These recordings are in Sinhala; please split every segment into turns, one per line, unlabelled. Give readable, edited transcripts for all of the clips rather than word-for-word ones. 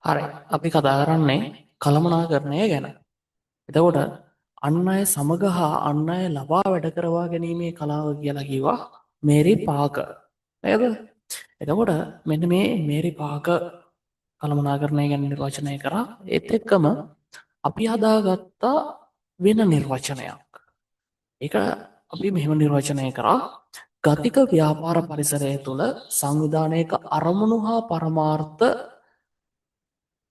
හරි. අපි කතා කරන්නේ කළමනාකරණය ගැන. එතකොට අන් අය සමග හා අන් අය ලබා වැඩ කරවා ගැනීමේ කලාව කියලා කිව්වා මේරි පාකර්. නේද? එතකොට මෙන්න මේ මේරි පාකර් කළමනාකරණය ගැන නිර්වචනය කරා. ඒත් එක්කම අපි හදාගත්තා වෙන නිර්වචනයක්. ඒක අපි මෙහෙම නිර්වචනය කරා: ගතික ව්‍යාපාර පරිසරය තුළ සංවිධානයක අරමුණු හා පරමාර්ථ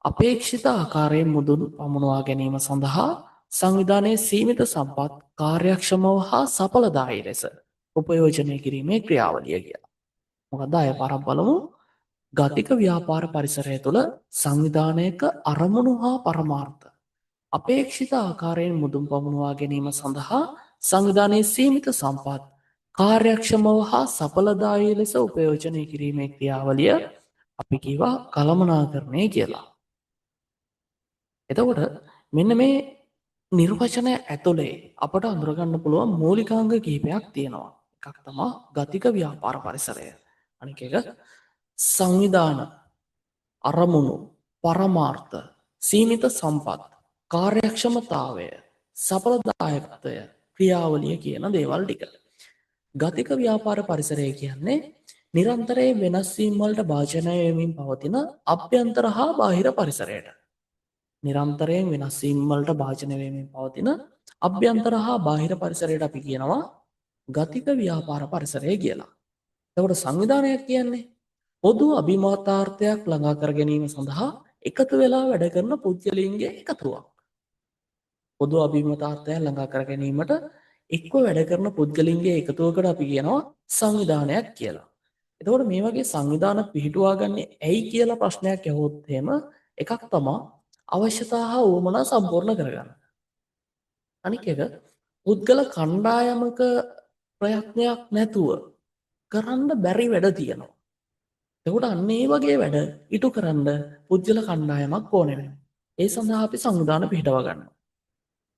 අපේක්ෂිත ආකාරයෙන් මුදුන් පමුණුවා ගැනීම සඳහා සංවිධානයේ සීමිත සම්පත් කාර්යක්ෂමව හා සඵලදායී ලෙස උපයෝජනය කිරීමේ ක්‍රියාවලිය කියලා. මොකද්ද? ආය පාරක් බලමු. ගතික ව්‍යාපාර පරිසරය තුළ සංවිධානයක අරමුණු හා පරමාර්ථ අපේක්ෂිත ආකාරයෙන් මුදුන් පමුණුවා ගැනීම සඳහා සංවිධානයේ සීමිත සම්පත් කාර්යක්ෂමව හා සඵලදායී ලෙස උපයෝජනය කිරීමේ ක්‍රියාවලිය අපි කිව්වා කළමනාකරණය කියලා. එතකොට මෙන්න මේ නිර්වචනය ඇතුලේ අපට අඳුරගන්න පුළුවන් මූලිකාංග කිහිපයක් තියෙනවා. එකක් තමා ගතික ව්‍යාපාර පරිසරය. අනික එක සංවිධාන අරමුණු, පරමාර්ථ, සීමිත සම්පත්, කාර්යක්ෂමතාවය, සඵලදායකත්වය, ක්‍රියාවලිය කියන දේවල් ටික. ගතික ව්‍යාපාර පරිසරය කියන්නේ නිරන්තරයෙන් වෙනස් වීම් වලට භාජනය වෙමින් පවතින අභ්‍යන්තර හා බාහිර පරිසරයට. නිරන්තරයෙන් වෙනස් වීම් වලට භාජනය වෙමින් පවතින අභ්‍යන්තර හා බාහිර පරිසරයට අපි කියනවා ගතික ව්‍යාපාර පරිසරය කියලා. එතකොට සංවිධානයක් කියන්නේ පොදු අභිමතාර්ථයක් ළඟා කර ගැනීම සඳහා එකතු වෙලා වැඩ කරන පුද්ගලයින්ගේ එකතුවක්. පොදු අභිමතාර්ථයක් ළඟා කර ගැනීමට එක්ව වැඩ කරන පුද්ගලයින්ගේ එකතුවකට අපි කියනවා සංවිධානයක් කියලා. එතකොට මේ වගේ සංවිධාන පිහිටුවා ගන්නේ ඇයි කියලා ප්‍රශ්නයක් ඇහුවොත් එහෙම, එකක් තමා අවශ්‍යතා හා උවමනා සම්පූර්ණ කරගන්න. අනික එක පුද්ගල කණ්ඩායමක ප්‍රයත්නයක් නැතුව කරන්න බැරි වැඩ තියෙනවා. එතකොට අන්න ඒ වගේ වැඩ ඉටු කරන්න පුද්ගල කණ්ඩායමක් ඕනේ වෙනවා. ඒ සඳහා අපි සංවිධාන පිහිටව ගන්නවා.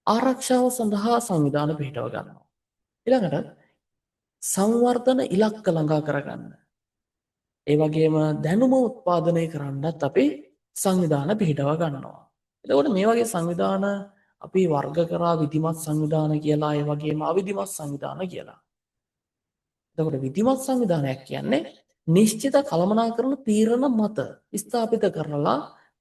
ආරක්ෂාව සඳහා සංවිධාන පිහිටව ගන්නවා. ඊළඟට සංවර්ධන ඉලක්ක ළඟා කරගන්න. ඒ වගේම දැනුම උත්පාදනය කරන්නත් අපි සංවිධාන පිහිටව ගන්නවා. එතකොට මේ වගේ සංවිධාන අපි වර්ග කරා විධිමත් සංවිධාන කියලා, ඒ වගේම අවිධිමත් සංවිධාන කියලා. එතකොට විධිමත් සංවිධානයක් කියන්නේ නිශ්චිත කළමනාකරන තීරණ මත ස්ථාපිත කරලා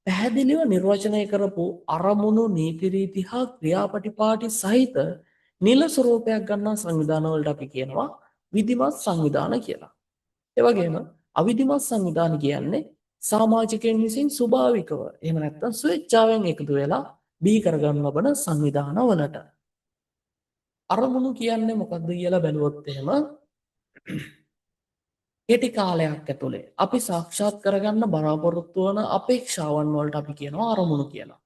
පැහැදිලිව නිර්වචනය කරපු අරමුණු, නීති රීති හා ක්‍රියාපටිපාටි සහිත නිල ස්වරූපයක් ගන්නා සංවිධාන වලට අපි කියනවා විධිමත් සංවිධාන කියලා. ඒ වගේම අවිධිමත් සංවිධාන කියන්නේ සමාජිකයන් විසින් ස්වභාවිකව එහෙම නැත්නම් ස්වේච්ඡාවෙන් එකතු වෙලා බිහි කරගනු ලබන සංවිධාන වලට. අරමුණු කියන්නේ මොකක්ද කියලා බැලුවොත් එහෙම, කෙටි කාලයක් ඇතුලේ අපි සාක්ෂාත් කරගන්න බලාපොරොත්තු වන අපේක්ෂාවන් වලට අපි කියනවා අරමුණු කියලා.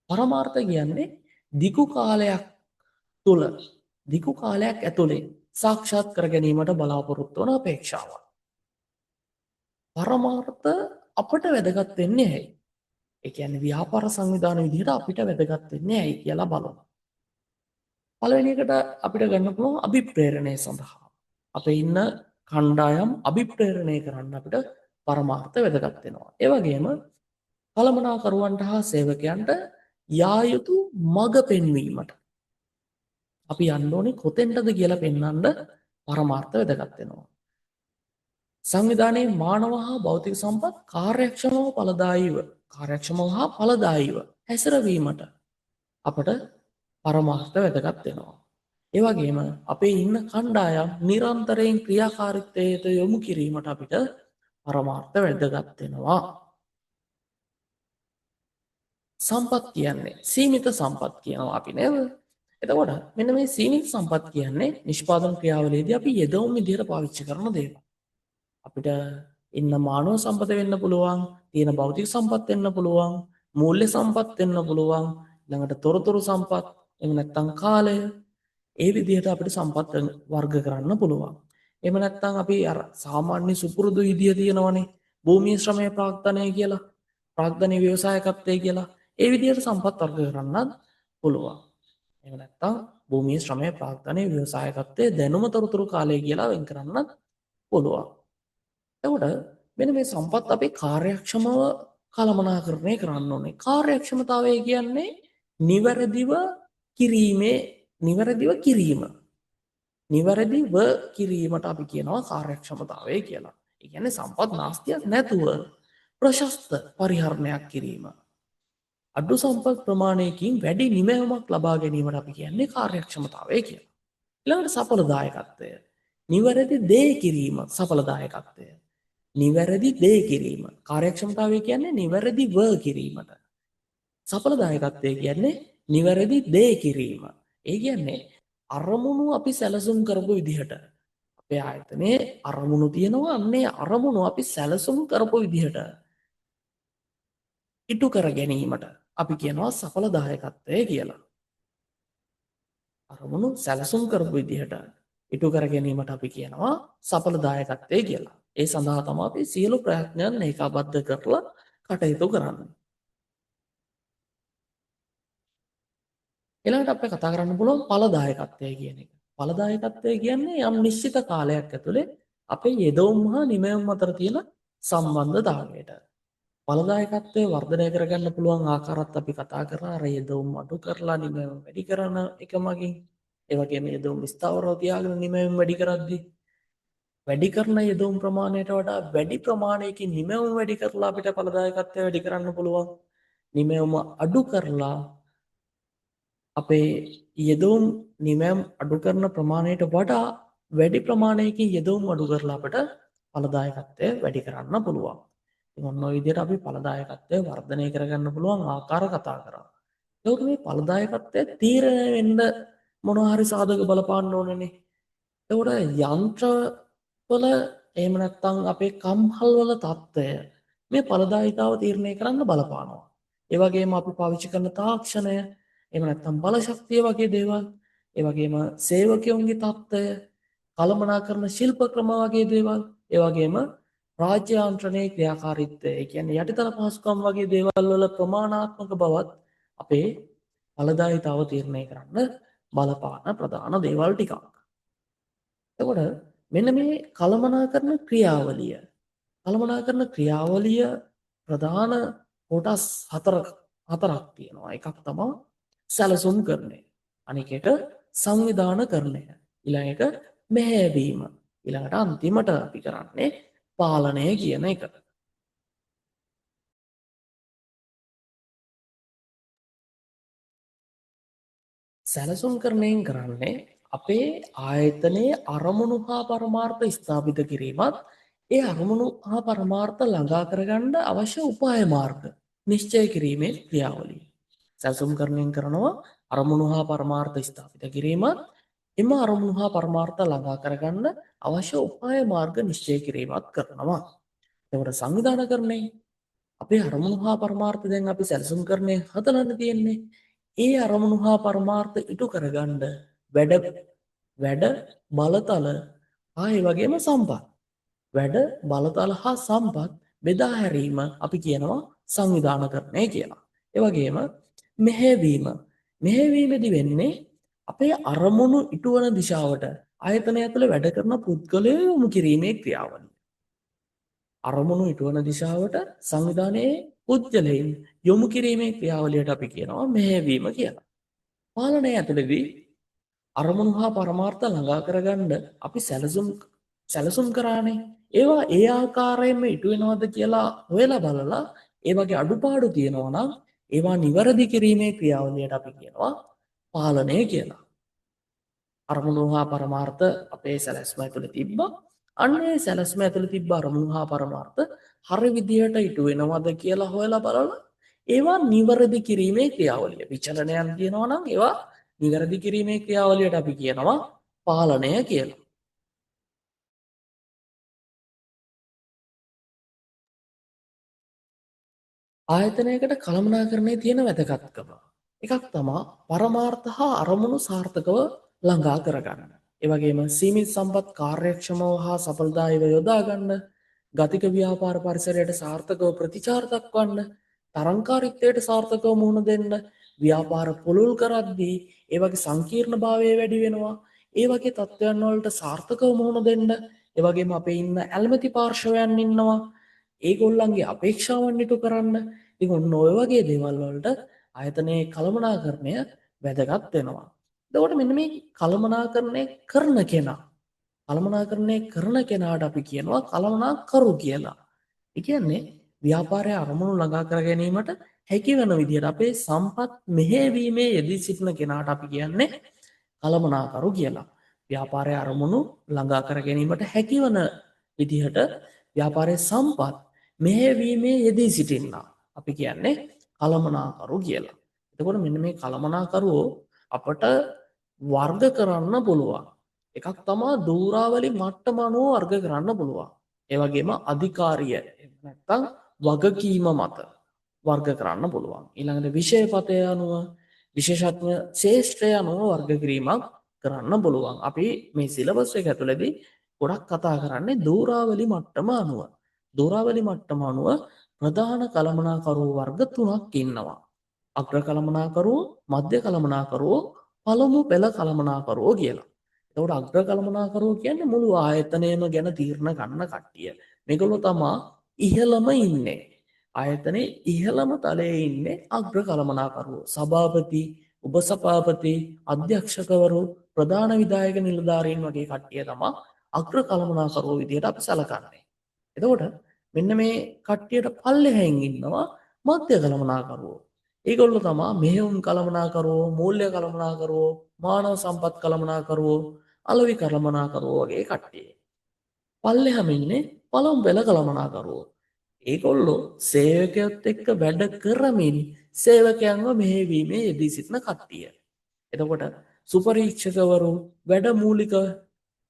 පරමාර්ථ කියන්නේ දිගු කාලයක් තුල, දිගු කාලයක් ඇතුලේ සාක්ෂාත් කර ගැනීමට බලාපොරොත්තු වන අපේක්ෂාවන්. පරමාර්ථ අපට වැදගත් වෙන්නේ ඇයි? ඒ කියන්නේ ව්‍යාපාර සංවිධාන විදිහට අපිට වැදගත් වෙන්නේ ඇයි කියලා බලමු. පළවෙනි එකට අපිට ගන්න පුළුවන් අභිප්‍රේරණය සඳහා. අපේ ඉන්න කණ්ඩායම් අභිප්‍රේරණය කරන්න අපිට පරමාර්ථ වැදගත් වෙනවා. ඒ වගේම කළමනාකරුවන්ට හා සේවකයන්ට යා යුතු මඟ පෙන්වීමට, අපි යන්න ඕනේ කොතෙන්ටද කියලා පෙන්වන්න පරමාර්ථ වැදගත් වෙනවා. සංවිධානයේ මානව හා භෞතික සම්පත් කාර්යක්ෂමව හා ඵලදායීව හැසිරවීමට අපට පරමාර්ථ වැදගත් වෙනවා. ඒ වගේම අපේ ඉන්න කණ්ඩායම් නිරන්තරයෙන් ක්‍රියාකාරීත්වයට යොමු කිරීමට අපිට පරමාර්ථ වැදගත් වෙනවා. සම්පත් කියන්නේ සීමිත සම්පත් කියනවා අපි, නේද? එතකොට මෙන්න මේ සීමිත සම්පත් කියන්නේ නිෂ්පාදන ක්‍රියාවලියේදී අපි යෙදවුම් විදිහට පාවිච්චි කරන දේවල්. අපිට ඉන්න මානව සම්පත වෙන්න පුළුවන්, තියෙන භෞතික සම්පත් වෙන්න පුළුවන්, මූල්‍ය සම්පත් වෙන්න පුළුවන්, ඊළඟට තොරතුරු සම්පත්, එහෙම නැත්නම් කාලය, ඒ විදිහට අපිට සම්පත් වර්ග කරන්න පුළුවන්. එහෙම නැත්නම් අපි අර සාමාන්‍ය සුපුරුදු විදිය තියෙනවනේ, භූමිය, ශ්‍රමය, ප්‍රාග්ධනය කියලා, ප්‍රාග්ධනීය ව්‍යවසායකත්වය කියලා. ඒ විදිහට සම්පත් වර්ග කරන්නත් පුළුවන්. එහෙම නැත්නම් භූමිය, ශ්‍රමය, ප්‍රාග්ධනය, ව්‍යවසායකත්වය, දැනුම, තොරතුරු, කාලය කියලා වෙන් කරන්නත් පුළුවන්. එතකොට මෙන්න මේ සම්පත් අපි කාර්යක්ෂමව කළමනාකරණය කරන්න ඕනේ. කාර්යක්ෂමතාවය කියන්නේ නිවැරදිව කිරීමේ නිවැරදිව කිරීම. නිවැරදිව කිරීමට අපි කියනවා කාර්යක්ෂමතාවය කියලා. ඒ කියන්නේ සම්පත් නාස්තියක් නැතුව ප්‍රශස්ත පරිහරණයක් කිරීම. අඩු සම්පත් ප්‍රමාණයකින් වැඩි නිමැවුමක් ලබා ගැනීමට අපි කියන්නේ කාර්යක්ෂමතාවය කියලා. ඊළඟට සඵලදායකත්වය. නිවැරදි දේ කිරීම සඵලදායකත්වය. නිවැරදි දේ කිරීම. කාර්යක්ෂමතාවය කියන්නේ නිවැරදිව කිරීමට. සඵලදායකත්වය කියන්නේ නිවැරදි දේ කිරීම. ඒ කියන්නේ අරමුණු අපි සැලසුම් කරපු විදිහට අපේ ආයතනයේ අරමුණු තියෙනවා. අන්නේ අරමුණු අපි සැලසුම් කරපු විදිහට ඉටු කර ගැනීමට අපි කියනවා සඵලදායකත්වය කියලා. අරමුණු සැලසුම් කරපු විදිහට ඉටු කර ගැනීමට අපි කියනවා සඵලදායකත්වය කියලා. ඒ සඳහා තමයි අපි සියලු ප්‍රයත්නයන් ඒකාබද්ධ කරලා කටයුතු කරන්නේ. ඊළඟට අපිට කතා කරන්න පුළුවන් ඵලදායකත්වය කියන එක. ඵලදායකත්වය කියන්නේ යම් නිශ්චිත කාලයක් ඇතුලේ අපේ යෙදවුම් හා නිමැවුම් අතර තියෙන සම්බන්ධතාවයට. ඵලදායකත්වය වර්ධනය කරගන්න පුළුවන් ආකාරات අපි කතා කරා. අර යෙදවුම් අඩු කරලා නිමැවුම් වැඩි කරන එක මගින්, ඒ වගේම යෙදවුම් ස්ථාවරව තියාගෙන නිමැවුම් වැඩි කරද්දී වැඩි කරන යෙදවුම් ප්‍රමාණයට වඩා වැඩි ප්‍රමාණයකින් නිමැවුම් වැඩි කරලා අපිට ඵලදායකත්වය වැඩි කරන්න පුළුවන්. නිමැවුම අඩු කරලා අපේ යෙදවුම් නිමැවුම් අඩු කරන ප්‍රමාණයට වඩා වැඩි ප්‍රමාණයකින් යෙදවුම් අඩු කරලා අපිට ඵලදායකත්වය වැඩි කරන්න පුළුවන්. ඉතින් ඔන්න ඔය විදිහට අපි ඵලදායකත්වය වර්ධනය කරගන්න පුළුවන් ආකාර කතා කරා. ඒකට මේ ඵලදායකත්වය තීරණය වෙන්න මොනවා හරි සාධක බලපාන්න ඕනනේ. ඒකට යන්ත්‍ර වල එහෙම නැත්නම් අපේ කම්හල් වල තත්ත්වය මේ ඵලදායීතාව තීරණය කරන්න බලපානවා. ඒ වගේම අපි පාවිච්චි කරන තාක්ෂණය, එහෙම නැත්නම් බලශක්තිය වගේ දේවල්, ඒ වගේම සේවකයන්ගේ තත්ත්වය, කළමනාකරන ශිල්ප ක්‍රම වගේ දේවල්, ඒ වගේම රාජ්‍ය යාන්ත්‍රණයේ ක්‍රියාකාරීත්වය, ඒ කියන්නේ යටිතල පහසුකම් වගේ දේවල් වල ප්‍රමාණාත්මක බවත් අපේ ඵලදායීතාව තීරණය කරන්න බලපාන ප්‍රධාන දේවල් ටිකක්. එතකොට මෙන්න මේ කළමනාකරන ක්‍රියාවලිය කළමනාකරන ක්‍රියාවලිය ප්‍රධාන කොටස් හතරක් තියෙනවා. එකක් තමයි සැලසුම් කරණය. අනික එක සංවිධානකරණය. ඊළඟ එක මෙහෙයවීම. ඊළඟට අන්තිමට අපි කරන්නේ පාලනය කියන එක. සැලසුම් කරණයෙන් කරන්නේ අපේ ආයතනයේ අරමුණු හා පරමාර්ථ ස්ථාපිත කිරීමත් ඒ අරමුණු හා පරමාර්ථ ළඟා කරගන්න අවශ්‍ය උපාය මාර්ග නිශ්චය කිරීමේ ක්‍රියාවලිය. සැලසුම් කරණයෙන් කරනවා අරමුණු හා පරමාර්ථ ස්ථාපිත කිරීමත් එම අරමුණු හා පරමාර්ථ ළඟා කරගන්න අවශ්‍ය උපාය මාර්ග නිශ්චය කිරීමත් කරනවා. එතකොට සංවිධානකරණය අපේ අරමුණු හා පරමාර්ථ දැන් අපි සැලසුම් කරණය හදලන්න තියෙන්නේ. ඒ අරමුණු හා පරමාර්ථ ඉටු කරගන්න වැඩ වැඩ බලතල හා ඒ වගේම සම්පත්. වැඩ බලතල හා සම්පත් බෙදා හැරීම අපි කියනවා සංවිධානකරණය කියලා. ඒ වගේම මෙහෙයවීම. මෙහෙයවීමේදී වෙන්නේ අපේ අරමුණු ඉටුවන දිශාවට ආයතනය ඇතුළේ වැඩ කරන පුද්ගලයෝ යොමු කිරීමේ ක්‍රියාවලිය. අරමුණු ඉටුවන දිශාවට සංවිධානයේ පුද්ගලයන් යොමු කිරීමේ ක්‍රියාවලියට අපි කියනවා මෙහෙයවීම කියලා. පාලනය ඇතුළේදී අරමුණු හා පරමාර්ථ ළඟා කරගන්න අපි සැලසුම් කරානේ. ඒවා ඒ ආකාරයෙන්ම ඉටු වෙනවද කියලා හොයලා බලලා ඒ වගේ අඩුපාඩු තියෙනවා නම් ඒවා නිවැරදි කිරීමේ ක්‍රියාවලියට අපි කියනවා පාලනය කියලා. අරමුණු හා පරමාර්ථ අපේ සැලැස්ම ඇතුළේ තිබ්බා. අන්න ඒ සැලැස්ම ඇතුළේ තිබ්බ අරමුණු හා පරමාර්ථ හරි විදියට ඉටු වෙනවද කියලා හොයලා බලලා ඒවා නිවැරදි කිරීමේ ක්‍රියාවලිය. විචලනයන් තියෙනවා නම් ඒවා නිවැරදි කිරීමේ ක්‍රියාවලියට අපි කියනවා පාලනය කියලා. ආයතනයකට කළමනාකරණයේ තියෙන වැදගත්කම. එකක් තමා පරමාර්ථ හා අරමුණු සාර්ථකව ළඟා කරගන්න. ඒ වගේම සීමිත සම්පත් කාර්යක්ෂමව හා සඵලදායීව යොදා ගන්න, ගතික ව්‍යාපාර පරිසරයට සාර්ථකව ප්‍රතිචාර දක්වන්න, තරංකාරීත්වයට සාර්ථකව මුහුණ දෙන්න, ව්‍යාපාර පුළුල් කරද්දී ඒ වගේ සංකීර්ණභාවය වැඩි වෙනවා. ඒ වගේ තත්ත්වයන් වලට සාර්ථකව මුහුණ දෙන්න, ඒ වගේම අපේ ඉන්න ඇල්මැති පාර්ශවයන් ඉන්නවා. ඒගොල්ලන්ගේ අපේක්ෂාවන් ඉටු කරන්න. ඉතින් ඔන්න ඔය වගේ දේවල් වලට ආයතනයේ කළමනාකරණය වැදගත් වෙනවා. එතකොට මෙන්න මේ කළමනාකරණය කරන කෙනා, කළමනාකරණය කරන කෙනාට අපි කියනවා කළමනාකරු කියලා. ඒ කියන්නේ ව්‍යාපාරයේ අරමුණු ළඟා කර ගැනීමට හැකි වෙන විදිහට අපේ සම්පත් මෙහෙයවීමේ යෙදී සිටින කෙනාට අපි කියන්නේ කළමනාකරු කියලා. ව්‍යාපාරයේ අරමුණු ළඟා කර ගැනීමට හැකි වන විදිහට ව්‍යාපාරයේ සම්පත් මෙහෙයවීමේ යෙදී සිටින්නා අපි කියන්නේ කළමනාකරු කියලා. එතකොට මෙන්න මේ කළමනාකරුවෝ අපට වර්ග කරන්න පුළුවන්. එකක් තමා දූරාවලි මට්ටම අනුව වර්ග කරන්න පුළුවන්. ඒ වගේම අධිකාරිය නැත්තම් වගකීම මත වර්ග කරන්න පුළුවන්. ඊළඟට විෂයපතය අනුව, විශේෂඥ ශේෂ්ත්‍රය අනුව වර්ග කිරීමක් කරන්න පුළුවන්. අපි මේ සිලබස් එක ඇතුළේදී ගොඩක් කතා කරන්නේ දූරාවලි මට්ටම අනුව. දූරාවලි මට්ටම අනුව ප්‍රධාන කළමනාකරුවෝ වර්ග තුනක් ඉන්නවා. අග්‍ර කළමනාකරුවෝ, මධ්‍ය කළමනාකරුවෝ, පළමු පෙළ කළමනාකරුවෝ කියලා. එතකොට අග්‍ර කළමනාකරුවෝ කියන්නේ මුළු ආයතනයම ගැන තීරණ ගන්න කට්ටිය. මේගොල්ලෝ තමා ඉහළම ඉන්නේ. ආයතනයේ ඉහළම තලයේ ඉන්නේ අග්‍ර කළමනාකරුවෝ. සභාපති, උපසභාපති, අධ්‍යක්ෂකවරු, ප්‍රධාන විධායක නිලධාරීන් වගේ කට්ටිය තමා අග්‍ර කළමනාකරුවෝ විදිහට අපි සැලකන්නේ. එතකොට මෙන්න මේ කට්ටියට පල්ලෙහෙන් ඉන්නවා මධ්‍ය කළමනාකරුවෝ. ඒගොල්ලෝ තමා මෙහෙයුම් කළමනාකරුවෝ, මූල්‍ය කළමනාකරුවෝ, මානව සම්පත් කළමනාකරුවෝ, අලෙවි කළමනාකරුවෝ වගේ කට්ටිය. පල්ලෙහාම ඉන්නේ පළමු පෙළ කළමනාකරුවෝ. ඒගොල්ලෝ සේවකයොත් එක්ක වැඩ කරමින් සේවකයන්ව මෙහෙයවීමේ යෙදී සිටින කට්ටිය. එතකොට සුපරීක්ෂකවරු, වැඩ මූලික,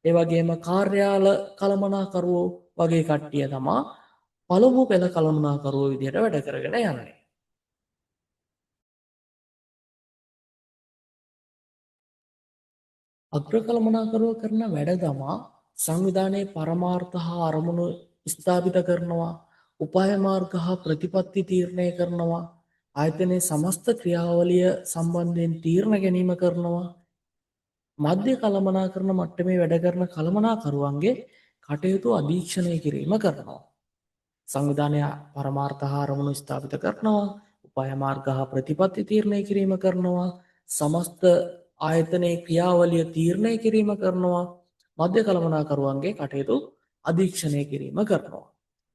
ඒ වගේම කාර්යාල කළමනාකරුවෝ වගේ කට්ටිය තමා පළමු පෙළ කළමනාකරුවෝ විදිහට වැඩ කරගෙන යන්නේ. අග්‍ර කළමනාකරුවෝ කරන වැඩ තමා සංවිධානයේ පරමාර්ථ හා අරමුණු ස්ථාපිත කරනවා, උපාය මාර්ග හා ප්‍රතිපත්ති තීරණය කරනවා, ආයතනයේ සමස්ත ක්‍රියාවලිය සම්බන්ධයෙන් තීරණ ගැනීම කරනවා, මධ්‍ය කළමනාකරන මට්ටමේ වැඩ කරන කළමනාකරුවන්ගේ කටයුතු අධීක්ෂණය කිරීම කරනවා. සංවිධානය පරමාර්ථ හා අරමුණු ස්ථාපිත කරනවා, උපාය මාර්ග හා ප්‍රතිපත්ති තීරණය කිරීම කරනවා, සමස්ත ආයතනයේ ක්‍රියාවලිය තීරණය කිරීම කරනවා, මධ්‍ය කළමනාකරුවන්ගේ කටයුතු අධීක්ෂණය කිරීම කරනවා.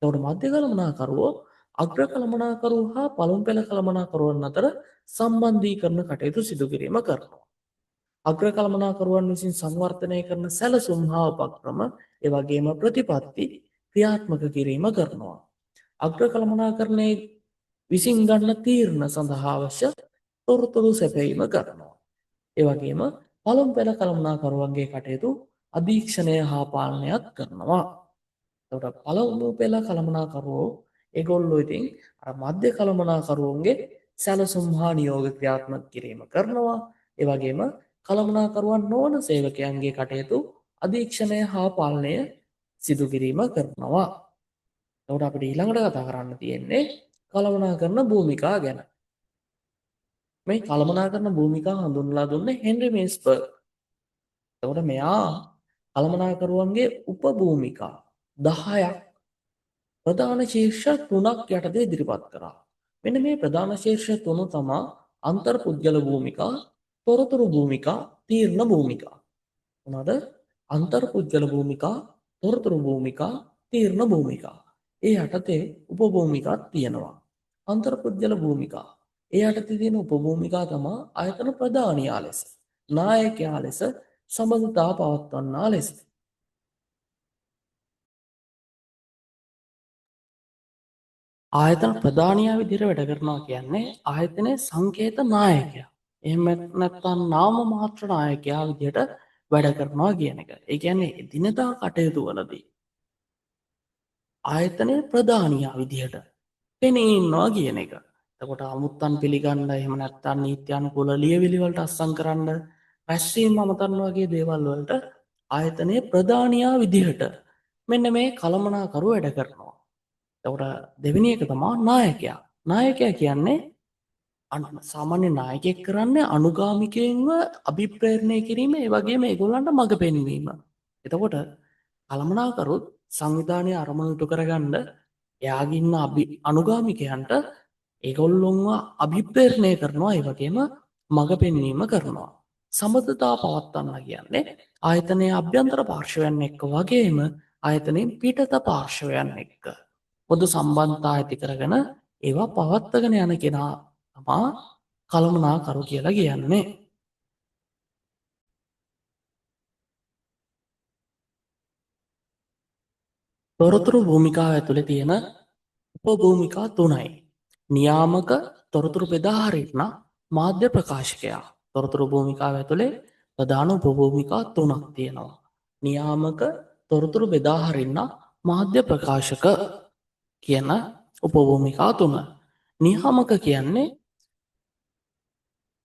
එතකොට මධ්‍ය කළමනාකරුවෝ අග්‍ර කළමනාකරුවෝ හා පළමු පෙළ කළමනාකරුවන් අතර සම්බන්ධීකරණ කටයුතු සිදු කිරීම කරනවා. අග්‍ර කළමනාකරුවන් විසින් සංවර්ධනය කරන සැලසුම් හා උපක්‍රම, ඒ වගේම ප්‍රතිපත්ති ක්‍රියාත්මක කිරීම කරනවා. අග්‍ර කළමනාකරණයේ විසින් ගන්න තීරණ සඳහා අවශ්‍ය තොරතුරු සැපයීම කරනවා. ඒ වගේම පළමු පෙළ කළමනාකරුවන්ගේ කටයුතු අධීක්ෂණය හා පාලනයත් කරනවා. එතකොට පළමු පෙළ කළමනාකරුවෝ ඒගොල්ලෝ ඉතින් අර මධ්‍ය කළමනාකරුවන්ගේ සැලසුම් හා නියෝග ක්‍රියාත්මක කිරීම කරනවා. ඒ වගේම කළමනාකරුවන් නොවන සේවකයන්ගේ කටයුතු අධීක්ෂණය හා පාලනය සිදු කිරීම කරනවා. එතකොට අපිට ඊළඟට කතා කරන්න තියෙන්නේ කළමනාකරන භූමිකා ගැන. මේ කළමනාකරන භූමිකා හඳුන්වලා දුන්නේ හෙන්රි මින්ස්බර්ග්. එතකොට මෙයා කළමනාකරුවන්ගේ උපභූමිකා 10ක් ප්‍රධාන ශීර්ෂ තුනක් යටතේ ඉදිරිපත් කරා. මෙන්න මේ ප්‍රධාන ශීර්ෂ තුන තමා අන්තර්පුද්ගල භූමිකා, තොරතුරු භූමිකා, තීරණ භූමිකා. මොනවාද? අන්තර්පුද්ගල භූමිකා, තොරතුරු භූමිකා, තීරණ භූමිකා. ඒ යටතේ උපභූමිකාත් තියෙනවා. අන්තර්පුද්ගල භූමිකා. ඒ යටතේ තියෙන උපභූමිකා තමා ආයතන ප්‍රධානියා ලෙස, නායකයා ලෙස, සබඳතා පවත්වන්නා ලෙස. ආයතන ප්‍රධානියා විදිහට වැඩ කරනවා කියන්නේ ආයතනයේ සංකේත නායකයා. එහෙම නැත්නම් නාම මාත්‍ර නායකයා විදිහට වැඩ කරනවා කියන එක. ඒ කියන්නේ එදිනෙදා කටයුතු වලදී ආයතනයේ ප්‍රධානියා විදිහට පෙනී ඉන්නවා කියන එක. එතකොට අමුත්තන් පිළිගන්න, එහෙම නැත්නම් නීත්‍යානුකූල ලියවිලි වලට අත්සන් කරන්න, රැස්වීම අමතන්න වගේ දේවල් වලට ආයතනයේ ප්‍රධානියා විදිහට මෙන්න මේ කළමනාකරු වැඩ කරනවා. එතකොට දෙවෙනි එක තමයි නායකයා. නායකයා කියන්නේ සාමාන්‍ය නායකයෙක් කරන්නේ අනුගාමිකයින්ව අභිප්‍රේරණය කිරීම, ඒ වගේම ඒගොල්ලන්ට මඟ පෙන්වීම. එතකොට කළමනාකරුත් සංවිධානයේ අරමුණු ඉටු කරගන්න එයාගේ ඉන්න අනුගාමිකයන්ට ඒගොල්ලොන්ව අභිප්‍රේරණය කරනවා, ඒ වගේම මඟ පෙන්වීම කරනවා. සබඳතා පවත්වන්න කියන්නේ ආයතනයේ අභ්‍යන්තර පාර්ශවයන් එක්ක වගේම ආයතනයෙන් පිටත පාර්ශවයන් එක්ක පොදු සම්බන්ධතා ඇති කරගෙන ඒවා පවත්වාගෙන යන කෙනා තමා කළමනාකරු කියලා කියන්නේ. තොරතුරු භූමිකාව ඇතුලේ තියෙන උපභූමිකා තුනයි. නියාමක, තොරතුරු බෙදා හරින, මාධ්‍ය ප්‍රකාශකයා. තොරතුරු භූමිකාව ඇතුලේ ප්‍රධාන උපභූමිකා තුනක් තියෙනවා. නියාමක, තොරතුරු බෙදා හරින, මාධ්‍ය ප්‍රකාශක කියන උපභූමිකා තුන. නියාමක කියන්නේ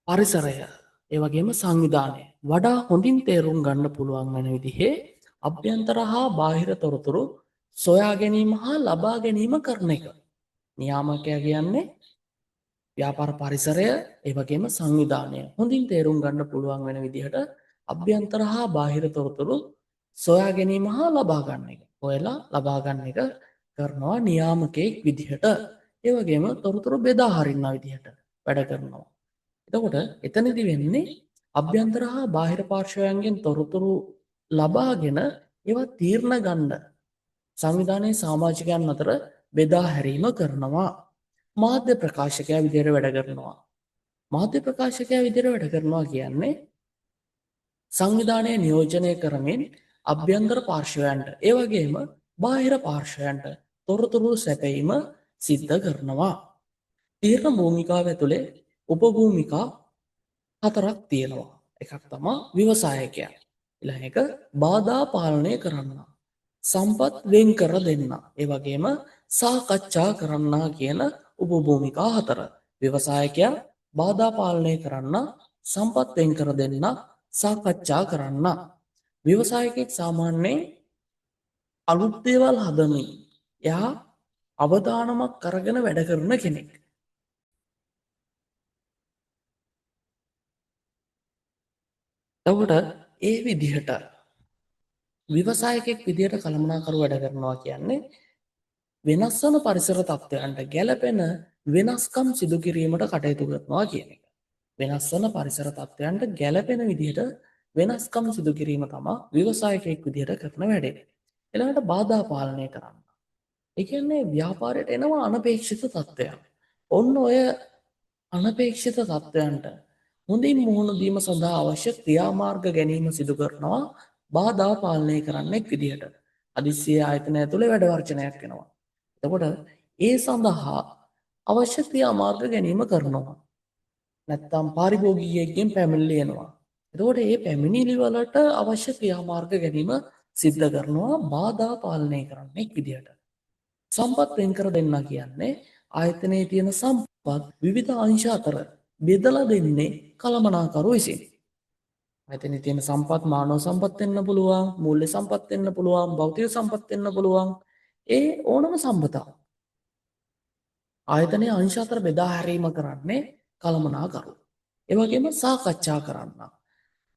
පරිසරය, ඒ වගේම සංවිධානය වඩා හොඳින් තේරුම් ගන්න පුළුවන් වෙන විදිහේ අභ්‍යන්තර හා බාහිර තොරතුරු සොයා ගැනීම හා ලබා ගැනීම කරන එක. නියාමකයා කියන්නේ ව්‍යාපාර පරිසරය, ඒ වගේම සංවිධානය හොඳින් තේරුම් ගන්න පුළුවන් වෙන විදිහට අභ්‍යන්තර හා බාහිර තොරතුරු සොයා ගැනීම හා ලබා ගන්න එක. හොයලා ලබා ගන්න එක කරනවා නියාමකයෙක් විදිහට. ඒ වගේම තොරතුරු බෙදා හරින්න විදිහට වැඩ කරනවා. එතකොට එතනදි වෙන්නේ අභ්‍යන්තර හා බාහිර පාර්ශ්වයන්ගෙන් තොරතුරු ලබාගෙන ඒවා තීරණ ගන්න සංවිධානයේ සමාජිකයන් අතර බෙදා හැරීම කරනවා. මාධ්‍ය ප්‍රකාශකයා විදිහට වැඩ කරනවා. මාධ්‍ය ප්‍රකාශකයා විදිහට වැඩ කරනවා කියන්නේ සංවිධානය නියෝජනය කරමින් අභ්‍යන්තර පාර්ශ්වයන්ට ඒ වගේම බාහිර පාර්ශ්වයන්ට තොරතුරු සැපයීම සිද්ධ කරනවා. තීරණ භූමිකාව ඇතුලේ උපභූමිකා හතරක් තියෙනවා. එකක් තමා ව්‍යවසායකයා. ඊළඟ එක බාධා පාලනය කරන්න. සම්පත් වෙන් කර දෙන්න. ඒ වගේම සාකච්ඡා කරන්නා කියන උපභූමිකා හතර. ව්‍යවසායකයා, බාධා පාලනය කරන්න, සම්පත් වෙන් කර දෙන්න, සාකච්ඡා කරන්න. ව්‍යවසායකයෙක් සාමාන්‍යයෙන් අලුත් දේවල් හදමින් එයා අවදානමක් කරගෙන වැඩ කරන කෙනෙක්. එතකොට ඒ විදිහට ව්‍යවසායකයෙක් විදිහට කළමනාකරු වැඩ කරනවා කියන්නේ වෙනස් වන පරිසර තත්ත්වයන්ට ගැලපෙන වෙනස්කම් සිදු කිරීමට කටයුතු කරනවා කියන එක. වෙනස් වන පරිසර තත්ත්වයන්ට ගැලපෙන විදිහට වෙනස්කම් සිදු කිරීම තමයි ව්‍යවසායකයෙක් විදිහට කරන වැඩේ. ඊළඟට බාධා පාලනය කරන්න. ඒ කියන්නේ ව්‍යාපාරයට එනවා අනපේක්ෂිත තත්ත්වයන්. ඔන්න ඔය අනපේක්ෂිත තත්ත්වයන්ට හොඳින් මුහුණ දීම සඳහා අවශ්‍ය ක්‍රියාමාර්ග ගැනීම සිදු කරනවා බාධා පාලනය කරන්නෙක් විදිහට. හදිස්සියේ ආයතනය ඇතුලේ වැඩ වර්ජනයක් වෙනවා. එතකොට ඒ සඳහා අවශ්‍ය ක්‍රියාමාර්ග ගැනීම කරනවා. නැත්තම් පාරිභෝගිකයෙක්ගෙන් පැමිණිලි එනවා. එතකොට මේ පැමිණිලි වලට අවශ්‍ය ක්‍රියාමාර්ග ගැනීම සිද්ධ කරනවා බාධා පාලනය කරන්නෙක් විදිහට. සම්පත් වෙන් කර දෙන්න කියන්නේ ආයතනයේ තියෙන සම්පත් විවිධ අංශ අතර බෙදලා දෙන්නේ කළමනාකරු විසින්. ආයතනයේ තියෙන සම්පත් මානව සම්පත් වෙන්න පුළුවන්, මූල්‍ය සම්පත් වෙන්න පුළුවන්, භෞතික සම්පත් වෙන්න පුළුවන්. ඒ ඕනම සම්පතක් ආයතනයේ අංශ අතර බෙදා හැරීම කරන්නේ කළමනාකරු. ඒ වගේම සාකච්ඡා කරන්න.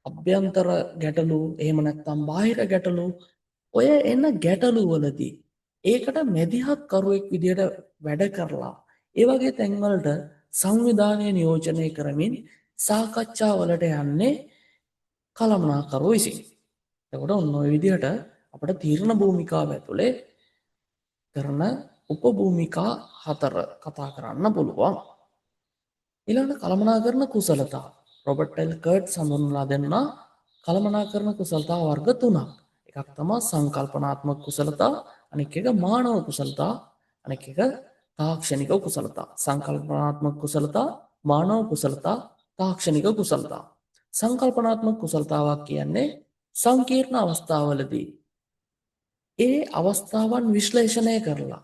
අභ්‍යන්තර ගැටලු, එහෙම නැත්නම් බාහිර ගැටලු, ඔය එන ගැටලු වලදී ඒකට මැදිහත් කරුවෙක් විදියට වැඩ කරලා ඒ වගේ තැන්වලට සංවිධානය නියෝජනය කරමින් සාකච්ඡා වලට යන්නේ කළමනාකරුවෝ විසින්. එතකොට ඔන්න ඔය විදිහට අපිට තීරණ භූමිකාව ඇතුලේ කරන උපභූමිකා හතර කතා කරන්න පුළුවන්. ඊළඟට කළමනාකරන කුසලතා. රොබර්ට් එල් කර්ට් හඳුන්වලා දෙන්නා කළමනාකරන කුසලතා වර්ග තුනක්. එකක් තමයි සංකල්පනාත්මක කුසලතා, අනෙක් එක මානව කුසලතා, අනෙක් එක තාක්ෂණික කුසලතා. සංකල්පනාත්මක කුසලතා, මානව කුසලතා, තාක්ෂණික කුසලතා. සංකල්පනාත්මක කුසලතාවක් කියන්නේ සංකීර්ණ අවස්ථාවලදී ඒ අවස්ථාවන් විශ්ලේෂණය කරලා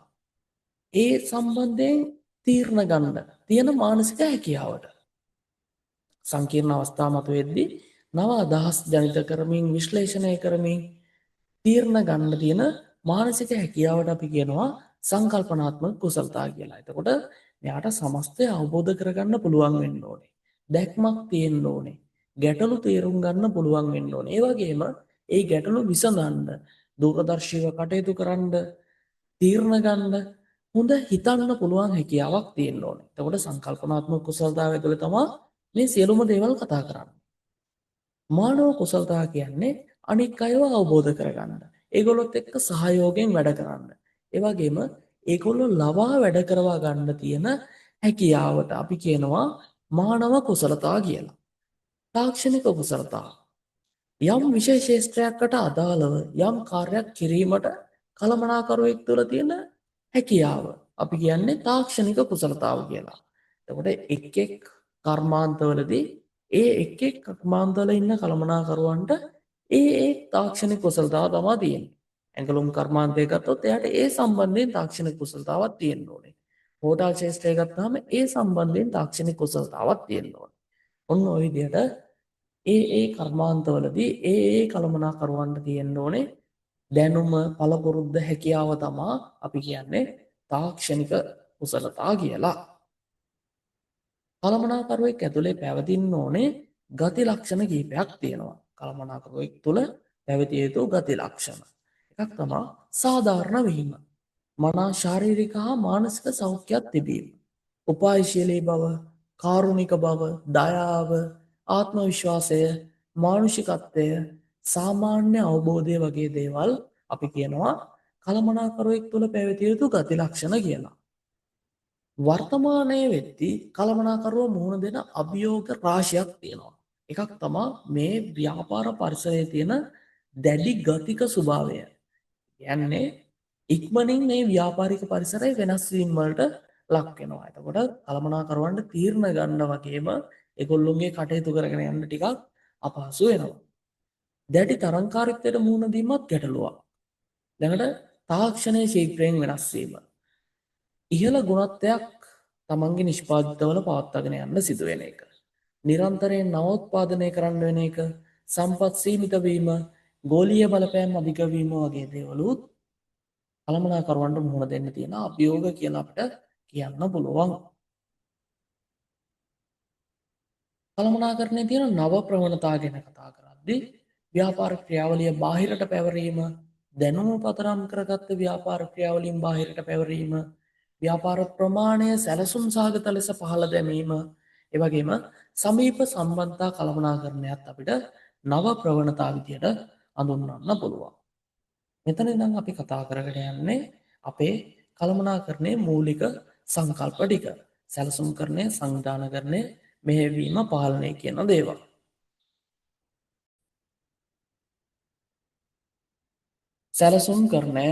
ඒ සම්බන්ධයෙන් තීරණ ගන්න තියෙන මානසික හැකියාවට. සංකීර්ණ අවස්ථා මතුවෙද්දී නව අදහස් ජනිත කරමින් විශ්ලේෂණය කරමින් තීරණ ගන්න තියෙන මානසික හැකියාවට අපි කියනවා සංකල්පනාත්මක කුසලතා කියලා. එතකොට මෙයාට සමස්තය අවබෝධ කරගන්න පුළුවන් වෙන්න ඕනේ. දැක්මක් තියෙන්න ඕනේ. ගැටලු තේරුම් ගන්න පුළුවන් වෙන්න ඕනේ. ඒ වගේම ඒ ගැටලු විසඳන්න, දූරදර්ශීව කටයුතු කරන්න, තීරණ ගන්න හොඳ හිතන්න පුළුවන් හැකියාවක් තියෙන්න ඕනේ. එතකොට සංකල්පනාත්මක කුසලතාව ඇතුලේ තමයි මේ සියලුම දේවල් කතා කරන්නේ. මානව කුසලතා කියන්නේ අනික් අයව අවබෝධ කරගන්න. ඒගොල්ලොත් එක්ක සහයෝගයෙන් වැඩ කරන්න. ඒ වගේම ඒගොල්ලෝ ලවා වැඩ කරවා ගන්න තියෙන හැකියාවට අපි කියනවා මානව කුසලතා කියලා. තාක්ෂණික කුසලතා යම් විශේෂ ක්ෂේත්‍රයකට අදාළව යම් කාර්යයක් කිරීමට කළමනාකරුවෙක් තුළ තියෙන හැකියාව අපි කියන්නේ තාක්ෂණික කුසලතාව කියලා. එතකොට එක් එක් කර්මාන්තවලදී ඒ එක් එක් කර්මාන්තවල ඉන්න කළමනාකරුවන්ට ඒ ඒ තාක්ෂණික කුසලතාව තමයි තියෙන්නේ. ඇඟලුම් කර්මාන්තය ගත්තොත් එයාට ඒ සම්බන්ධයෙන් තාක්ෂණික කුසලතාවක් තියෙන්න ඕනේ. හෝටල් ක්ෂේත්‍රය ගත්තාම ඒ සම්බන්ධයෙන් තාක්ෂණික කුසලතාවක් තියෙන්න ඕනේ. ඔන්න ඔය විදිහට ඒ ඒ කර්මාන්තවලදී ඒ ඒ කළමනාකරුවන්ට තියෙන්න ඕනේ දැනුම, පළපුරුද්ද, හැකියාව තමා අපි කියන්නේ තාක්ෂණික කුසලතා කියලා. කළමනාකරුවෙක් ඇතුලේ පැවතින්න ඕනේ ගති ලක්ෂණ කීපයක් තියෙනවා. කළමනාකරුවෙක් තුළ පැවතිය යුතු ගති ලක්ෂණ. එකක් තමා සාධාරණ වීම. මනා ශාරීරික හා මානසික සෞඛ්‍යයක් තිබීම. උපායශීලී බව, කාරුණික බව, දයාව, ආත්ම විශ්වාසය, මානුෂිකත්වය, සාමාන්‍ය අවබෝධය වගේ දේවල් අපි කියනවා කළමනාකරුවෙක් තුළ පැවතිය යුතු ගති ලක්ෂණ කියලා. වර්තමානයේ වෙද්දී කළමනාකරුව මුහුණ දෙන අභියෝග රාශියක් තියෙනවා. එකක් තමා මේ ව්‍යාපාර පරිසරයේ තියෙන දැඩි ගතික ස්වභාවය. කියන්නේ ඉක්මනින් මේ ව්‍යාපාරික පරිසරය වෙනස් වීම වලට ලක් වෙනවා. එතකොට කළමනාකරුවන්ට තීරණ ගන්න වගේම ඒගොල්ලොන්ගේ කටයුතු කරගෙන යන්න ටිකක් අපහසු වෙනවා. දැඩි තරංකාරීත්වයට මුහුණ දීමත් ගැටලුවක්. ළඟට තාක්ෂණයේ ශීඝ්‍රයෙන් වෙනස් වීම. ඉහළ ගුණත්වයක් තමන්ගේ නිෂ්පාදිතවල පවත්වාගෙන යන්න සිදු වෙන එක. නිරන්තරයෙන් නවෝත්පාදනය කරන්න වෙන එක, සම්පත් සීමිත වීම, ගෝලීය බලපෑම් අධික වීම වගේ දේවලුත් කළමනාකරුවන්ට මුහුණ දෙන්න තියෙන අභියෝග කියලා අපිට කියන්න පුළුවන්. කළමනාකරණයේ තියෙන නව ප්‍රවණතා ගැන කතා කරද්දී ව්‍යාපාර ක්‍රියාවලිය බාහිරට පැවරීම, දැනුම පදනම් කරගත්ත ව්‍යාපාර ක්‍රියාවලින් බාහිරට පැවරීම, ව්‍යාපාර ප්‍රමාණය සැලසුම් සහගත ලෙස පහළ දැමීම, ඒ වගේම සමීප සම්බන්ධතා කළමනාකරණයත් අපිට නව ප්‍රවණතා විදියට හඳුන්වන්න පුළුවන්. මෙතන ඉඳන් අපි කතා කරගෙන යන්නේ අපේ කළමනාකරණයේ මූලික සංකල්ප ටික. සැලසුම්කරණය, සංවිධානකරණය, මෙහෙයවීම, පාලනය කියන දේවල්. සැලසුම්කරණය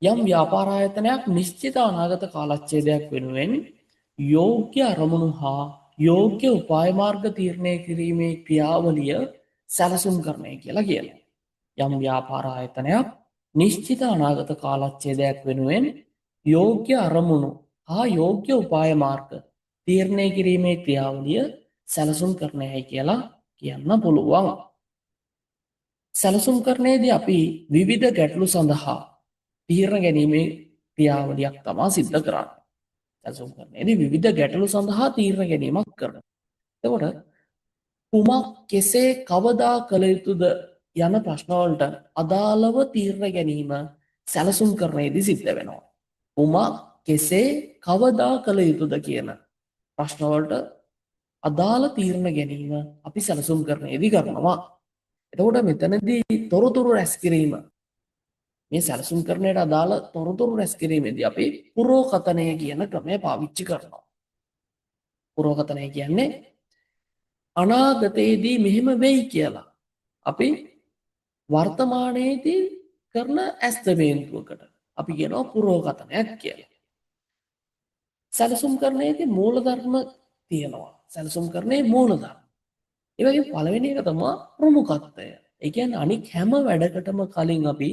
යම් ව්‍යාපාර ආයතනයක් නිශ්චිත අනාගත කාලච්ඡේදයක් වෙනුවෙන් යෝග්‍ය අරමුණු හා යෝග්‍ය උපාය මාර්ග තීරණය කිරීමේ ක්‍රියාවලිය සැලසුම්කරණය කියලා කියනවා. යම් ව්‍යාපාර ආයතනයක් නිශ්චිත අනාගත කාලච්ඡේදයක් වෙනුවෙන් යෝග්‍ය අරමුණු හා යෝග්‍ය උපාය මාර්ග තීරණය කිරීමේ ක්‍රියාවලිය සැලසුම්කරණයයි කියලා කියන්න පුළුවන්. සැලසුම්කරණයේදී අපි විවිධ ගැටලු සඳහා තීරණ ගැනීමේ ක්‍රියාවලියක් තමා සිද්ධ කරන්නේ. සැලසුම්කරණයේදී විවිධ ගැටලු සඳහා තීරණ ගැනීමක් කරනවා. එතකොට කුමක් කෙසේ කවදා කළ යුතුද යන ප්‍රශ්න වලට අදාළව තීරණ ගැනීම සැලසුම්කරණයේදී සිද්ධ වෙනවා. කුමක් කෙසේ කවදා කළ යුතුද කියන ප්‍රශ්න වලට අදාළ තීරණ ගැනීම අපි සැලසුම්කරණයේදී කරනවා. එතකොට මෙතනදී තොරතුරු රැස් කිරීම, මේ සැලසුම්කරණයට අදාළ තොරතුරු රැස් කිරීමේදී අපි පුරෝකථනය කියන ක්‍රමය පාවිච්චි කරනවා. පුරෝකථනය කියන්නේ අනාගතයේදී මෙහෙම වෙයි කියලා අපි වර්තමානයේදී කරන ඇස්තමේන්තුවකට අපි කියනවා පුරෝකථනයක් කියලා. සැලසුම්කරණයේදී මූලධර්ම තියෙනවා. සැලසුම්කරණයේ මූලධර්ම. ඒ වගේම පළවෙනි එක තමයි ප්‍රමුඛත්වය. ඒ කියන්නේ අනික් හැම වැඩකටම කලින් අපි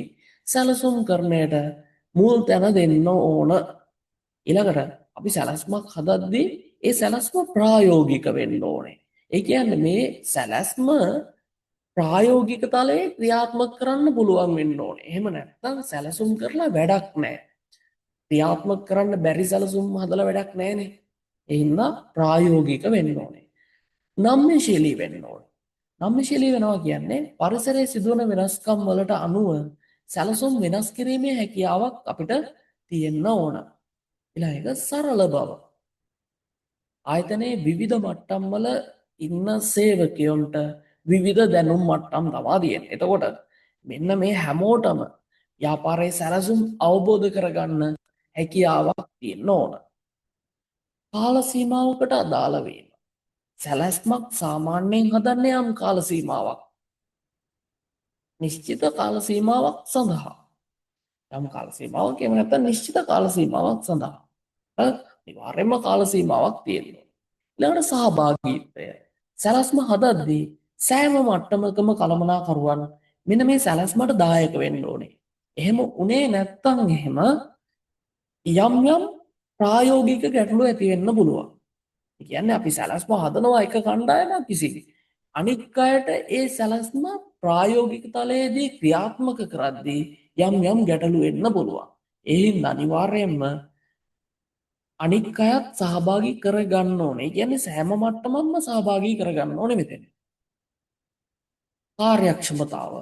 සැලසුම්කරණයට මුල් තැන දෙන්න ඕන. ඊළඟට අපි සැලැස්මක් හදද්දී ඒ සැලැස්ම ප්‍රායෝගික වෙන්න ඕනේ. ඒ කියන්නේ මේ සැලැස්ම ප්‍රායෝගික තලයේ ක්‍රියාත්මක කරන්න පුළුවන් වෙන්න ඕනේ. එහෙම නැත්නම් සැලසුම් කරලා වැඩක් නැහැ. ක්‍රියාත්මක කරන්න බැරි සැලසුම් හදලා වැඩක් නැහැනේ. ඒ හින්දා ප්‍රායෝගික වෙන්න ඕනේ. නම්‍යශීලී වෙන්න ඕනේ. නම්‍යශීලී වෙනවා කියන්නේ පරිසරයේ සිදුවන වෙනස්කම් වලට අනුව සැලසුම් වෙනස් කිරීමේ හැකියාවක් අපිට තියෙන්න ඕන. ඊළඟ එක සරල බව. ආයතනයේ විවිධ මට්ටම් වල ඉන්න සේවකයන්ට විවිධ දැනුම් මට්ටම් තමා තියෙන්නේ. එතකොට මෙන්න මේ හැමෝටම ව්‍යාපාරයේ සැලසුම් අවබෝධ කරගන්න හැකියාවක් තියෙන්න ඕන. කාල සීමාවකට අදාළ වීම. සැලැස්මක් සාමාන්‍යයෙන් හදන්නේ යම් කාල සීමාවක්. නිශ්චිත කාල සීමාවක් සඳහා. යම් කාල සීමාවක් එහෙම නැත්නම් නිශ්චිත කාල සීමාවක් සඳහා. අනිවාර්යයෙන්ම කාල සීමාවක් තියෙන්න ඕන. ඊළඟට සහභාගීත්වය. සැලැස්ම හදද්දී සෑම මට්ටමකම කළමනාකරුවන් මෙන්න මේ සැලැස්මට දායක වෙන්න ඕනේ. එහෙම උනේ නැත්නම් එහෙම යම් යම් ප්‍රායෝගික ගැටලු ඇති වෙන්න පුළුවන්. ඒ කියන්නේ අපි සැලැස්ම හදනවා එක කණ්ඩායමක් විසින්. අනික් අයට ඒ සැලැස්ම ප්‍රායෝගික තලයේදී ක්‍රියාත්මක කරද්දී යම් යම් ගැටලු එන්න පුළුවන්. ඒ හින්දා අනිවාර්යයෙන්ම අනික් අයත් සහභාගී කරගන්න ඕනේ. ඒ කියන්නේ සෑම මට්ටමක්ම සහභාගී කරගන්න ඕනේ මෙතන. කාර්යක්ෂමතාව.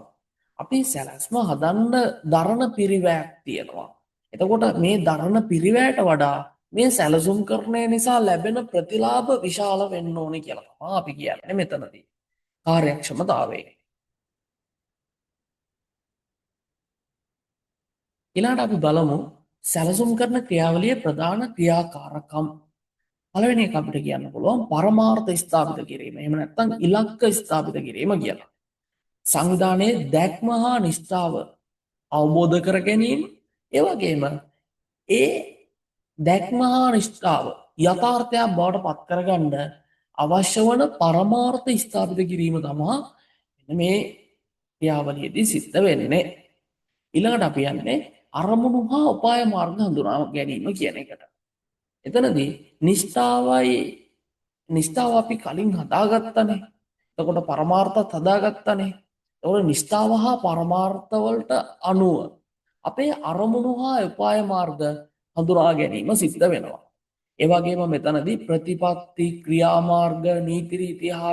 අපි සැලැස්ම හදන්න දරන පිරිවැයක් තියෙනවා. එතකොට මේ දරන පිරිවැයට වඩා මේ සැලසුම් කරණය නිසා ලැබෙන ප්‍රතිලාභ විශාල වෙන්න ඕනේ කියලා තමයි අපි කියන්නේ මෙතනදී. කාර්යක්ෂමතාවය. ඊළඟට අපි බලමු සැලසුම් කරන ක්‍රියාවලියේ ප්‍රධාන ක්‍රියාකාරකම්. පළවෙනි එක අපිට කියන්න පුළුවන් පරමාර්ථ ස්ථාපිත කිරීම. එහෙම නැත්නම් ඉලක්ක ස්ථාපිත කිරීම කියලා. සංවිධානයේ දැක්ම හා නිෂ්ඨාව අවබෝධ කර ගැනීම, ඒ වගේම ඒ දැක්ම හා නිෂ්ඨාව යථාර්ථයක් බවට පත් කරගන්න අවශ්‍ය වන පරමාර්ථ ස්ථාපිත කිරීම තමා මේ ක්‍රියාවලියේදී සිද්ධ වෙන්නේ. ඊළඟට අපි යන්නේ අරමුණු හා උපාය මාර්ග හඳුනා ගැනීම කියන එකට. එතනදී නිෂ්ඨාව අපි කලින් හදාගත්තනේ. එතකොට පරමාර්ථත් හදාගත්තනේ. එතකොට නිෂ්ඨාව හා පරමාර්ථ වලට අනුව අපේ අරමුණු හා උපාය මාර්ග හඳුනා ගැනීම සිද්ධ වෙනවා. ඒ වගේම මෙතනදී ප්‍රතිපත්ති, ක්‍රියාමාර්ග, නීති රීති හා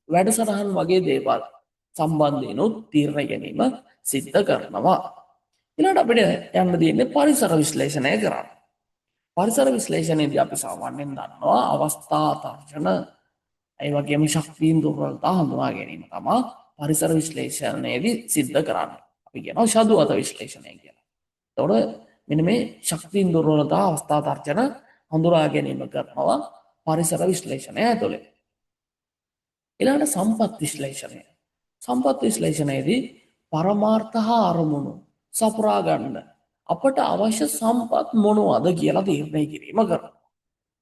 වැඩසටහන් වගේ දේවල් සම්බන්ධයෙන්ුත් තීරණ ගැනීම සිද්ධ කරනවා. ඊළඟට අපිට යන්න තියෙන්නේ පරිසර විශ්ලේෂණය කරන්න. පරිසර විශ්ලේෂණයේදී අපි සාමාන්‍යයෙන් දන්නවා අවස්ථා තර්ජන, ඒ වගේම ශක්තියින් දුර්වලතා හඳුනා ගැනීම තමා පරිසර විශ්ලේෂණයේදී සිද්ධ කරන්නේ. අපි කියනවා ෂදුවත විශ්ලේෂණය කියලා. එතකොට මෙන්න මේ ශක්තියින් දුර්වලතා අවස්ථා තර්ජන හඳුනා ගැනීම කරනවා පරිසර විශ්ලේෂණය ඇතුලේ. ඊළඟට සම්පත් විශ්ලේෂණය. සම්පත් විශ්ලේෂණයේදී පරමාර්ථ හා අරමුණු සපුරා ගන්න අපට අවශ්‍ය සම්පත් මොනවද කියලා තීරණය කිරීම කරනවා.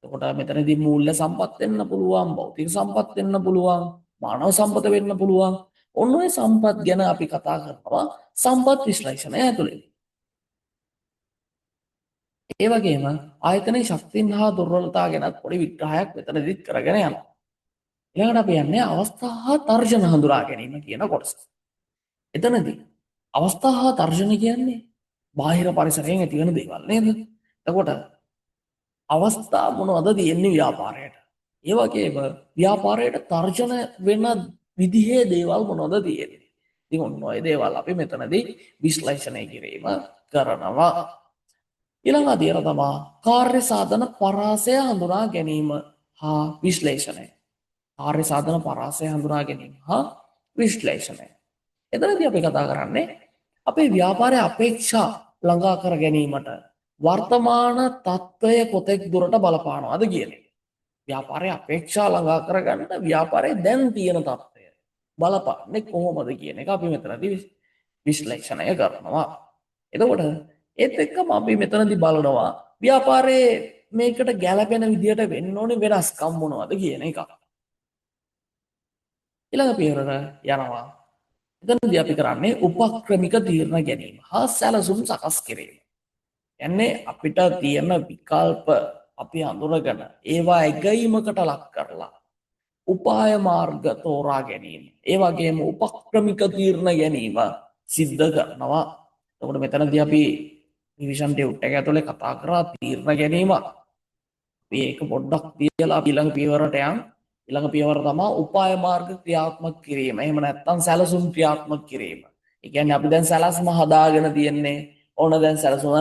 එතකොට මෙතනදී මූල්‍ය සම්පත් වෙන්න පුළුවන්, භෞතික සම්පත් වෙන්න පුළුවන්, මානව සම්පත වෙන්න පුළුවන්. ඔන්න ඔය සම්පත් ගැන අපි කතා කරනවා සම්පත් විශ්ලේෂණය ඇතුලේ. ඒ වගේම ආයතනයේ ශක්තියින් හා දුර්වලතා ගැනත් පොඩි විග්‍රහයක් මෙතනදිත් කරගෙන යනවා. ඊළඟට අපි යන්නේ අවස්ථා හා තර්ජන හඳුනා ගැනීම කියන කොටස. එතනදී අවස්ථා හා තර්ජන කියන්නේ බාහිර පරිසරයෙන් ඇතිවන දේවල් නේද? එතකොට අවස්ථා මොනවද තියෙන්නේ ව්‍යාපාරයට? ඒ වගේම ව්‍යාපාරයට තර්ජන වෙන විදිහේ දේවල් මොනවද තියෙන්නේ? ඉතින් ඔන්න ඔය දේවල් අපි මෙතනදී විශ්ලේෂණය කිරීම කරනවා. ඊළඟ අදියර තමා කාර්ය සාධන පරාසය හඳුනා ගැනීම හා විශ්ලේෂණය. කාර්ය සාධන පරාසය හඳුනා ගැනීම හා විශ්ලේෂණය. එතනදී අපි කතා කරන්නේ අපේ ව්‍යාපාරයේ අපේක්ෂා ළඟා කර ගැනීමට වර්තමාන තත්ත්වය කොතෙක් දුරට බලපානවද කියන එක. ව්‍යාපාරයේ අපේක්ෂා ළඟා කරගන්න ව්‍යාපාරයේ දැන් තියෙන තත්ත්වය බලපාන්නේ කොහොමද කියන එක අපි මෙතනදී විශ්ලේෂණය කරනවා. එතකොට ඒත් එක්කම අපි මෙතනදී බලනවා ව්‍යාපාරයේ මේකට ගැළපෙන විදියට වෙන්න ඕනේ වෙනස්කම් මොනවද කියන එක. ඊළඟ පියවරට යනවා. එතනදී අපි කරන්නේ උපක්‍රමික තීරණ ගැනීම හා සැලසුම් සකස් කිරීම. කියන්නේ අපිට තියෙන විකල්ප අපි අඳුරගෙන ඒවා ඇගයීමකට ලක් කරලා උපාය මාර්ග තෝරා ගැනීම, ඒ වගේම උපක්‍රමික තීරණ ගැනීම සිද්ධ කරනවා. එතකොට මෙතනදී අපි රිවිෂන් ටියුට් එක ඇතුලේ කතා කරා තීරණ ගැනීම. අපි ඒක පොඩ්ඩක් තියලා ඊළඟ පියවරට යන්. ඊළඟ පියවර තමයි උපාය මාර්ග ක්‍රියාත්මක කිරීම. එහෙම නැත්නම් සැලසුම් ක්‍රියාත්මක කිරීම. ඒ කියන්නේ අපි දැන් සැලැස්ම හදාගෙන තියන්නේ. ඕන දැන් සැලසුම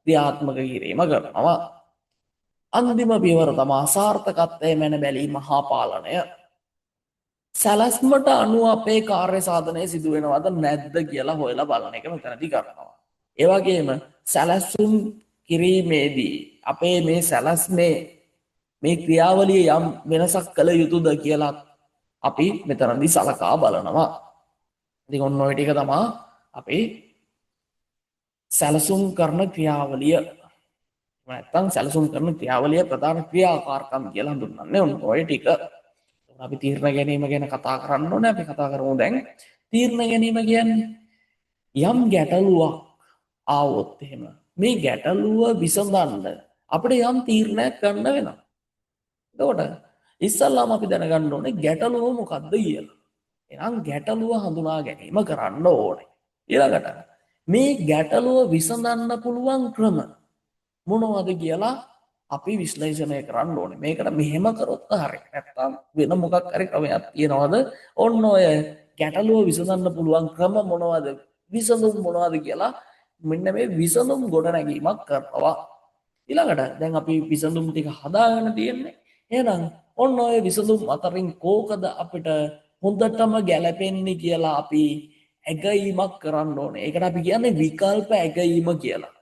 ක්‍රියාත්මක කිරීම කරනවා. අන්තිම පියවර තමා සාර්ථකත්වය මැන බැලීම හා පාලනය. සැලැස්මට අනුව අපේ කාර්ය සාධනය සිදු වෙනවද නැද්ද කියලා හොයලා බලන එක මෙතනදී කරනවා. ඒ වගේම සැලැස්ම් කිරීමේදී අපේ මේ සැලැස්මේ මේ ක්‍රියාවලිය යම් වෙනසක් කළ යුතුද කියලා අපි මෙතනදී සලකා බලනවා. ඉතින් ඔන්න ඔය ටික තමා අපි සැලසුම් කරන ක්‍රියාවලිය. නැත්තම් සැලසුම් කරන ක්‍රියාවලිය ප්‍රධාන ක්‍රියාකාරකම් කියලා හඳුන්වන්නේ ඔන්න ඔය ටික. අපි තීරණ ගැනීම ගැන කතා කරන්න ඕනේ. අපි කතා කරමු දැන්. තීරණ ගැනීම කියන්නේ යම් ගැටලුවක් ආවොත් එහෙම මේ ගැටලුව විසඳන්න අපිට යම් තීරණයක් ගන්න වෙනවා. එතකොට ඉස්සල්ලාම අපි දැනගන්න ඕනේ ගැටලුව මොකද්ද කියලා. එහෙනම් ගැටලුව හඳුනා ගැනීම කරන්න ඕනේ. ඊළඟට මේ ගැටලුව විසඳන්න පුළුවන් ක්‍රම මොනවද කියලා අපි විශ්ලේෂණය කරන්න ඕනේ. මේකට මෙහෙම කරොත් හරි. නැත්තම් වෙන මොකක් හරි ක්‍රමයක් තියනවද? ඔන්න ඔය ගැටලුව විසඳන්න පුළුවන් ක්‍රම මොනවද? විසඳුම් මොනවද කියලා මෙන්න මේ විසඳුම් ගොඩ නැගීමක් කරනවා. ඊළඟට දැන් අපි විසඳුම් ටික හදාගෙන තියෙන්නේ. එහෙනම් ඔන්න ඔය විසඳුම් අතරින් කෝකද අපිට හොඳටම ගැලපෙන්නේ කියලා අපි ඇගයීමක් කරන්න ඕනේ. ඒකට අපි කියන්නේ විකල්ප ඇගයීම කියලා.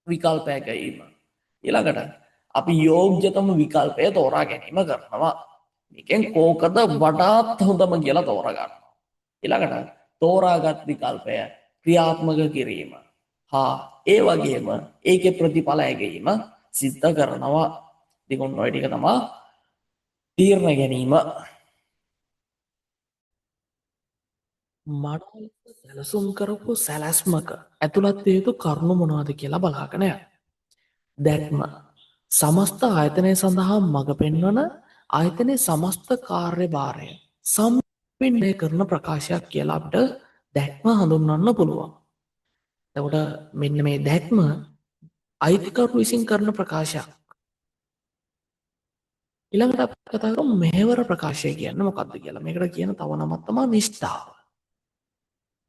විකල්ප ඇගයීම. ඊළඟට අපි යෝග්‍යතම විකල්පය තෝරා ගැනීම කරනවා. මේකෙන් කෝකද වඩාත් හොඳම කියලා තෝරා ගන්නවා. ඊළඟට තෝරාගත් විකල්පය ක්‍රියාත්මක කිරීම හා ඒ වගේම ඒකේ ප්‍රතිඵල ඇගයීම සිද්ධ කරනවා. ඉතින් ඔන්න ඔය ටික තමයි තීරණ ගැනීම. මනෝලෙස සැලසුම් කරපු සැලැස්මක ඇතුළත් විය යුතු කරුණු මොනවද කියලා බලාගෙන යන්න. දැක්ම සමස්ත ආයතනය සඳහා මඟ පෙන්වන ආයතනයේ සමස්ත කාර්යභාරය සම්පූර්ණය කරන ප්‍රකාශයක් කියලා අපිට දැක්ම හඳුන්වන්න පුළුවන්. එතකොට මෙන්න මේ දැක්ම අයිතිකරු විසින් කරන ප්‍රකාශයක්. ඊළඟට අපි කතා කරමු මෙහෙවර ප්‍රකාශය කියන්නේ මොකක්ද කියලා. මේකට කියන තව නමක් තමයි නිෂ්ඨාව.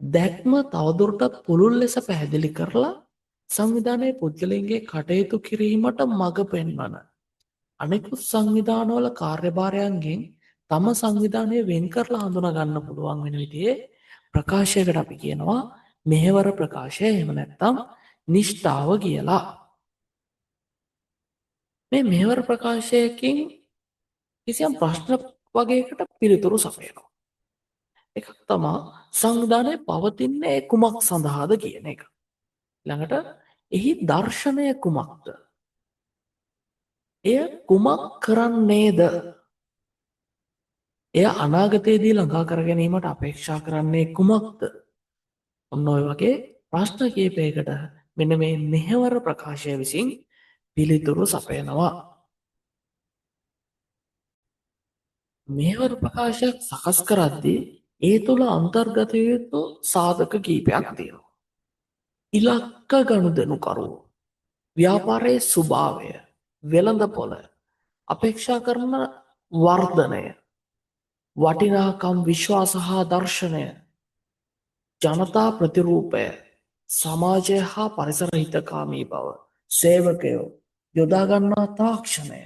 දැක්ම තවදුරටත් පුළුල් ලෙස පැහැදිලි කරලා සංවිධානයේ පුද්ගලයන්ගේ කටයුතු කිරීමට මඟ පෙන්වන අනෙකුත් සංවිධානවල කාර්යභාරයන්ගෙන් තම සංවිධානය වෙන් කරලා හඳුනා ගන්න පුළුවන් වෙන විදිහේ ප්‍රකාශයකට අපි කියනවා මෙහෙවර ප්‍රකාශය, එහෙම නැත්නම් නිෂ්ඨාව කියලා. මේ මෙහෙවර ප්‍රකාශයකින් කිසියම් ප්‍රශ්න වගේකට පිළිතුරු සපයනවා. එකක් තමා සංවිධානය පවතින්නේ කුමක් සඳහාද කියන එක. ළඟට එහි දර්ශනය කුමක්ද? එය කුමක් කරන්නේද? එය අනාගතයේදී ළඟා කර ගැනීමට අපේක්ෂා කරන්නේ කුමක්ද? ඔන්න ඔය වගේ ප්‍රශ්න කීපයකට මෙන්න මේ මෙහෙවර ප්‍රකාශය විසින් පිළිතුරු සපයනවා. මෙහෙවර ප්‍රකාශයක් සකස් කරද්දී ඒ තුළ අන්තර්ගත යුතු සාධක කීපයක් තියෙනවා. ඉලක්ක ගනුදෙනුකරුවෝ, ව්‍යාපාරයේ ස්වභාවය, වෙළඳපොළ, අපේක්ෂා කරන වර්ධනය, වටිනාකම් විශ්වාස හා දර්ශනය, ජනතා ප්‍රතිරූපය, සමාජය හා පරිසර හිතකාමී බව, සේවකයෝ, යොදා ගන්නා තාක්ෂණය.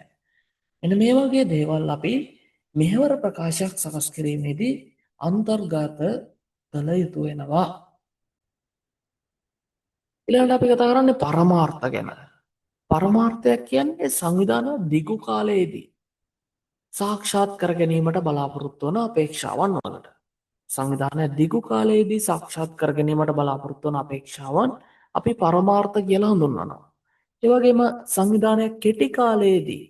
මෙන්න මේ වගේ දේවල් අපි මෙහෙවර ප්‍රකාශයක් සකස් කිරීමේදී අන්තර්ගත කළ යුතු වෙනවා. ඊළඟට අපි කතා කරන්නේ පරමාර්ථ ගැන. පරමාර්ථයක් කියන්නේ සංවිධාන දිගු කාලයේදී සාක්ෂාත් කර ගැනීමට බලාපොරොත්තු වන අපේක්ෂාවන් වලට. සංවිධානය දිගු කාලයේදී සාක්ෂාත් කර ගැනීමට බලාපොරොත්තු වන අපේක්ෂාවන් අපි පරමාර්ථ කියලා හඳුන්වනවා. ඒ වගේම සංවිධානයක් කෙටි කාලයේදී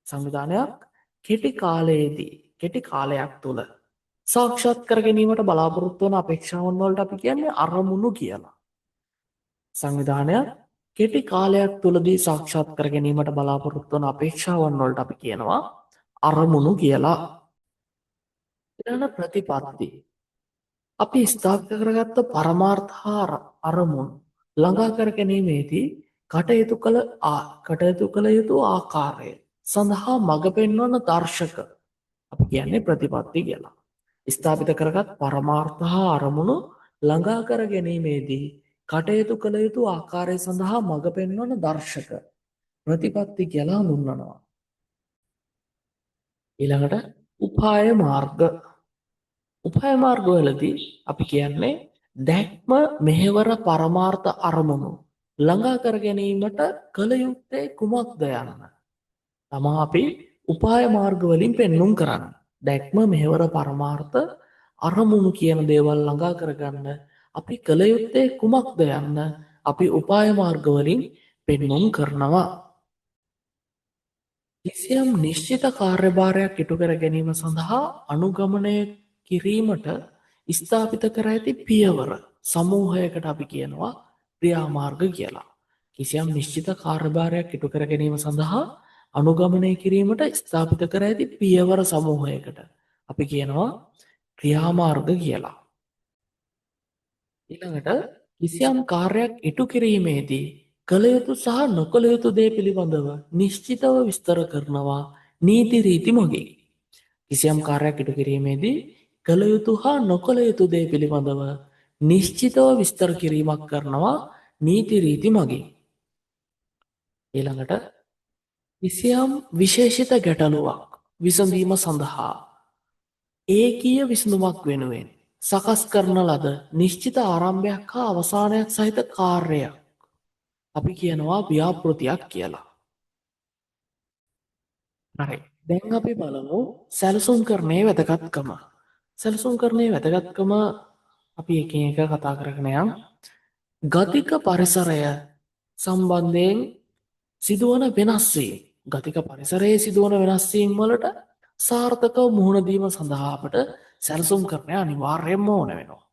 සංවිධානයක් කෙටි කාලයේදී කෙටි කාලයක් තුළ සාක්ෂාත් කර ගැනීමට බලාපොරොත්තු වන අපේක්ෂාවන් වලට අපි කියන්නේ අරමුණු කියලා. සංවිධානයක් කෙටි කාලයක් තුළදී සාක්ෂාත් කර ගැනීමට බලාපොරොත්තු වන අපේක්ෂාවන් වලට අපි කියනවා අරමුණු කියලා. ඊළඟ ප්‍රතිපත්ති. අපි ස්ථාපිත කරගත්ත පරමාර්ථ හා අරමුණු ළඟා කර ගැනීමේදී කටයුතු කළ යුතු ආකාරය සඳහා මඟ පෙන්වන දර්ශක අපි කියන්නේ ප්‍රතිපත්ති කියලා. ස්ථාපිත කරගත් පරමාර්ථ හා අරමුණු ළඟා කර ගැනීමේදී කටයුතු කළ යුතු ආකාරය සඳහා මඟ පෙන්වන දර්ශක ප්‍රතිපත්ති කියලා හඳුන්වනවා. ඊළඟට උපාය මාර්ග. උපාය මාර්ගවලදී අපි කියන්නේ දැක්ම, මෙහෙවර, පරමාර්ථ අරමුණු ළඟා කර ගැනීමට කළ යුත්තේ කුමක්ද යන්න තමා අපි උපාය මාර්ග වලින් පෙන්නුම් කරන්නේ. දැක්ම, මෙහෙවර, පරමාර්ථ අරමුණු කියන දේවල් ළඟා කරගන්න අපි කළ යුත්තේ කුමක්ද යන්න අපි උපාය මාර්ග වලින් පෙන්නුම් කරනවා. කිසියම් නිශ්චිත කාර්යභාරයක් ඉටු කර ගැනීම සඳහා අනුගමනය කිරීමට ස්ථාපිත කර ඇති පියවර සමූහයකට අපි කියනවා ක්‍රියාමාර්ග කියලා. කිසියම් නිශ්චිත කාර්යභාරයක් ඉටු කර ගැනීම සඳහා අනුගමනය කිරීමට ස්ථාපිත කර ඇති පියවර සමූහයකට අපි කියනවා ක්‍රියාමාර්ග කියලා. ඊළඟට කිසියම් කාර්යයක් ඉටු කිරීමේදී කළ යුතු සහ නොකළ යුතු දේ පිළිබඳව නිශ්චිතව විස්තර කරනවා නීති රීති මගින්. කිසියම් කාර්යයක් ඉටු කිරීමේදී කළ යුතු හා නොකළ යුතු දේ පිළිබඳව නිශ්චිතව විස්තර කිරීමක් කරනවා නීති රීති මගින්. ඊළඟට කිසියම් විශේෂිත ගැටලුවක් විසඳීම සඳහා ඒකීය විසඳුමක් වෙනුවෙන් සකස් කරන ලද නිශ්චිත ආරම්භයක් හා අවසානයක් සහිත කාර්යයක් අපි කියනවා ව්‍යාපෘතියක් කියලා. හරි. දැන් අපි බලමු සැලසුම්කරණයේ වැදගත්කම. සැලසුම්කරණයේ වැදගත්කම අපි එකින් එක කතා කරගෙන යමු. ගතික පරිසරය සම්බන්ධයෙන් සිදුවන වෙනස් වීම්, ගතික පරිසරයේ සිදුවන වෙනස් වීම් වලට සාර්ථකව මුහුණ දීම සඳහා අපට සැලසුම්කරණය අනිවාර්යයෙන්ම ඕන වෙනවා.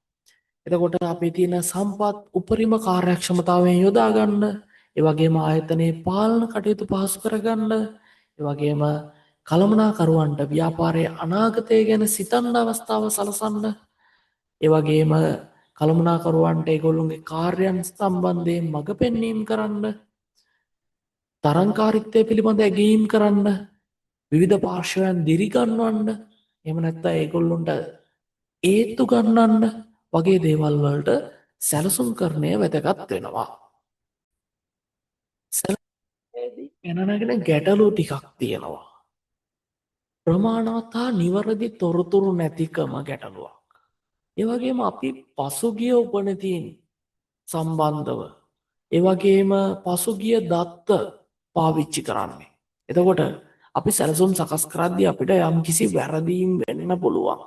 එතකොට අපේ තියෙන සම්පත් උපරිම කාර්යක්ෂමතාවයෙන් යොදා ගන්න, ඒ වගේම ආයතනයේ පාලන කටයුතු පහසු කරගන්න, ඒ වගේම කළමනාකරුවන්ට ව්‍යාපාරයේ අනාගතය ගැන සිතන්න අවස්ථාව සලසන්න, ඒ වගේම කළමනාකරුවන්ට ඒගොල්ලොන්ගේ කාර්යයන් සම්බන්ධයෙන් මඟ පෙන්වීම් කරන්න, තරංකාරීත්වය පිළිබඳ ඇගයීම් කරන්න, විවිධ පාර්ශ්වයන් දිරිගන්වන්න, එහෙම නැත්නම් ඒගොල්ලොන්ට ඒත්තු ගන්නන්න වගේ දේවල් වලට සැලසුම්කරණය වැදගත් වෙනවා. සැලසුම්කරණයේදී පැන නගෙන ගැටලු ටිකක් තියෙනවා. ප්‍රමාණවත් හා නිවැරදි තොරතුරු නැතිකම ගැටලුවක්. ඒ වගේම අපි පසුගිය උපනතීන් සම්බන්ධව, ඒ වගේම පසුගිය දත්ත පාවිච්චි කරන්නේ. එතකොට අපි සැලසුම් සකස් කරද්දී අපිට යම්කිසි වැරදීම් වෙන්න පුළුවන්.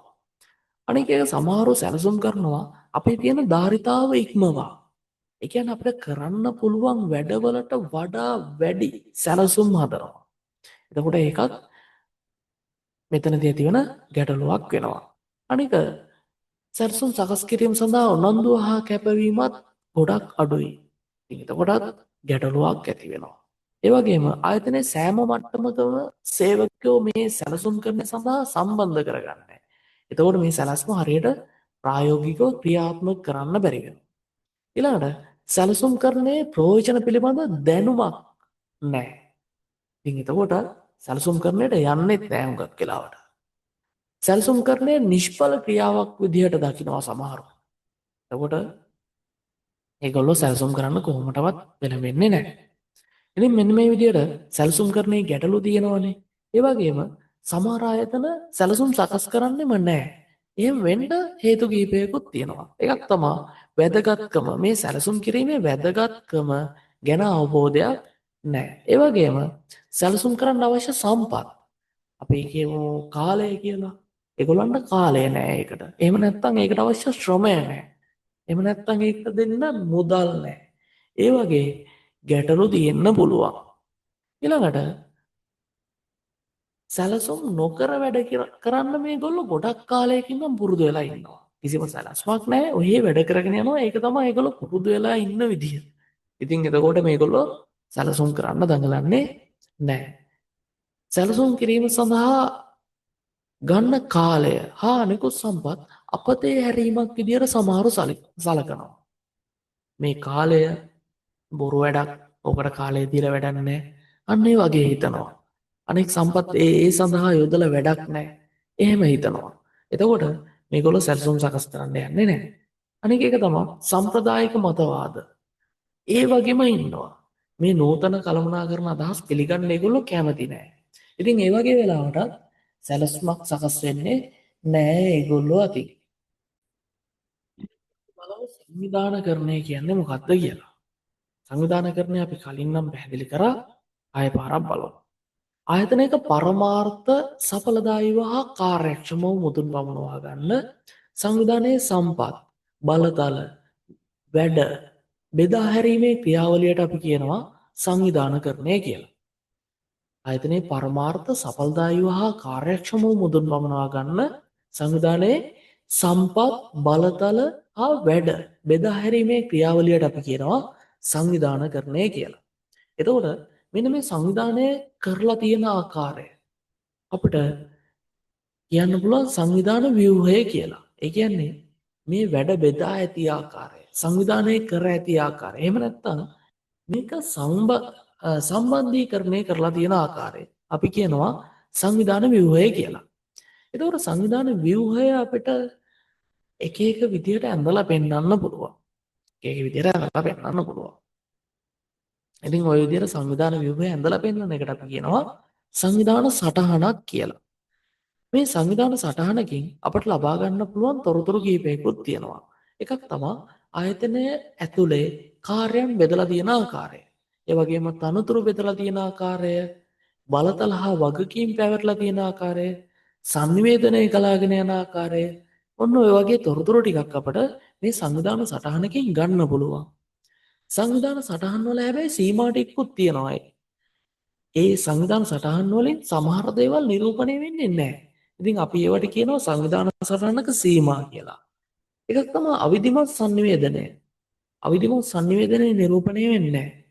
අනික එක සමහරව සැලසුම් කරනවා අපේ තියෙන ධාරිතාව ඉක්මවා. ඒ කියන්නේ අපිට කරන්න පුළුවන් වැඩවලට වඩා වැඩි සැලසුම් හදනවා. එතකොට ඒකත් මෙතනදී ඇතිවන ගැටලුවක් වෙනවා. අනික සැලසුම් සකස් කිරීම සඳහා උනන්දුව හා කැපවීමත් ගොඩක් අඩුයි. ඉතින් එතකොටත් ගැටලුවක් ඇති වෙනවා. ඒ වගේම ආයතනයේ සෑම මට්ටමකම සේවකයෝ මේ සැලසුම් කරන සඳහා සම්බන්ධ කරගන්නේ. එතකොට මේ සැලැස්ම හරියට ප්‍රායෝගිකව ක්‍රියාත්මක කරන්න බැරි වෙනවා. ඊළඟට සැලසුම් කරන්නේ ප්‍රයෝජන පිළිබඳ දැනුමක් නැහැ. ඉතින් එතකොට සැලසුම් කරන්නට යන්නෙත් නෑ හුඟක් වෙලාවට. සැලසුම් කරන්නේ නිෂ්ඵල ක්‍රියාවක් විදිහට දකිනවා සමහරු. එතකොට ඒගොල්ලෝ සැලසුම් කරන්න කොහොමටවත් පෙළඹෙන්නේ නැහැ. ඉතින් මෙන්න මේ විදිහට සැලසුම් කරන්නේ ගැටලු තියෙනවනේ. ඒ වගේම සමහර ආයතන සැලසුම් සකස් කරන්නෙම නැහැ. එහෙම වෙන්න හේතු කිහිපයකුත් තියෙනවා. එකක් තමා වැදගත්කම. මේ සැලසුම් කිරීමේ වැදගත්කම ගැන අවබෝධයක් නැහැ. ඒ වගේම සැලසුම් කරන්න අවශ්‍ය සම්පත්. අපි කියමු කාලය කියලා. ඒගොල්ලන්ට කාලය නෑ ඒකට. එහෙම නැත්නම් ඒකට අවශ්‍ය ශ්‍රමය නෑ. එහෙම නැත්නම් ඒකට දෙන්න මුදල් නෑ. ඒ වගේ ගැටලු තියෙන්න පුළුවන්. ඊළඟට සැලසුම් නොකර වැඩ කරන්න මේගොල්ලෝ ගොඩක් කාලයකින් නම් පුරුදු වෙලා ඉන්නවා. කිසිම සැලැස්මක් නෑ. ඔහේ වැඩ කරගෙන යනවා. ඒක තමයි ඒගොල්ලෝ පුරුදු වෙලා ඉන්න විදිය. ඉතින් එතකොට මේගොල්ලෝ සැලසුම් කරන්න දඟලන්නේ නෑ. සැලසුම් කිරීම සඳහා ගන්න කාලය හා අනෙකුත් සම්පත් අපතේ හැරීමක් විදියට සමහරු සලකනවා. මේ කාලය බොරු වැඩක්, ඔකට කාලය දීලා වැඩක් නෑ. අන්න ඒ වගේ හිතනවා. අනෙක් සම්පත් ඒ ඒ සඳහා යොදලා වැඩක් නෑ. එහෙම හිතනවා. එතකොට මේගොල්ලෝ සැලසුම් සකස් කරන්න යන්නේ නෑ. අනික එක තමයි සම්ප්‍රදායික මතවාද. ඒ වගේම ඉන්නවා. මේ නූතන කළමනාකරණ අදහස් පිළිගන්න ඒගොල්ලෝ කැමති නෑ. ඉතින් ඒ වගේ වෙලාවටත් සැලැස්මක් සකස් වෙන්නේ නෑ ඒගොල්ලෝ අතින්. බලමු සංවිධානකරණය කියන්නේ මොකක්ද කියලා. සංවිධානකරණය අපි කලින් නම් පැහැදිලි කරා, ආයෙ පාරක් බලමු. ආයතනයක පරමාර්ථ සඵලදායීව හා කාර්යක්ෂමව මුදුන් පමුණවා ගන්න සංවිධානයේ සම්පත්, බලතල, වැඩ බෙදා හැරීමේ ක්‍රියාවලියට අපි කියනවා සංවිධානකරණය කියලා. ආයතනයේ පරමාර්ථ සඵලදායීව හා කාර්යක්ෂමව මුදුන් පමුණවා ගන්න සංවිධානයේ සම්පත්, බලතල හා වැඩ බෙදා හැරීමේ ක්‍රියාවලියට අපි කියනවා සංවිධානකරණය කියලා. එතකොට මෙන්න මේ සංවිධානය කරලා තියෙන ආකාරය අපිට කියන්න පුළුවන් සංවිධාන ව්‍යුහය කියලා. ඒ කියන්නේ මේ වැඩ බෙදා ඇති ආකාරය, සංවිධානය කර ඇති ආකාරය. එහෙම නැත්නම් මේක සම්බන්ධීකරණය කරලා තියෙන ආකාරය අපි කියනවා සංවිධාන ව්‍යුහය කියලා. එතකොට සංවිධාන ව්‍යුහය අපිට එක එක විදිහට ඇඳලා පෙන්වන්න පුළුවන්. එක එක විදිහට ඇඳලා පෙන්වන්න පුළුවන්. ඉතින් ඔය විදිහට සංවිධාන ව්‍යුහය ඇඳලා පෙන්වන එකට අපි කියනවා සංවිධාන සටහනක් කියලා. මේ සංවිධාන සටහනකින් අපට ලබා ගන්න පුළුවන් තොරතුරු කිහිපයකුත් තියෙනවා. එකක් තමයි ආයතනය ඇතුලේ කාර්යයන් බෙදලා තියෙන ආකාරය. ඒ වගේම තනතුරු බෙදලා තියෙන ආකාරය, බලතල හා වගකීම් පැවරලා තියෙන ආකාරය, සන්නිවේදනය ගලාගෙන යන ආකාරය, ඔන්න ඔය වගේ තොරතුරු ටිකක් අපට මේ සංවිධාන සටහනකින් ගන්න පුළුවන්. සංවිධාන සටහන් වල හැබැයි සීමා ටිකකුත් තියෙනවා. ඒ සංවිධාන සටහන් වලින් සමහර දේවල් නිරූපණය වෙන්නේ නැහැ. ඉතින් අපි ඒවට කියනවා සංවිධාන සටහනක සීමා කියලා. එකක් තමයි අවිධිමත් සන්නිවේදනය. අවිධිමත් සන්නිවේදනය නිරූපණය වෙන්නේ නැහැ.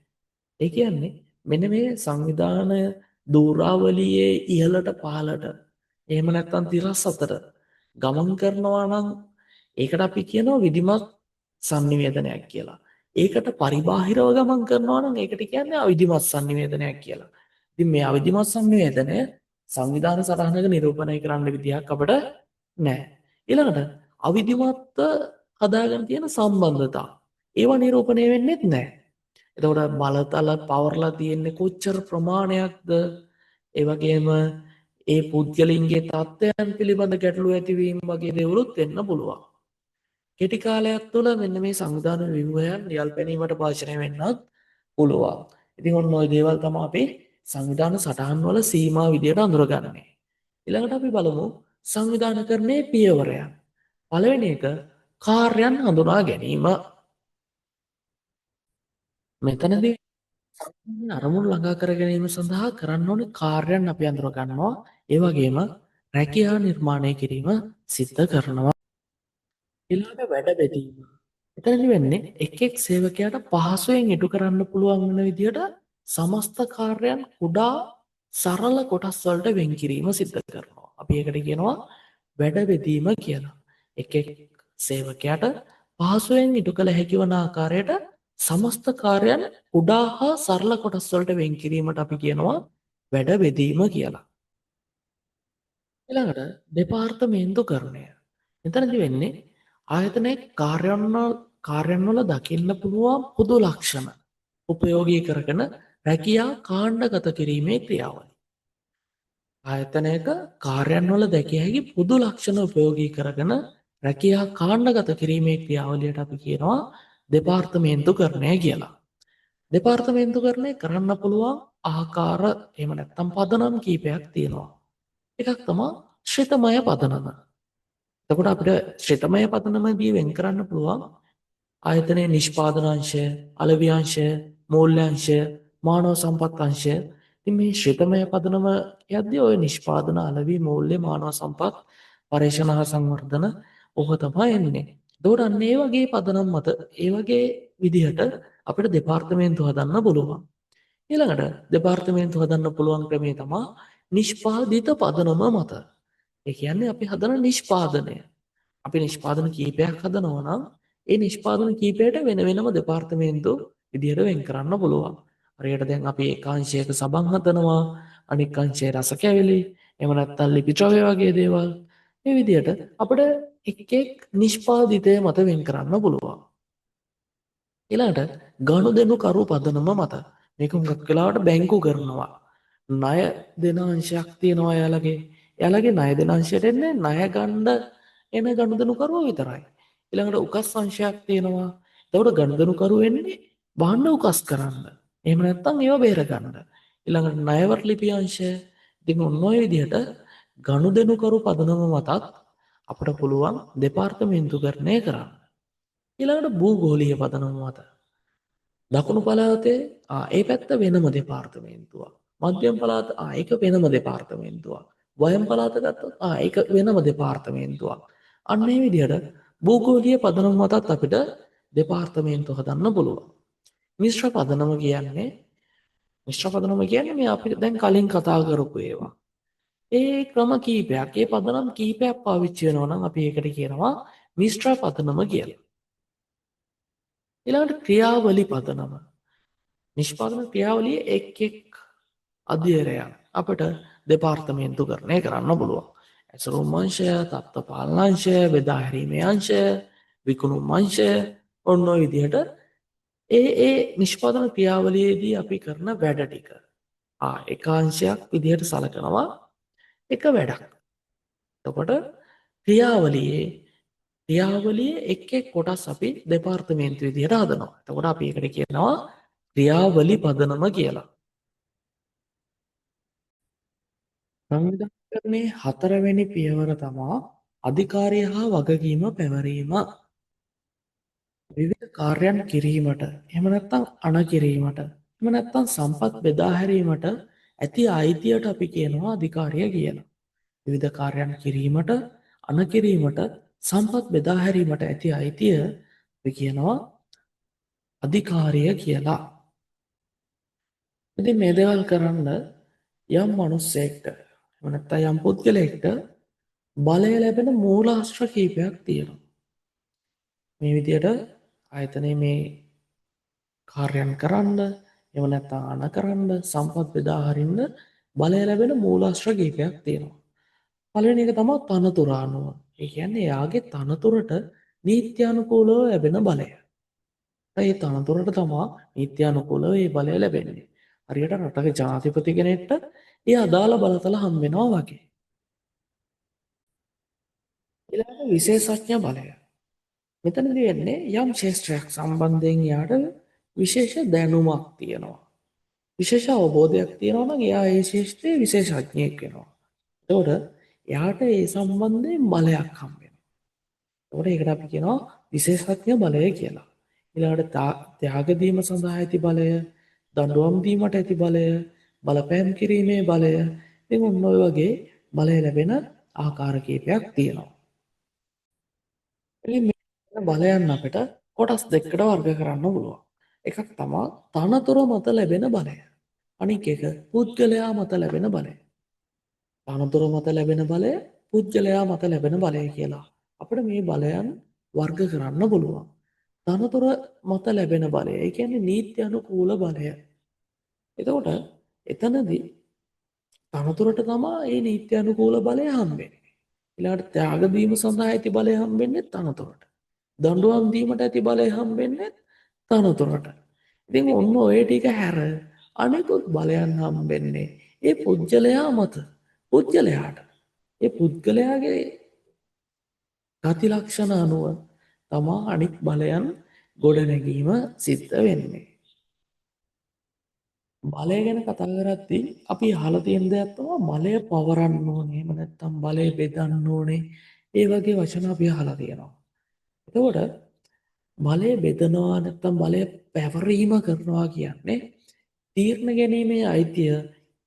ඒ කියන්නේ මෙන්න මේ සංවිධානය දූරාවලියේ ඉහළට පහළට එහෙම නැත්නම් තිරස් අතර ගමන් කරනවා නම් ඒකට අපි කියනවා විධිමත් සන්නිවේදනයක් කියලා. ඒකට පරිබාහිරව ගමන් කරනවා නම් ඒකට කියන්නේ අවිධිමත් සන්නිවේදනයක් කියලා. ඉතින් මේ අවිධිමත් සන්නිවේදනය සංවිධාන සටහනක නිරූපණය කරන්න විදිහක් අපිට නැහැ. ඊළඟට අවිධිමත්ව හදාගෙන තියෙන සම්බන්ධතා ඒවා නිරූපණය වෙන්නෙත් නැහැ. එතකොට බලතල පවර්ලා තියෙන්නේ කොච්චර ප්‍රමාණයක්ද? ඒ වගේම ඒ පුද්ගලින්ගේ තත්ත්වයන් පිළිබඳ ගැටලු ඇතිවීම වගේ දේවලුත් වෙන්න පුළුවන්. කෙටි කාලයක් තුළ මෙන්න මේ සංවිධාන ව්‍යුහයන් යල් පැනීමට භාජනය වෙන්නත් පුළුවන්. ඉතින් ඔන්න ඔය දේවල් තමයි අපි සංවිධාන සටහන් වල සීමා විදියට අඳුරගන්නේ. ඊළඟට අපි බලමු සංවිධානකරණයේ පියවරයන්. පළවෙනි එක කාර්යයන් හඳුනා ගැනීම. මෙතනදී අරමුණු ළඟා කර ගැනීම සඳහා කරන්න ඕනේ කාර්යයන් අපි අඳුර ගන්නවා. ඒ වගේම රැකියා නිර්මාණය කිරීම සිද්ධ කරනවා. ඊළඟට වැඩ බෙදීම. එතනදි වෙන්නේ එක් එක් සේවකයාට පහසුවෙන් ඉටු කරන්න පුළුවන් වෙන විදිහට සමස්ත කාර්යයන් කුඩා සරල කොටස් වලට වෙන් කිරීම සිද්ධ කරනවා. අපි ඒකට කියනවා වැඩ බෙදීම කියලා. එක් එක් සේවකයාට පහසුවෙන් ඉටු කළ හැකි වන ආකාරයට සමස්ත කාර්යයන් කුඩා හා සරල කොටස් වලට වෙන් කිරීමට අපි කියනවා වැඩ බෙදීම කියලා. ඊළඟට දෙපාර්තමේන්තුකරණය. එතනදි වෙන්නේ ආයතනයේ කාර්යයන් වල දකින්න පුළුවන් පොදු ලක්ෂණ උපයෝගී කරගෙන රැකියා කාණ්ඩගත කිරීමේ ක්‍රියාවලිය. ආයතනයක කාර්යයන් වල දැකිය හැකි පොදු ලක්ෂණ උපයෝගී කරගෙන රැකියා කාණ්ඩගත කිරීමේ ක්‍රියාවලියට අපි කියනවා දෙපාර්තමේන්තුකරණය කියලා. දෙපාර්තමේන්තුකරණය කරන්න පුළුවන් ආකාර එහෙම නැත්නම් පදනම් කීපයක් තියෙනවා. එකක් තමයි ශ්‍රිතමය පදනම. එතකොට අපිට ශ්‍රිතමය පදනමදී වෙන් කරන්න පුළුවන් ආයතනයේ නිෂ්පාදන අංශය, අලෙවි අංශය, මූල්‍ය අංශය, මානව සම්පත් අංශය. ඉතින් මේ ශ්‍රිතමය පදනම කියද්දී ඔය නිෂ්පාදන, අලෙවි, මූල්‍ය, මානව සම්පත්, පර්යේෂණ හා සංවර්ධන ඔක තමයි එන්නේ. එතකොට අන්න ඒ වගේ පදනම් මත ඒ වගේ විදිහට අපිට දෙපාර්තමේන්තු හදන්න පුළුවන්. ඊළඟට දෙපාර්තමේන්තු හදන්න පුළුවන් ක්‍රමය තමයි නිෂ්පාදිත පදනම මත. ඒ කියන්නේ අපි හදන නිෂ්පාදනය. අපි නිෂ්පාදන කීපයක් හදනවා නම් ඒ නිෂ්පාදන කීපයට වෙන වෙනම දෙපාර්තමේන්තු විදිහට වෙන් කරන්න පුළුවන්. හරියට දැන් අපි එක අංශයක සබන් හදනවා, අනික් අංශයේ රස කැවිලි, එහෙම නැත්නම් ලිපි ද්‍රව්‍ය වගේ දේවල්. මේ විදිහට අපිට එක් එක් නිෂ්පාදිතය මත වෙන් කරන්න පුළුවන්. ඊළඟට ගනුදෙනුකරු පදනම මත. මේක හුඟක් වෙලාවට බැංකු කරනවා. ණය දෙන අංශයක් තියෙනවා එයාලගේ. එයාලගේ ණය දෙන අංශයට එන්නේ ණය ගන්න එන ගනුදෙනුකරුවෝ විතරයි. ඊළඟට උකස් අංශයක් තියෙනවා. එතකොට ගනුදෙනුකරු වෙන්නේ භාණ්ඩ උකස් කරන්න. එහෙම නැත්නම් ඒවා බේර ගන්න. ඊළඟට ණයවර ලිපි අංශය. ඉතින් ඔන්න ඔය විදිහට ගනුදෙනුකරු පදනම මතත් අපට පුළුවන් දෙපාර්තමේන්තුකරණය කරන්න. ඊළඟට භූගෝලීය පදනම මත. දකුණු පළාතේ ඒ පැත්ත වෙනම දෙපාර්තමේන්තුවක්. මධ්‍යම පළාත ඒක වෙනම දෙපාර්තමේන්තුවක්. වයම් පළාත ගත්තොත් ඒක වෙනම දෙපාර්තමේන්තුවක්. අන්න ඒ විදිහට භූගෝලීය පදනම මතත් අපිට දෙපාර්තමේන්තු හදන්න පුළුවන්. මිශ්‍ර පදනම කියන්නේ මිශ්‍ර පදනම කියන්නේ මේ අපි දැන් කලින් කතා කරපු ඒවා. ඒ ක්‍රම කීපයක්, ඒ පදනම් කීපයක් පාවිච්චි වෙනවා නම් අපි ඒකට කියනවා මිශ්‍ර පදනම කියලා. ඊළඟට ක්‍රියාවලි පදනම. නිෂ්පාදන ක්‍රියාවලියේ එක් එක් අධ්‍යයනයන් අපිට දෙපාර්තමේන්තුකරණය කරන්න පුළුවන්. ඇසුරුම් අංශය, තත්ත්ව පාලන අංශය, බෙදා හැරීමේ අංශය, විකුණුම් අංශය, ඔන්න ඔය විදිහට ඒ ඒ නිෂ්පාදන ක්‍රියාවලියේදී අපි කරන වැඩ ටික එක අංශයක් විදිහට සලකනවා එක වැඩක්. එතකොට ක්‍රියාවලියේ ක්‍රියාවලියේ එක් එක් කොටස් අපි දෙපාර්තමේන්තු විදිහට හදනවා. එතකොට අපි ඒකට කියනවා ක්‍රියාවලි පදනම කියලා. සංවිධානකරණයේ හතරවෙනි පියවර තමා අධිකාරිය හා වගකීම පැවරීම. විවිධ කාර්යයන් කිරීමට, එහෙම නැත්නම් අණ කිරීමට, එහෙම නැත්නම් සම්පත් බෙදා හැරීමට ඇති අයිතියට අපි කියනවා අධිකාරිය කියලා. විවිධ කාර්යයන් කිරීමට, අණ කිරීමට, සම්පත් බෙදා හැරීමට ඇති අයිතිය අපි කියනවා අධිකාරිය කියලා. ඉතින් මේ දේවල් කරන්න යම් මිනිස්සෙක්ට, එහෙම නැත්නම් යම් පුද්ගලයෙක්ට බලය ලැබෙන මූලාශ්‍ර කීපයක් තියෙනවා. මේ විදියට ආයතනයේ මේ කාර්යයන් කරන්න, එහෙම නැත්නම් අණ කරන්න, සම්පත් බෙදා හරින්න බලය ලැබෙන මූලාශ්‍ර කීපයක් තියෙනවා. පළවෙනි එක තමයි තනතුර අනුව. ඒ කියන්නේ එයාගේ තනතුරට නීත්‍යානුකූලව ලැබෙන බලය. ඒ තනතුරට තමයි නීත්‍යානුකූලව මේ බලය ලැබෙන්නේ. හරියට රටක ජනාධිපති කෙනෙක්ට ඒ අදාළ බලතල හම් වෙනවා වගේ. ඊළඟට විශේෂඥ බලය. මෙතනදී වෙන්නේ යම් ක්ෂේත්‍රයක් සම්බන්ධයෙන් එයාට විශේෂ දැනුමක් තියෙනවා. විශේෂ අවබෝධයක් තියෙනවා නම් එයා ඒ ක්ෂේත්‍රයේ විශේෂඥයෙක් වෙනවා. එතකොට එයාට ඒ සම්බන්ධයෙන් බලයක් හම්බ වෙනවා. එතකොට ඒකට අපි කියනවා විශේෂඥ බලය කියලා. ඊළඟට ත්‍යාග දීම සඳහා ඇති බලය, දඬුවම් දීමට ඇති බලය, බලපෑම් කිරීමේ බලය, ඉතින් ඔන්න ඔය වගේ බලය ලැබෙන ආකාර කීපයක් තියෙනවා. ඉතින් මේ බලයන් අපිට කොටස් දෙකකට වර්ග කරන්න පුළුවන්. එකක් තමා තනතුර මත ලැබෙන බලය. අනික එක පුද්ගලයා මත ලැබෙන බලය. තනතුර මත ලැබෙන බලය, පුද්ගලයා මත ලැබෙන බලය කියලා අපිට මේ බලයන් වර්ග කරන්න පුළුවන්. තනතුර මත ලැබෙන බලය, ඒ කියන්නේ නීත්‍ය අනුකූල බලය. එතකොට එතනදී තනතුරට තමා මේ නීත්‍ය අනුකූල බලය හම්බෙන්නේ. ඊළඟට ත්‍යාග දීම සඳහා ඇති බලය හම්බෙන්නේ තනතුරට. දඬුවම් දීමට ඇති බලය හම්බෙන්නේ තනතුරට. ඉතින් ඔන්න ඔය ටික හැර අනෙකුත් බලයන් හම්බෙන්නේ ඒ පුද්ගලයා මත. පුද්ගලයාට. ඒ පුද්ගලයාගේ ගති ලක්ෂණ අනුව තමා අනිත් බලයන් ගොඩනැගීම සිද්ධ වෙන්නේ. බලය ගැන කතා කරද්දී අපි අහලා තියෙන දෙයක් තමයි බලය පවරන්න ඕනේ. එහෙම නැත්නම් බලය බෙදන්න ඕනේ. ඒ වගේ වචන අපි අහලා තියෙනවා. එතකොට බලය බෙදනවා නැත්නම් බලය පැවරීම කරනවා කියන්නේ තීරණ ගැනීමේ අයිතිය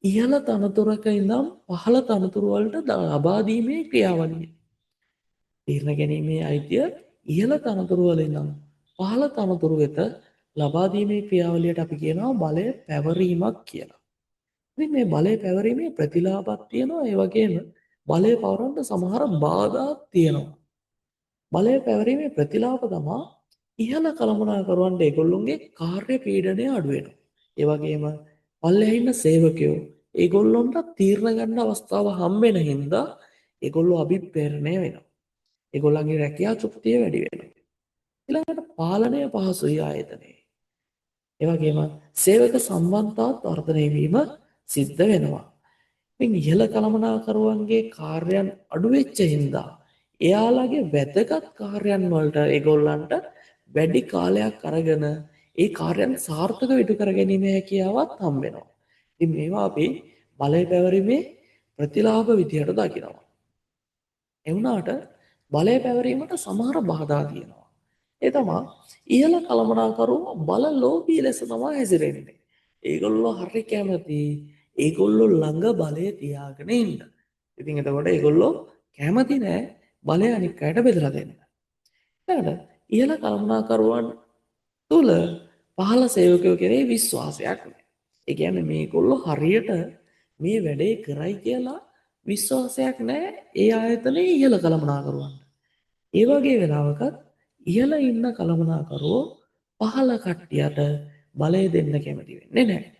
ඉහළ තනතුරක ඉඳන් පහළ තනතුරු වලට ලබා දීමේ ක්‍රියාවලිය. තීරණ ගැනීමේ අයිතිය ඉහළ තනතුරු වල ඉඳන් පහළ තනතුරු වෙත ලබා දීමේ ක්‍රියාවලියට අපි කියනවා බලය පැවරීමක් කියලා. ඉතින් මේ බලය පැවරීමේ ප්‍රතිලාභات තියෙනවා, ඒ වගේම බලය පවරන්න සමහර බාධාත් තියෙනවා. බලය පැවරීමේ ප්‍රතිලාභ තමා ඉහළ කළමනාකරුවන්ට ඒගොල්ලොන්ගේ කාර්ය පීඩනය අඩු වෙනවා. ඒ වගේම පල්ලෙහා ඉන්න සේවකයෝ ඒගොල්ලොන්ට තීරණ ගන්න අවස්ථාව හම්බෙන හින්දා ඒගොල්ලෝ අභිප්‍රේරණය වෙනවා. ඒගොල්ලන්ගේ රැකියා තෘප්තිය වැඩි වෙනවා. ඊළඟට පාලනය පහසුයි ආයතනයේ. ඒ වගේම සේවක සම්බන්ධතාවත් වර්ධනය වීම සිද්ධ වෙනවා. ඉතින් ඉහළ කළමනාකරුවන්ගේ කාර්යයන් අඩු වෙච්ච හින්දා එයාලගේ වැදගත් කාර්යයන් වලට ඒගොල්ලන්ට වැඩි කාලයක් අරගෙන ඒ කාර්යයන් සාර්ථකව ඉටු කර ගැනීමේ හැකියාවත් හම්බ වෙනවා. ඉතින් මේවා අපි බලය පැවරීමේ ප්‍රතිලාභ විදියට දකිනවා. ඒ වුණාට බලය පැවරීමට සමහර බාධා තියෙනවා. ඒ තමා ඉහළ කළමනාකරුවෝ බල ලෝභී ලෙස තමා හැසිරෙන්නේ. ඒගොල්ලෝ හරි කැමති ඒගොල්ලෝ ළඟ බලය තියාගෙන ඉන්න. ඉතින් එතකොට ඒගොල්ලෝ කැමති නෑ බලය අනික් අයට බෙදලා දෙන්න. ඊළඟට ඉහළ කළමනාකරුවන් තුළ පහළ සේවකයෝ කෙරෙහි විශ්වාසයක් නෑ. ඒ කියන්නේ මේගොල්ලෝ හරියට මේ වැඩේ කරයි කියලා විශ්වාසයක් නෑ ඒ ආයතනයේ ඉහළ කළමනාකරුවන්ට. ඒ වගේ වෙලාවකත් ඉහළ ඉන්න කළමනාකරුවෝ පහළ කට්ටියට බලය දෙන්න කැමති වෙන්නේ නැහැ.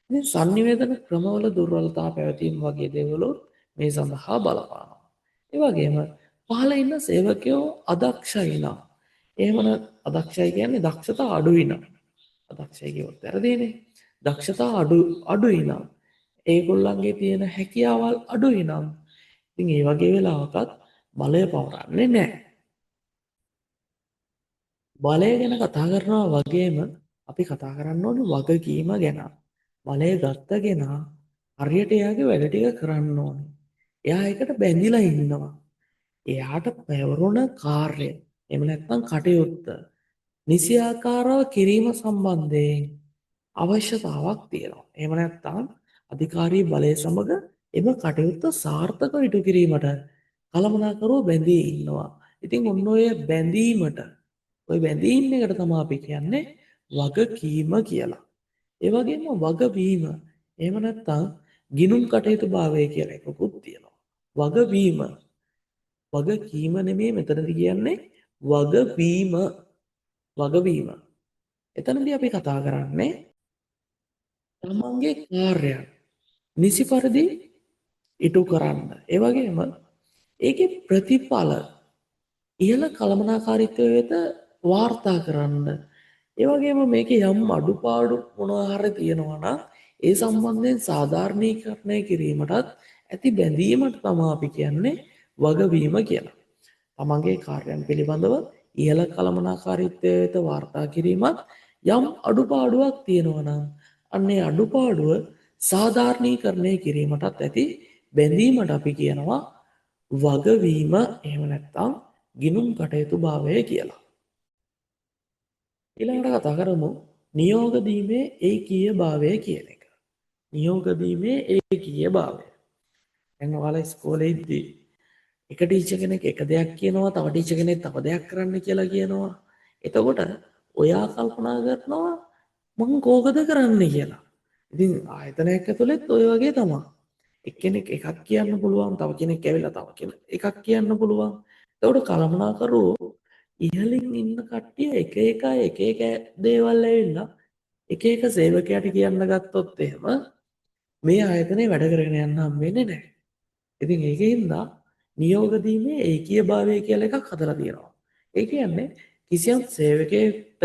ඉතින් සන්නිවේදන ක්‍රමවල දුර්වලතා පැවතීම වගේ දේවලුත් මේ සඳහා බලපානවා. ඒ වගේම පහළ ඉන්න සේවකයෝ අදක්ෂයි නම්, එහෙම අදක්ෂයි කියන්නේ දක්ෂතා අඩුයි නම්, අදක්ෂයි කිව්වොත් වැරදිනේ. දක්ෂතා අඩුයි නම්, ඒගොල්ලන්ගේ තියෙන හැකියාවල් අඩුයි නම්, ඉතින් ඒ වගේ වෙලාවකත් බලය පවරන්නේ නැහැ. බලය ගැන කතා කරනවා වගේම අපි කතා කරන්න ඕනේ වගකීම ගැන. බලය ගත්ත කෙනා හරියට එයාගේ වැඩ ටික කරන්න ඕනේ. එයා ඒකට බැඳිලා ඉන්නවා. එයාට පැවරුණ කාර්ය, එහෙම නැත්නම් කටයුත්ත නිසියාකාරව කිරීම සම්බන්ධයෙන් අවශ්‍යතාවක් තියෙනවා. එහෙම නැත්නම් අධිකාරී බලය සමග එම කටයුත්ත සාර්ථකව ඉටු කිරීමට කළමනාකරුවෝ බැඳී ඉන්නවා. ඉතින් ඔන්න ඔය බැඳීමට, ඔය බැඳීම් එකට තමයි අපි කියන්නේ වගකීම කියලා. ඒ වගේම වගවීම, එහෙම නැත්නම් ගිනුම් කටයුතු භාවය කියලා එකකුත් තියෙනවා. වගවීම, වගකීම නෙමෙයි මෙතනදි කියන්නේ වගවීම. වගවීම. එතනදී අපි කතා කරන්නේ තමන්ගේ කාර්යයන් නිසි පරිදි ඉටු කරන්න. ඒ වගේම ඒකේ ප්‍රතිඵල ඉහළ කළමනාකාරීත්වය වෙත වාර්තා කරන්න. ඒ වගේම මේකේ යම් අඩුපාඩු මොනවා හරි තියෙනවා නම් ඒ සම්බන්ධයෙන් සාධාරණීකරණය කිරීමටත් ඇති බැඳීමට තමයි අපි කියන්නේ වගවීම කියලා. තමන්ගේ කාර්යයන් පිළිබඳව ඉහළ කළමනාකාරීත්වය වෙත වාර්තා කිරීමත්, යම් අඩුපාඩුවක් තියෙනවා නම් අන්න ඒ අඩුපාඩුව සාධාරණීකරණය කිරීමටත් ඇති බැඳීමට අපි කියනවා වගවීම, එහෙම නැත්නම් ගිනුම් කටයුතු භාවය කියලා. ඊළඟට කතා කරමු නියෝග දීමේ ඒකීය භාවය කියන එක. නියෝග දීමේ ඒකීය භාවය. දැන් ඔයාලා ඉස්කෝලේ ඉද්දි එක ටීචර් කෙනෙක් එක දෙයක් කියනවා, තව ටීචර් කෙනෙක් තව දෙයක් කරන්න කියලා කියනවා. එතකොට ඔයා කල්පනා කරනවා මං කෝකද කරන්නේ කියලා. ඉතින් ආයතනයක් ඇතුළෙත් ඔය වගේ තමයි. එක්කෙනෙක් එකක් කියන්න පුළුවන්, තව කෙනෙක් ඇවිල්ලා තව කෙනෙක් එකක් කියන්න පුළුවන්. එතකොට කළමනාකරුවෝ ඉහළින් ඉන්න කට්ටිය එක එක එක එක දේවල් ඇවිල්ලා එක එක සේවකයාට කියන්න ගත්තොත් එහෙම මේ ආයතනේ වැඩ කරගෙන යන්න හම් වෙන්නේ නැහැ. ඉතින් ඒකෙන්ද නියෝග දීමේ ඒකීයභාවය කියලා එකක් හදලා තියෙනවා. ඒ කියන්නේ කිසියම් සේවකයෙක්ට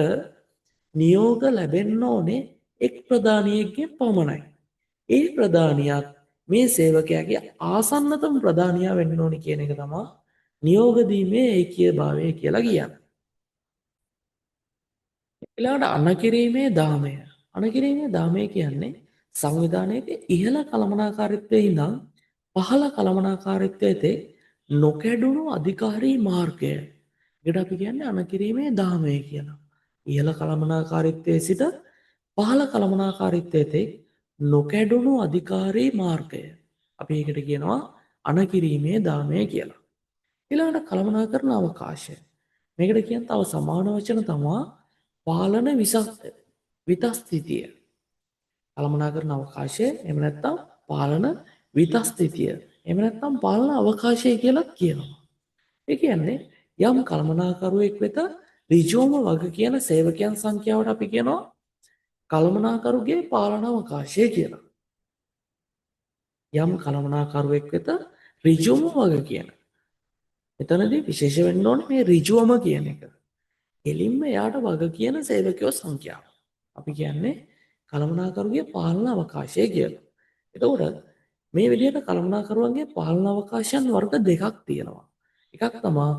නියෝග ලැබෙන්න ඕනේ එක් ප්‍රධානියෙක්ගෙන් පමණයි. ඒ ප්‍රධානියත් මේ සේවකයාගේ ආසන්නතම ප්‍රධානියා වෙන්න ඕනේ කියන එක තමයි නියෝග දීමේ ඒකීයභාවය කියලා කියන්නේ. ඊළඟට අනකිරීමේ දාමය. අනකිරීමේ දාමය කියන්නේ සංවිධානයක ඉහළ කළමනාකාරීත්වයේ ඉඳන් පහළ කළමනාකාරීත්වයේ තෙක් නොකැඩුණු අධිකාරී මාර්ගය. ඒකට අපි කියන්නේ අනකිරීමේ දාමය කියලා. ඉහළ කළමනාකාරීත්වයේ සිට පහළ කළමනාකාරීත්වයේ තෙක් නොකැඩුණු අධිකාරී මාර්ගය. අපි ඒකට කියනවා අනකිරීමේ දාමය කියලා. ඊළඟට කළමනාකරන අවකාශය. මේකට කියන තව සමාන වචන තමා පාලන විතස්ථිතිය. කළමනාකරන අවකාශය, එහෙම නැත්නම් පාලන විතස්ථිතිය, එහෙම නැත්නම් පාලන අවකාශය කියලාත් කියනවා. ඒ කියන්නේ යම් කළමනාකරුවෙක් වෙත ඍජුවම වග කියන සේවකයන් සංඛ්‍යාවට අපි කියනවා කළමනාකරුගේ පාලන අවකාශය කියලා. යම් කළමනාකරුවෙක් වෙත ඍජුවම වග කියන එතනදී විශේෂ වෙන්න ඕනේ මේ ඍජුවම කියන එක. කෙලින්ම එයාට වග කියන සේවකයෝ සංඛ්‍යාව. අපි කියන්නේ කළමනාකරුගේ පාලන අවකාශය කියලා. එතකොට මේ විදිහට කළමනාකරුවන්ගේ පාලන අවකාශයන් වර්ග දෙකක් තියෙනවා. එකක් තමා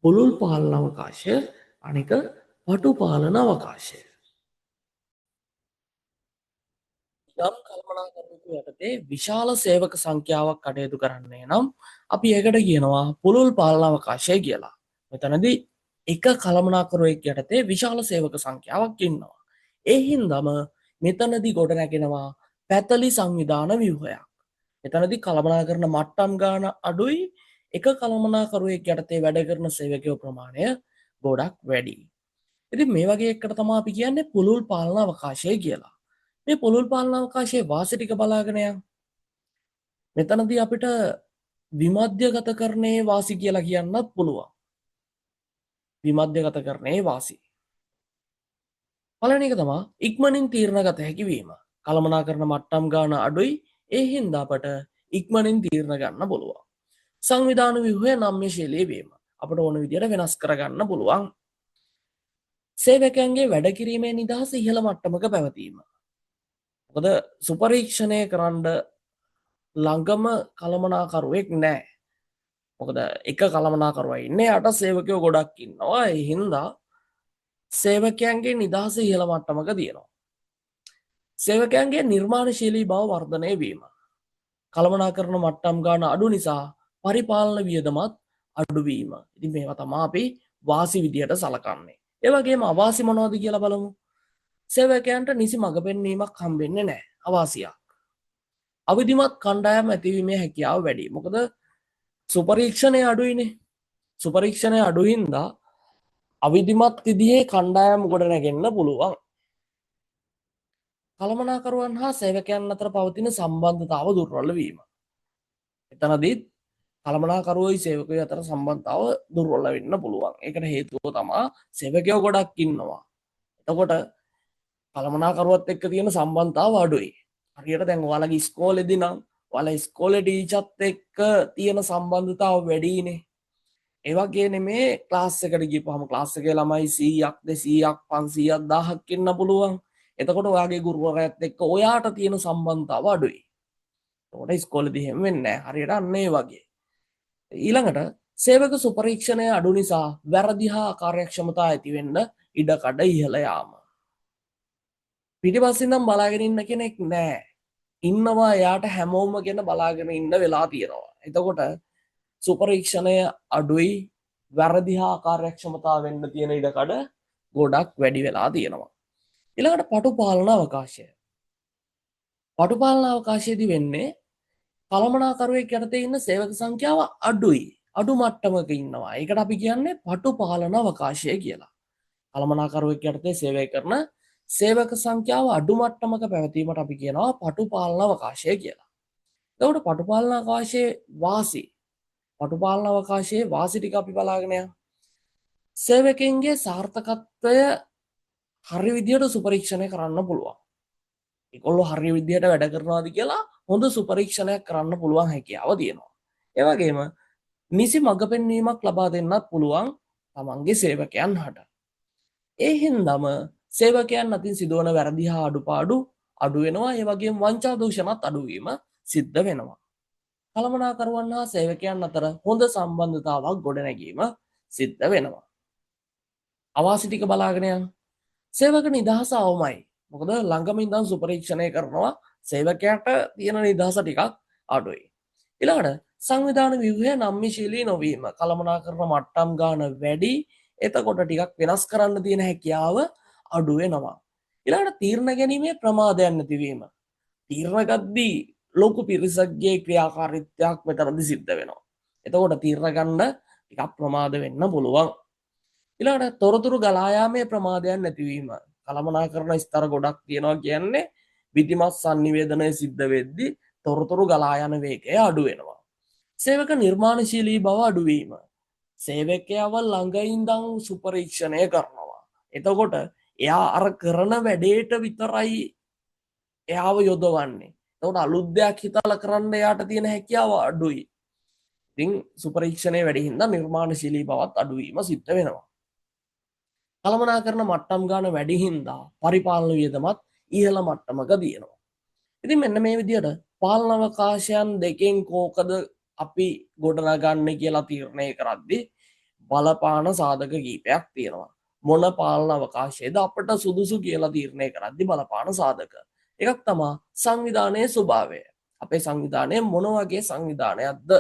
පුළුල් පාලන අවකාශය, අනික පටු පාලන අවකාශය. යම් කළමනාකරුවෙකු යටතේ විශාල සේවක සංඛ්‍යාවක් කටයුතු කරන්නේ නම් අපි ඒකට කියනවා පුළුල් පාලන අවකාශය කියලා. මෙතනදී එක කළමනාකරුවෙක් යටතේ විශාල සේවක සංඛ්‍යාවක් ඉන්නවා. ඒ හින්දාම මෙතනදී ගොඩනැගෙනවා පැතලි සංවිධාන ව්‍යුහයක්. මෙතනදී කළමනාකරන මට්ටම් ගාන අඩුයි, එක කළමනාකරුවෙක් යටතේ වැඩ කරන සේවකයෝ ප්‍රමාණය ගොඩක් වැඩි. ඉතින් මේ වගේ එකට තමයි අපි කියන්නේ පුළුල් පාලන අවකාශය කියලා. මේ පුළුල් පාලන අවකාශයේ වාසි ටික බලාගෙන යන්. මෙතනදී අපිට විමධ්‍යගතකරණයේ වාසි කියලා කියන්නත් පුළුවන්. විමධ්‍යගතකරණයේ වාසි. පළවෙනි එක තමයි ඉක්මනින් තීරණ ගත හැකි වීම. කළමනාකරන මට්ටම් ගාන අඩුයි, ඒ හින්දා අපට ඉක්මනින් තීරණ ගන්න පුළුවන්. සංවිධාන ව්‍යුහය නම්‍යශීලී වීම. අපට ඕන විදියට වෙනස් කරගන්න පුළුවන්. සේවකයන්ගේ වැඩ කිරීමේ නිදහස ඉහළ මට්ටමක පැවතීම. මොකද සුපරීක්ෂණය කරන්න ළඟම කළමනාකරුවෙක් නෑ. මොකද එක කළමනාකරුවා ඉන්නේ, යට සේවකයෝ ගොඩක් ඉන්නවා. ඒ හින්දා සේවකයන්ගේ නිදහස ඉහළ මට්ටමක තියෙනවා. සේවකයන්ගේ නිර්මාණශීලී බව වර්ධනය වීම. කළමනාකරන මට්ටම් ගාන අඩු නිසා පරිපාලන වියදමත් අඩුවීම. ඉතින් මේවා තමා අපි වාසි විදියට සලකන්නේ. ඒ වගේම අවාසි මොනවද කියලා බලමු. සේවකයන්ට නිසි මඟ පෙන්වීමක් හම්බෙන්නේ නැහැ. අවාසියක්. අවිධිමත් කණ්ඩායම් ඇතිවීමේ හැකියාව වැඩි. මොකද සුපරීක්ෂණය අඩුයිනේ. සුපරීක්ෂණය අඩු හින්දා අවිධිමත් විදිහේ කණ්ඩායම් ගොඩ නැගෙන්න පුළුවන්. කළමනාකරුවන් හා සේවකයන් අතර පවතින සම්බන්ධතාව දුර්වල වීම. එතනදීත් කළමනාකරුවෝයි සේවකයෝ අතර සම්බන්ධතාව දුර්වල වෙන්න පුළුවන්. ඒකට හේතුව තමා සේවකයෝ ගොඩක් ඉන්නවා. එතකොට කළමනාකරුවත් එක්ක තියෙන සම්බන්ධතාව අඩුයි. හරියට දැන් ඔයාලගේ ඉස්කෝලේදී නම් ඔයාලා ඉස්කෝලේ ටීචර්ත් එක්ක තියෙන සම්බන්ධතාව වැඩිනේ. ඒ වගේ නෙමේ ක්ලාස් එකට ගිහපුවාම ක්ලාස් එකේ ළමයි 100ක් 200ක් 500ක් 1000ක් ඉන්න පුළුවන්. එතකොට ඔයාගේ ගුරුවරයාත් එක්ක ඔයාට තියෙන සම්බන්ධතාව අඩුයි. එතකොට ඉස්කෝලේදී එහෙම වෙන්නේ නැහැ. හරියට අන්න ඒ වගේ. ඊළඟට සේවක සුපරීක්ෂණය අඩු නිසා වැරදි හා අකාර්යක්ෂමතා ඇති වෙන්න ඉඩකඩ ඉහළ යාම. පිටිපස්සින් නම් බලාගෙන ඉන්න කෙනෙක් නෑ. ඉන්නවා එයාට හැමෝම ගැන බලාගෙන ඉන්න වෙලා තියෙනවා. එතකොට සුපරීක්ෂණය අඩුයි, වැරදි හා අකාර්යක්ෂමතා වෙන්න තියෙන ඉඩකඩ ගොඩක් වැඩි වෙලා තියෙනවා. ඊළඟට පටු පාලන අවකාශය. පටු පාලන අවකාශයේදී වෙන්නේ කළමනාකරුවෙක් යටතේ ඉන්න සේවක සංඛ්‍යාව අඩුයි. අඩු මට්ටමක ඉන්නවා. ඒකට අපි කියන්නේ පටු පාලන අවකාශය කියලා. කළමනාකරුවෙක් යටතේ සේවය කරන සේවක සංඛ්‍යාව අඩු මට්ටමක පැවතීමට අපි කියනවා පටු පාලන අවකාශය කියලා. එතකොට පටු පාලන අවකාශයේ වාසි, පටු පාලන අවකාශයේ වාසි ටික අපි බලාගෙන යමු. සේවකයන්ගේ සාර්ථකත්වය හරි විදියට සුපරීක්ෂණය කරන්න පුළුවන්. ඒගොල්ලෝ හරි විදියට වැඩ කරනවාද කියලා හොඳ සුපරීක්ෂණයක් කරන්න පුළුවන් හැකියාව තියෙනවා. ඒ වගේම නිසි මඟ පෙන්වීමක් ලබා දෙන්නත් පුළුවන් තමන්ගේ සේවකයන් හට. ඒ හින්දාම සේවකයන් අතින් සිදුවන වැරදි හා අඩුපාඩු අඩු වෙනවා. ඒ වගේම වංචා දූෂණත් අඩුවීම සිද්ධ වෙනවා. කළමනාකරුවන් හා සේවකයන් අතර හොඳ සම්බන්ධතාවක් ගොඩනැගීම සිද්ධ වෙනවා. අවාසි ටික බලාගෙන යන්න. සේවක නිදහස අවමයි. මොකද ළඟම ඉඳන් සුපරීක්ෂණය කරනවා. සේවකයාට තියෙන නිදහස ටිකක් අඩුයි. ඊළඟට සංවිධාන ව්‍යුහය නම්‍යශීලී නොවීම. කළමනාකරන මට්ටම් ගාන වැඩි. එතකොට ටිකක් වෙනස් කරන්න තියෙන හැකියාව අඩු වෙනවා. ඊළඟට තීරණ ගැනීමේ ප්‍රමාදයන් නැතිවීම. තීරණ ගද්දී ලොකු පිරිසක්ගේ ක්‍රියාකාරීත්වයක් මෙතනදි සිද්ධ වෙනවා. එතකොට තීරණ ගන්න ටිකක් ප්‍රමාද වෙන්න පුළුවන්. ඊළඟට තොරතුරු ගලා යාමේ ප්‍රමාදයන් නැතිවීම. කළමනාකරන ස්තර ගොඩක් තියෙනවා කියන්නේ විධිමත් සන්නිවේදනය සිද්ධ වෙද්දී තොරතුරු ගලා යන වේගය අඩු වෙනවා. සේවක නිර්මාණශීලී බව අඩුවීම. සේවකයව ළඟ ඉඳන් සුපරීක්ෂණය කරනවා. එතකොට එයා අර කරන වැඩේට විතරයි එයාව යොදවන්නේ. එතකොට අලුත් දෙයක් හිතලා කරන්න එයාට තියෙන හැකියාව අඩුයි. ඉතින් සුපරීක්ෂණය වැඩි හින්දා නිර්මාණශීලී බවත් අඩුවීම සිද්ධ වෙනවා. කළමනාකරන මට්ටම් ගාන වැඩි හින්දා පරිපාලන වියදමත් ඉහළ මට්ටමක තියෙනවා. ඉතින් මෙන්න මේ විදිහට පාලන අවකාශයන් දෙකෙන් කෝකද අපි ගොඩනගන්නේ කියලා තීරණය කරද්දී බලපාන සාධක කීපයක් තියෙනවා. මොන පාලන අවකාශයේද අපට සුදුසු කියලා තීරණය කරද්දී බලපාන සාධක. එකක් තමා සංවිධානයේ ස්වභාවය. අපේ සංවිධානය මොන වගේ සංවිධානයක්ද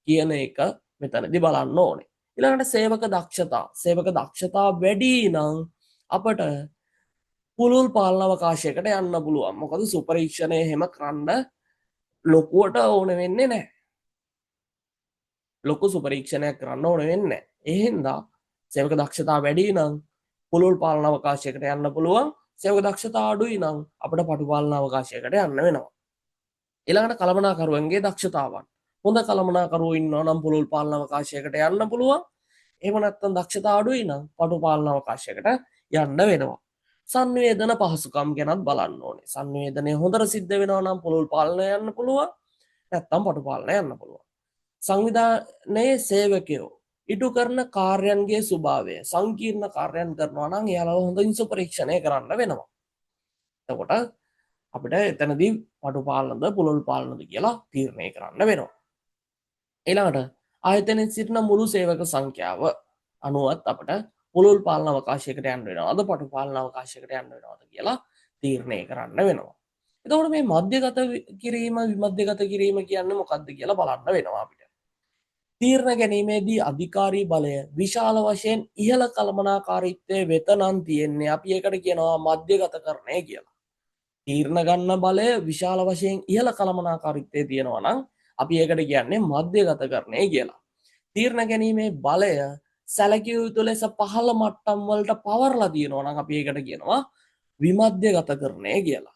කියන එක මෙතනදී බලන්න ඕනේ. ඊළඟට සේවක දක්ෂතා. සේවක දක්ෂතා වැඩි නම් අපට පුළුල් පාලන අවකාශයකට යන්න පුළුවන්. මොකද සුපරීක්ෂණය එහෙම කරන්න ලොකුවට ඕන වෙන්නේ නැහැ. ලොකු සුපරීක්ෂණයක් කරන්න ඕන වෙන්නේ නැහැ. ඒ හින්දා සේවක දක්ෂතා වැඩි නම් පුළුල් පාලන අවකාශයකට යන්න පුළුවන්. සේවක දක්ෂතා අඩුයි නම් අපිට පටු පාලන අවකාශයකට යන්න වෙනවා. ඊළඟට කළමනාකරුවන්ගේ දක්ෂතාවන්. හොඳ කළමනාකරුවෝ ඉන්නවා නම් පුළුල් පාලන අවකාශයකට යන්න පුළුවන්. එහෙම නැත්නම් දක්ෂතා අඩුයි නම් පටු පාලන අවකාශයකට යන්න වෙනවා. සංවේදන පහසුකම් ගැනත් බලන්න ඕනේ. සංවේදනය හොඳට සිද්ධ වෙනවා නම් පුළුල් පාලනය යන්න පුළුවන්. නැත්නම් පටු පාලනය යන්න පුළුවන්. සංවිධානයේ සේවකයෝ ඉටු කරන කාර්යයන්ගේ ස්වභාවය, සංකීර්ණ කාර්යයන් කරනවා නම් එයාලව හොඳින් සුපරීක්ෂණය කරන්න වෙනවා. එතකොට අපිට එතනදී පටු පාලනද පුළුල් පාලනද කියලා තීරණය කරන්න වෙනවා. ඊළඟට ආයතනයේ සිටින මුළු සේවක සංඛ්‍යාව අනුවත් අපිට පුළුල් පාලන අවකාශයකට යන්න වෙනවද පටු පාලන අවකාශයකට යන්න වෙනවද කියලා තීරණය කරන්න වෙනවා. එතකොට මේ මධ්‍යගත කිරීම විමධ්‍යගත කිරීම කියන්නේ මොකක්ද කියලා බලන්න වෙනවා අපිට. තීරණ ගැනීමේදී අධිකාරී බලය විශාල වශයෙන් ඉහළ කළමනාකාරීත්වයේ වෙත නම් තියෙන්නේ. අපි ඒකට කියනවා මධ්‍යගතකරණය කියලා. තීරණ ගන්න බලය විශාල වශයෙන් ඉහළ කළමනාකාරීත්වයේ තියෙනවා නම් අපි ඒකට කියන්නේ මධ්‍යගතකරණය කියලා. තීරණ ගැනීමේ බලය සැලකිය යුතු ලෙස පහළ මට්ටම් වලට පවරලා තියෙනවා නම් අපි ඒකට කියනවා විමධ්‍යගතකරණය කියලා.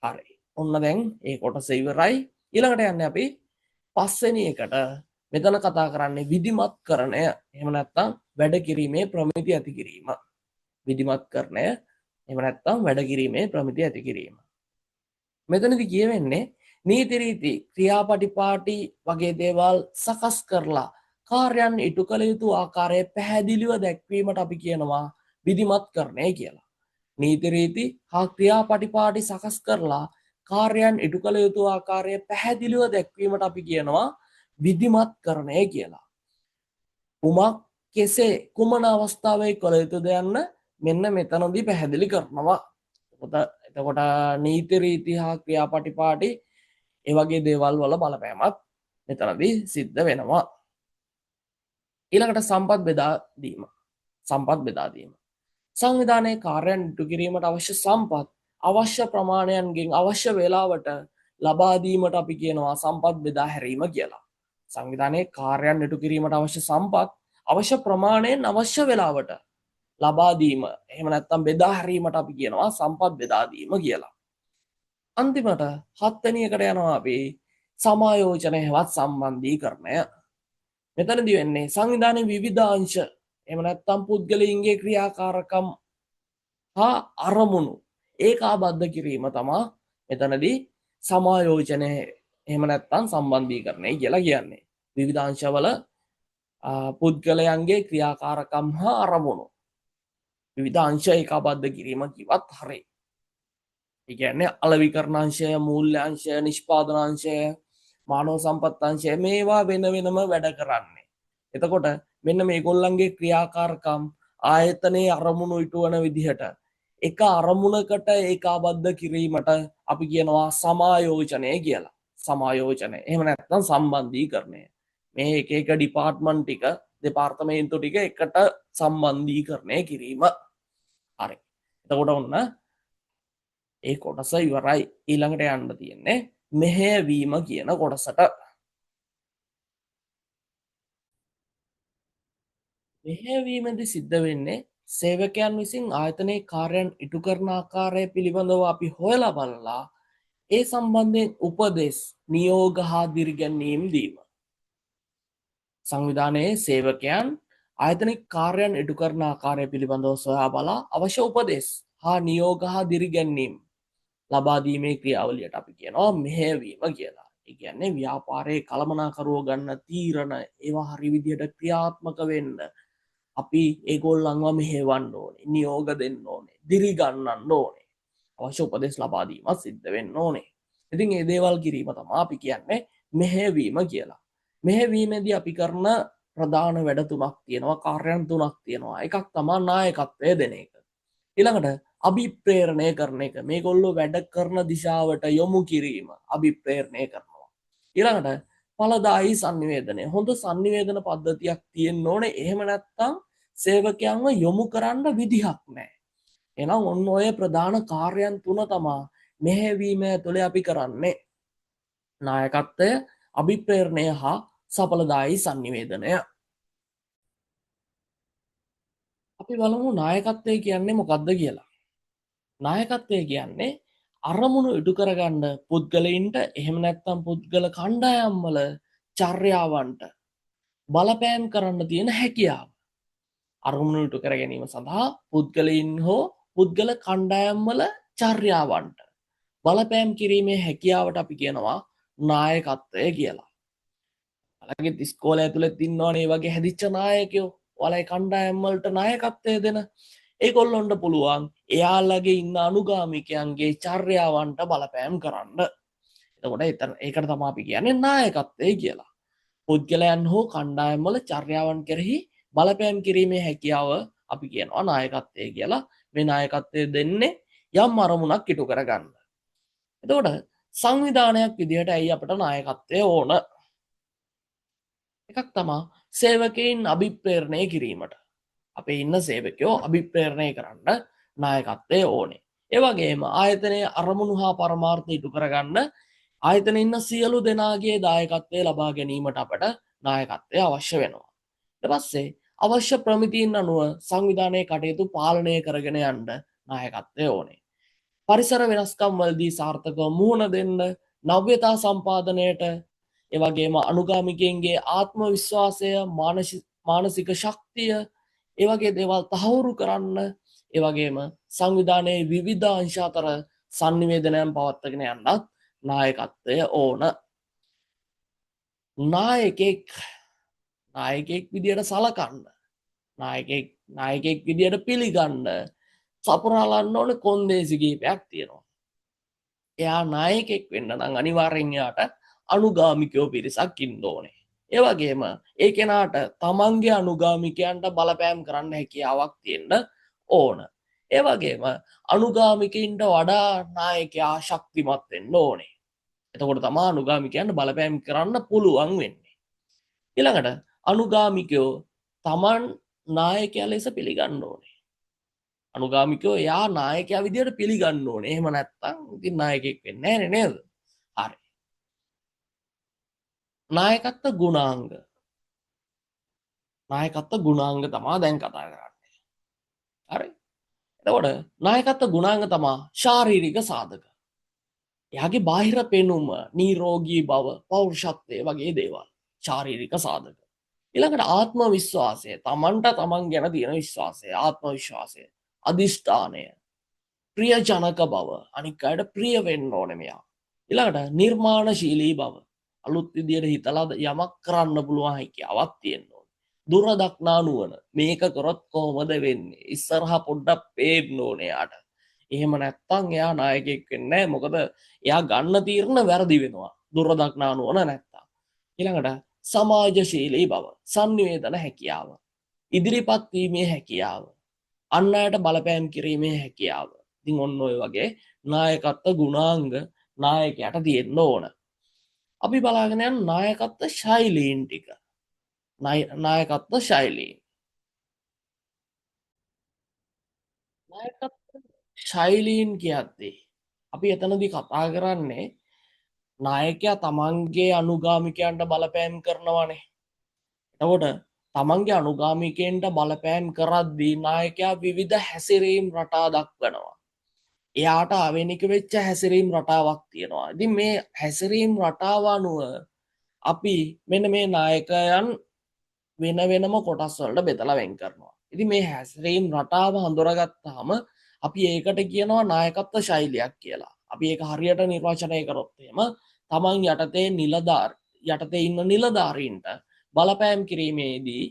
හරි. ඔන්න දැන් ඒ කොටස ඉවරයි. ඊළඟට යන්නේ අපි පස්වෙනි එකට. මෙතන කතා කරන්නේ විධිමත් කරණය. එහෙම නැත්නම් වැඩ කිරීමේ ප්‍රමිති ඇති කිරීම. විධිමත් කරණය. එහෙම නැත්නම් වැඩ කිරීමේ ප්‍රමිති ඇති කිරීම. මෙතනදි කියවෙන්නේ නීති රීති ක්‍රියාපටිපාටි වගේ දේවල් සකස් කරලා කාර්යයන් ඉටු කළ යුතු ආකාරය පැහැදිලිව දැක්වීමට අපි කියනවා විධිමත් කරණය කියලා. නීති රීති හා ක්‍රියාපටිපාටි සකස් කරලා කාර්යයන් ඉටු කළ යුතු ආකාරය පැහැදිලිව දැක්වීමට අපි කියනවා විධිමත් කරණය කියලා. කුමක් කෙසේ කුමන අවස්ථාවේ කළ යුතුද යන්න මෙන්න මෙතනදී පැහැදිලි කරනවා. එතකොට නීති රීති හා ක්‍රියාපටිපාටි ඒ වගේ දේවල් වල බලපෑමත් මෙතනදී සිද්ධ වෙනවා. ඊළඟට සම්පත් බෙදා දීම. සම්පත් බෙදා දීම. සංවිධානයේ කාර්යයන් ඉටු කිරීමට අවශ්‍ය සම්පත් අවශ්‍ය ප්‍රමාණයන්ගෙන් අවශ්‍ය වේලාවට ලබා දීමට අපි කියනවා සම්පත් බෙදා හැරීම කියලා. සංවිධානයේ කාර්යයන් ඉටු කිරීමට අවශ්‍ය සම්පත් අවශ්‍ය ප්‍රමාණයෙන් අවශ්‍ය වෙලාවට ලබා දීම, එහෙම නැත්නම් බෙදා හැරීමට අපි කියනවා සම්පත් බෙදා දීම කියලා. අන්තිමට හත්වෙනි එකට යනවා අපි සමායෝජනය හෙවත් සම්බන්ධීකරණය. මෙතනදී වෙන්නේ සංවිධානයේ විවිධ අංශ, එහෙම නැත්නම් පුද්ගලයින්ගේ ක්‍රියාකාරකම් හා අරමුණු ඒකාබද්ධ කිරීම තමා මෙතනදී සමායෝජනය, එහෙම නැත්නම් සම්බන්ධීකරණය කියලා කියන්නේ. විවිධ අංශවල පුද්ගලයන්ගේ ක්‍රියාකාරකම් හා අරමුණු විවිධ අංශ ඒකාබද්ධ කිරීම කිව්වත් හරි. ඒ කියන්නේ අලෙවිකරණ අංශය, මූල්‍ය අංශය, නිෂ්පාදන අංශය, මානව සම්පත් අංශය මේවා වෙන වෙනම වැඩ කරන්නේ. එතකොට මෙන්න මේගොල්ලන්ගේ ක්‍රියාකාරකම් ආයතනයේ අරමුණු ඉටුවන විදිහට එක අරමුණකට ඒකාබද්ධ කිරීමට අපි කියනවා සමායෝජනය කියලා. සමායෝජනය. එහෙම නැත්නම් සම්බන්ධීකරණය. මේ එක එක ඩිපාර්ට්මන්ට් ටික, දෙපාර්තමේන්තු ටික එකට සම්බන්ධීකරණය කිරීම. හරි. එතකොට ඔන්න ඒ කොටස ඉවරයි. ඊළඟට යන්න තියෙන්නේ මෙහෙයවීම කියන කොටසට. මෙහෙයවීමේදී සිද්ධ වෙන්නේ සේවකයන් විසින් ආයතනයේ කාර්යයන් ඉටු කරන ආකාරය පිළිබඳව අපි හොයලා බලලා ඒ සම්බන්ධයෙන් උපදෙස්, නියෝග හා දිරිගැන්වීම් දීම. සංවිධානයේ සේවකයන් ආයතනික කාර්යයන් ඉටු කරන ආකාරය පිළිබඳව සොයා බලා අවශ්‍ය උපදෙස් හා නියෝග හා දිරිගැන්වීම් ලබා දීමේ ක්‍රියාවලියට අපි කියනවා මෙහෙයවීම කියලා. ඒ කියන්නේ ව්‍යාපාරයේ කළමනාකරුවෝ ගන්න තීරණ ඒවා හරි විදිහට ක්‍රියාත්මක වෙන්න අපි ඒගොල්ලන්ව මෙහෙවන්න ඕනේ, නියෝග දෙන්න ඕනේ, දිරි ගන්නන්න ඕනේ, අවශ්‍ය උපදෙස් ලබා දීමත් සිද්ධ වෙන්න ඕනේ. ඉතින් මේ දේවල් කිරීම තමයි අපි කියන්නේ මෙහෙවීම කියලා. මෙහෙවීමේදී අපි කරන ප්‍රධාන වැඩ තුනක් තියෙනවා, කාර්යයන් තුනක් තියෙනවා. එකක් තමයි නායකත්වය දෙන එක. ඊළඟට අභිප්‍රේරණය කරන එක. මේගොල්ලෝ වැඩ කරන දිශාවට යොමු කිරීම අභිප්‍රේරණය කරනවා. ඊළඟට ඵලදායී සන්නිවේදනය. හොඳ සන්නිවේදන පද්ධතියක් තියෙන්න ඕනේ. එහෙම නැත්නම් සේවකයන්ව යොමු කරන්න විදිහක් නැහැ. එහෙනම් ඔන්න ඔය ප්‍රධාන කාර්යයන් තුන තමා මෙහෙවීම ඇතුලේ අපි කරන්නේ. නායකත්වය, අභිප්‍රේරණය හා සඵලදායී සන්නිවේදනය. අපි බලමු නායකත්වය කියන්නේ මොකක්ද කියලා. නායකත්වය කියන්නේ අරමුණු ඉටු කරගන්න පුද්ගලයින්ට, එහෙම නැත්නම් පුද්ගල කණ්ඩායම් වල චර්යාවන්ට බලපෑම් කරන්න තියෙන හැකියාව. අරමුණු ඉටු කර ගැනීම සඳහා පුද්ගලයින් හෝ පුද්ගල කණ්ඩායම් වල චර්යාවන්ට බලපෑම් කිරීමේ හැකියාවට අපි කියනවා නායකත්වය කියලා. ඔයාලගේ ඉස්කෝලේ ඇතුළෙත් ඉන්නවනේ මේ වගේ හැදිච්ච නායකයෝ. ඔයාලගේ කණ්ඩායම් වලට නායකත්වය දෙන ඒගොල්ලොන්ට පුළුවන් එයාලගේ ඉන්න අනුගාමිකයන්ගේ චර්යාවන්ට බලපෑම් කරන්න. එතකොට ඒකට තමයි අපි කියන්නේ නායකත්වය කියලා. පුද්ගලයන් හෝ කණ්ඩායම් වල චර්යාවන් කෙරෙහි බලපෑම් කිරීමේ හැකියාව අපි කියනවා නායකත්වය කියලා. මේ නායකත්වය දෙන්නේ යම් අරමුණක් ඉටු කරගන්න. එතකොට සංවිධානයක් විදිහට ඇයි අපට නායකත්වය ඕන? එකක් තමා සේවකයින් අභිප්‍රේරණය කිරීමට. අපේ ඉන්න සේවකයෝ අභිප්‍රේරණය කරන්න නායකත්වය ඕනේ. ඒ වගේම ආයතනයේ අරමුණු හා පරමාර්ථ ඉටු කරගන්න ආයතනයේ ඉන්න සියලු දෙනාගේ දායකත්වය ලබා ගැනීමට අපට නායකත්වය අවශ්‍ය වෙනවා. ඊට පස්සේ අවශ්‍ය ප්‍රමිතීන් අනුව සංවිධානයේ කටයුතු පාලනය කරගෙන යන්න නායකත්වය ඕනේ. පරිසර වෙනස්කම් වලදී සාර්ථකව මුහුණ දෙන්න, නව්‍යතා සම්පාදනයට, ඒ වගේම අනුගාමිකයන්ගේ ආත්ම විශ්වාසය, මානසික ශක්තිය, ඒ වගේ දේවල් තහවුරු කරන්න, ඒ වගේම සංවිධානයේ විවිධ අංශ අතර සන්නිවේදනයන් පවත්වාගෙන යන්නත් නායකත්වය ඕන. නායකයෙක් විදියට සලකන්න, නායකයෙක් විදියට පිළිගන්න සපුරාලන්න ඕන කොන්දේසි කීපයක් තියෙනවා. එයා නායකයෙක් වෙන්න නම් අනිවාර්යෙන් එයාට අනුගාමිකයෝ පිරිසක් ඉන්න ඕනේ. ඒ වගේම ඒ කෙනාට තමන්ගේ අනුගාමිකයන්ට බලපෑම් කරන්න හැකියාවක් තියෙන්න ඕන. ඒ වගේම අනුගාමිකයින්ට වඩා නායකයා ශක්තිමත් වෙන්න ඕනේ. එතකොට තමා අනුගාමිකයන්ට බලපෑම් කරන්න පුළුවන් වෙන්නේ. ඊළඟට අනුගාමිකයෝ තමන් නායකයා ලෙස පිළිගන්න ඕනේ. අනුගාමිකයෝ එයා නායකයා විදියට පිළිගන්න ඕනේ. එහෙම නැත්නම් ඉතින් නායකයෙක් වෙන්නේ නැහැ නේද? හරි. නායකත්ව ගුණාංග. නායකත්ව ගුණාංග තමා දැන් කතා කරන්නේ. හරි. එතකොට නායකත්ව ගුණාංග තමා ශාරීරික සාධක. එයාගේ බාහිර පෙනුම, නිරෝගී බව, පෞරුෂත්වය වගේ දේවල් ශාරීරික සාධක. ඊළඟට ආත්ම විශ්වාසය, තමන්ට තමන් ගැන තියෙන විශ්වාසය, ආත්ම විශ්වාසය, අධිෂ්ඨානය, ප්‍රියජනක බව, අනික් අයට ප්‍රිය වෙන්න ඕනේ මෙයා. ඊළඟට නිර්මාණශීලී බව, අලුත් විදියට හිතලා යමක් කරන්න පුළුවන් හැකියාවක් තියෙන්න ඕනේ. දුර දක්නා නුවණ, මේක කරොත් කොහොමද වෙන්නේ, ඉස්සරහා පොඩ්ඩක් පේන්න ඕනේ එයාට. එහෙම නැත්තම් එයා නායකයෙක් වෙන්නේ නැහැ. මොකද එයා ගන්න තීරණ වැරදි වෙනවා දුර දක්නා නුවණ නැත්තම්. ඊළඟට සමාජශීලී බව, සංනිවේදන හැකියාව, ඉදිරිපත් වීමේ හැකියාව, අන් අයට බලපෑම් කිරීමේ හැකියාව. ඉතින් ඔන්න ඔය වගේ නායකත්ව ගුණාංග නායකයාට තියෙන්න ඕන. අපි බලාගෙන යන නායකත්ව ශෛලීන් ටික. නායකත්ව ශෛලීන්. නායකත්ව ශෛලීන් කියද්දී අපි එතනදී කතා කරන්නේ නායකයා තමන්ගේ අනුගාමිකයන්ට බලපෑම් කරනවානේ. එතකොට තමන්ගේ අනුගාමිකයන්ට බලපෑම් කරද්දී නායකයා විවිධ හැසිරීම් රටා දක්වනවා. එයාට ආවේනික වෙච්ච හැසිරීම් රටාවක් තියෙනවා. ඉතින් මේ හැසිරීම් රටාව අනුව අපි මෙන්න මේ නායකයන් වෙන වෙනම කොටස් වලට බෙදලා වෙන් කරනවා. ඉතින් මේ හැසිරීම් රටාව හඳුනාගත්තාම අපි ඒකට කියනවා නායකත්ව ශෛලියක් කියලා. අපි ඒක හරියට නිර්වචනය කරොත් එහෙම තමන් යටතේ ඉන්න නිලධාරීන්ට බලපෑම් කිරීමේදී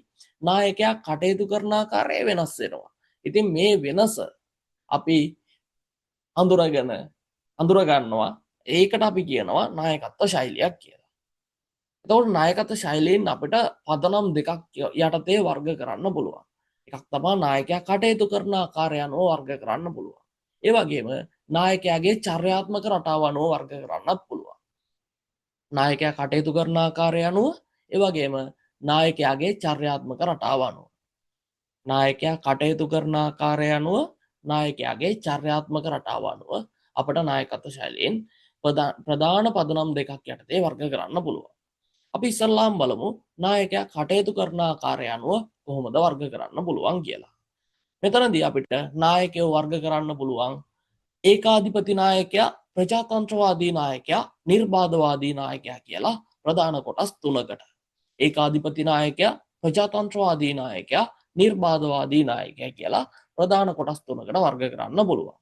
නායකයා කටයුතු කරන ආකාරය වෙනස් වෙනවා. ඉතින් මේ වෙනස අපි අඳුරගන්නවා. ඒකට අපි කියනවා නායකත්ව ශෛලියක් කියලා. එතකොට නායකත්ව ශෛලීන් අපිට පදනම් දෙකක් යටතේ වර්ග කරන්න පුළුවන්. එකක් තමයි නායකයා කටයුතු කරන ආකාරය අනුව වර්ග කරන්න පුළුවන්. ඒ වගේම නායකයාගේ චර්යාත්මක රටාව අනුව වර්ග කරන්නත් පුළුවන්. නායකයා කටයුතු කරන ආකාරය අනුව, ඒ වගේම නායකයාගේ චර්යාත්මක රටාව අනුව. නායකයා කටයුතු කරන ආකාරය අනුව, නායකයාගේ චර්යාත්මක රටාව අනුව අපට නායකත්ව ශෛලීන් ප්‍රධාන පදනම් දෙකක් යටතේ වර්ග කරන්න පුළුවන්. අපි ඉස්සල්ලාම බලමු නායකයා කටයුතු කරන ආකාරය අනුව කොහොමද වර්ග කරන්න පුළුවන් කියලා. මෙතනදී අපිට නායකයෝ වර්ග කරන්න පුළුවන් ඒකාධිපති නායකයා, ප්‍රජාතන්ත්‍රවාදී නායකයා, නිර්බාධවාදී නායකයා කියලා ප්‍රධාන කොටස් තුනකට. ඒකාධිපති නායකයා, ප්‍රජාතන්ත්‍රවාදී නායකයා, නිර්බාධවාදී නායකයා කියලා ප්‍රධාන කොටස් තුනකට වර්ග කරන්න පුළුවන්.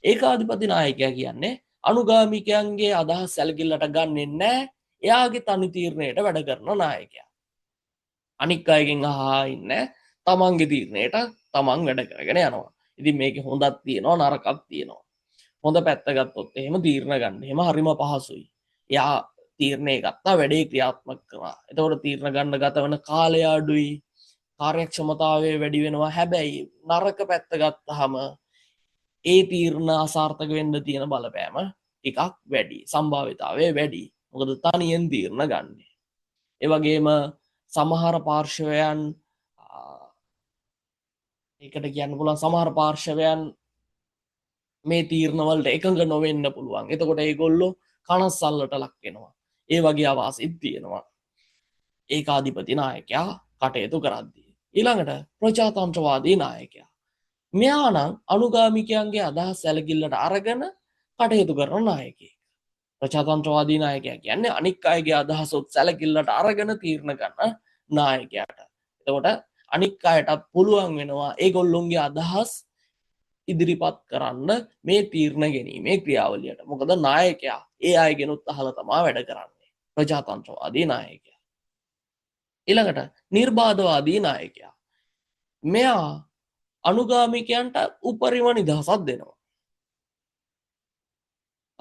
ඒකාධිපති නායකයා කියන්නේ අනුගාමිකයන්ගේ අදහස් සැලකිල්ලට ගන්නෙ නෑ, එයාගේ තනි තීරණයට වැඩ කරන නායකයා. අනික් අයගෙන් අහා ඉන්නේ තමන්ගේ තීරණයට තමන් වැඩ කරගෙන යනවා. ඉතින් මේකේ හොඳක් තියෙනවා, නරකක් තියෙනවා. හොඳ පැත්ත ගත්තොත් එහෙම තීරණ ගන්න එහෙම හරිම පහසුයි. එයා තීරණය ගත්තා, වැඩේ ක්‍රියාත්මක කරා. එතකොට තීරණ ගන්න ගත වෙන කාලය අඩුයි, කාර්යක්ෂමතාවය වැඩි වෙනවා. හැබැයි නරක පැත්ත ගත්තාම ඒ තීරණ අසාර්ථක වෙන්න තියෙන බලපෑම ටිකක් වැඩි, සම්භාවිතාවය වැඩි. මොකද තනියෙන් තීරණ ගන්න. ඒ වගේම සමහර පාර්ශවයන්, ඒකට කියන්න පුළුවන් සමහර පාර්ශවයන් මේ තීරණ වලට එකඟ නොවෙන්න පුළුවන්. එතකොට ඒගොල්ලෝ කනස්සල්ලට ලක් වෙනවා. ඒ වගේ අවාසිත් තියෙනවා ඒකාධිපති නායකයා කටයුතු කරද්දී. ඊළඟට ප්‍රජාතන්ත්‍රවාදී නායකයා. මෙයා නම් අනුගාමිකයන්ගේ අදහස් සැලකිල්ලට අරගෙන කටයුතු කරන නායකයෙක්. ප්‍රජාතන්ත්‍රවාදී නායකයා කියන්නේ අනික් අයගේ අදහසොත් සැලකිල්ලට අරගෙන තීරණ ගන්න නායකයාට. එතකොට අනික් අයටත් පුළුවන් වෙනවා ඒගොල්ලොන්ගේ අදහස් ඉදිරිපත් කරන්න මේ තීරණ ගැනීමේ ක්‍රියාවලියට. මොකද නායකයා ඒ අයගෙනුත් අහලා තමා වැඩ කරන්නේ. ප්‍රජාතන්ත්‍රවාදී නායකයා. ඊළඟට නිර්බාධවාදී නායකයා. මෙයා අනුගාමිකයන්ට උපරිම නිදහසක් දෙනවා.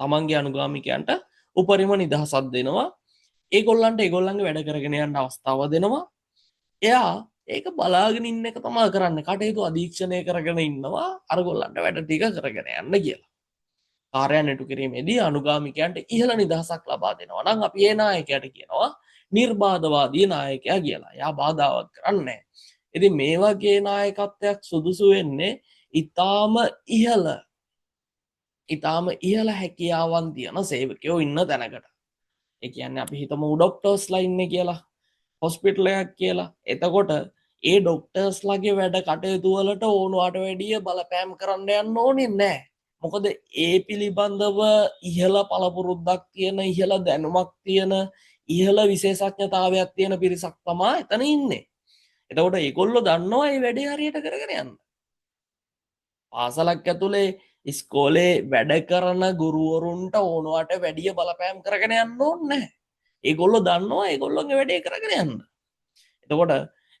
තමන්ගේ අනුගාමිකයන්ට උපරිම නිදහසක් දෙනවා. ඒගොල්ලන්ට ඒගොල්ලන්ගේ වැඩ කරගෙන යන්න අවස්ථාව දෙනවා. එයා ඒක බලාගෙන ඉන්න එක තමා කරන්නේ. කටයුතු අධීක්ෂණය කරගෙන ඉන්නවා අරගොල්ලන්ට වැඩ ටික කරගෙන යන්න කියලා. කාර්යයන් ඉටු කිරීමේදී අනුගාමිකයන්ට ඉහළ නිදහසක් ලබා දෙනවා නම් අපි ඒ නායකයාට කියනවා නිර්බාධවාදී නායකයා කියලා. එයා බාධාවක් කරන්නේ නැහැ. ඉතින් මේ වගේ නායකත්වයක් සුදුසු වෙන්නේ ඊටාම ඉහළ හැකියාවන් තියෙන සේවකයෝ ඉන්න තැනකට. ඒ කියන්නේ අපි හිතමු ඩොක්ටර්ස්ලා ඉන්නේ කියලා, හොස්පිටල් එකක් කියලා. එතකොට ඒ ඩොක්ටර්ස්ලාගේ වැඩ කටයුතු වලට ඕනුවාට වැඩිය බලපෑම් කරන්න යන්න ඕනේ නෑ. මොකද ඒ පිළිබඳව ඉහළ පළපුරුද්දක් තියෙන, ඉහළ දැනුමක් තියෙන, ඉහළ විශේෂඥතාවයක් තියෙන පිරිසක් තමා එතන ඉන්නේ. එතකොට ඒගොල්ලෝ දන්නවා මේ වැඩේ හරියට කරගෙන යන්න. පාසලක් ඇතුලේ ඉස්කෝලේ වැඩ කරන ගුරුවරුන්ට ඕනුවාට වැඩිය බලපෑම් කරගෙන යන්න ඕනේ නැහැ. ඒගොල්ලෝ දන්නවා ඒගොල්ලෝගේ වැඩේ කරගෙන යන්න. එතකොට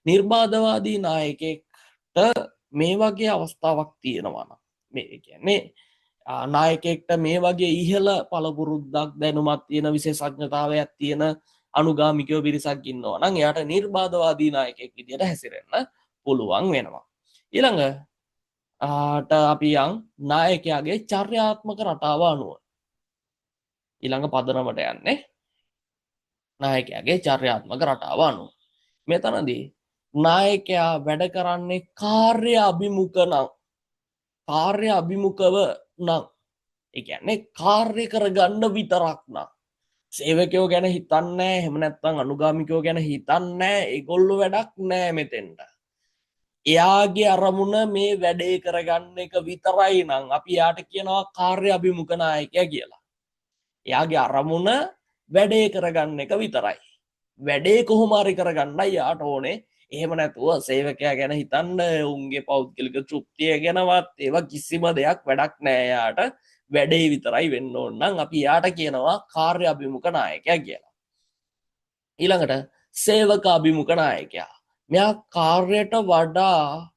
නිර්බාධවාදී නායකයෙක්ට මේ වගේ අවස්ථාවක් තියෙනවා නම්, මේ කියන්නේ, නායකයෙක්ට මේ වගේ ඉහළ පළපුරුද්දක් දැනුමක් තියෙන විශේෂඥතාවයක් තියෙන අනුගාමිකයෝ පිරිසක් ඉන්නවා නම් එයාට නිර්බාධවාදී නායකයෙක් විදියට හැසිරෙන්න පුළුවන් වෙනවා. ඊළඟ අපි යන් නායකයාගේ චර්යාත්මක රටාව අනුව. ඊළඟ පදනමට යන්නේ නායකයාගේ චර්යාත්මක රටාව අනුව. මෙතනදී නායකයා වැඩ කරන්නේ කාර්ය අභිමුඛ නම්, කාර්ය අභිමුඛව නම්, ඒ කියන්නේ කාර්ය කරගන්න විතරක් නම්, සේවකයෝ ගැන හිතන්නේ නෑ, එහෙම නැත්නම් අනුගාමිකයෝ ගැන හිතන්නේ නෑ, ඒගොල්ලෝ වැඩක් නෑ මෙතෙන්ට. එයාගේ අරමුණ මේ වැඩේ කරගන්න එක විතරයි නම් අපි එයාට කියනවා කාර්ය අභිමුඛ නායකයා කියලා. එයාගේ අරමුණ වැඩේ කරගන්න එක විතරයි. වැඩේ කොහොම හරි කරගන්නයි එයාට ඕනේ. එහෙම නැතුව සේවකයා ගැන හිතන්න, උන්ගේ පෞද්ගලික තෘප්තිය ගැනවත් ඒවා කිසිම දෙයක් වැඩක් නෑ එයාට. වැඩේ විතරයි වෙන්න ඕන නම් අපි එයාට කියනවා කාර්ය අභිමුඛ නායකයා කියලා. ඊළඟට සේවක අභිමුඛ නායකයා. මෙයා කාර්යයට වඩා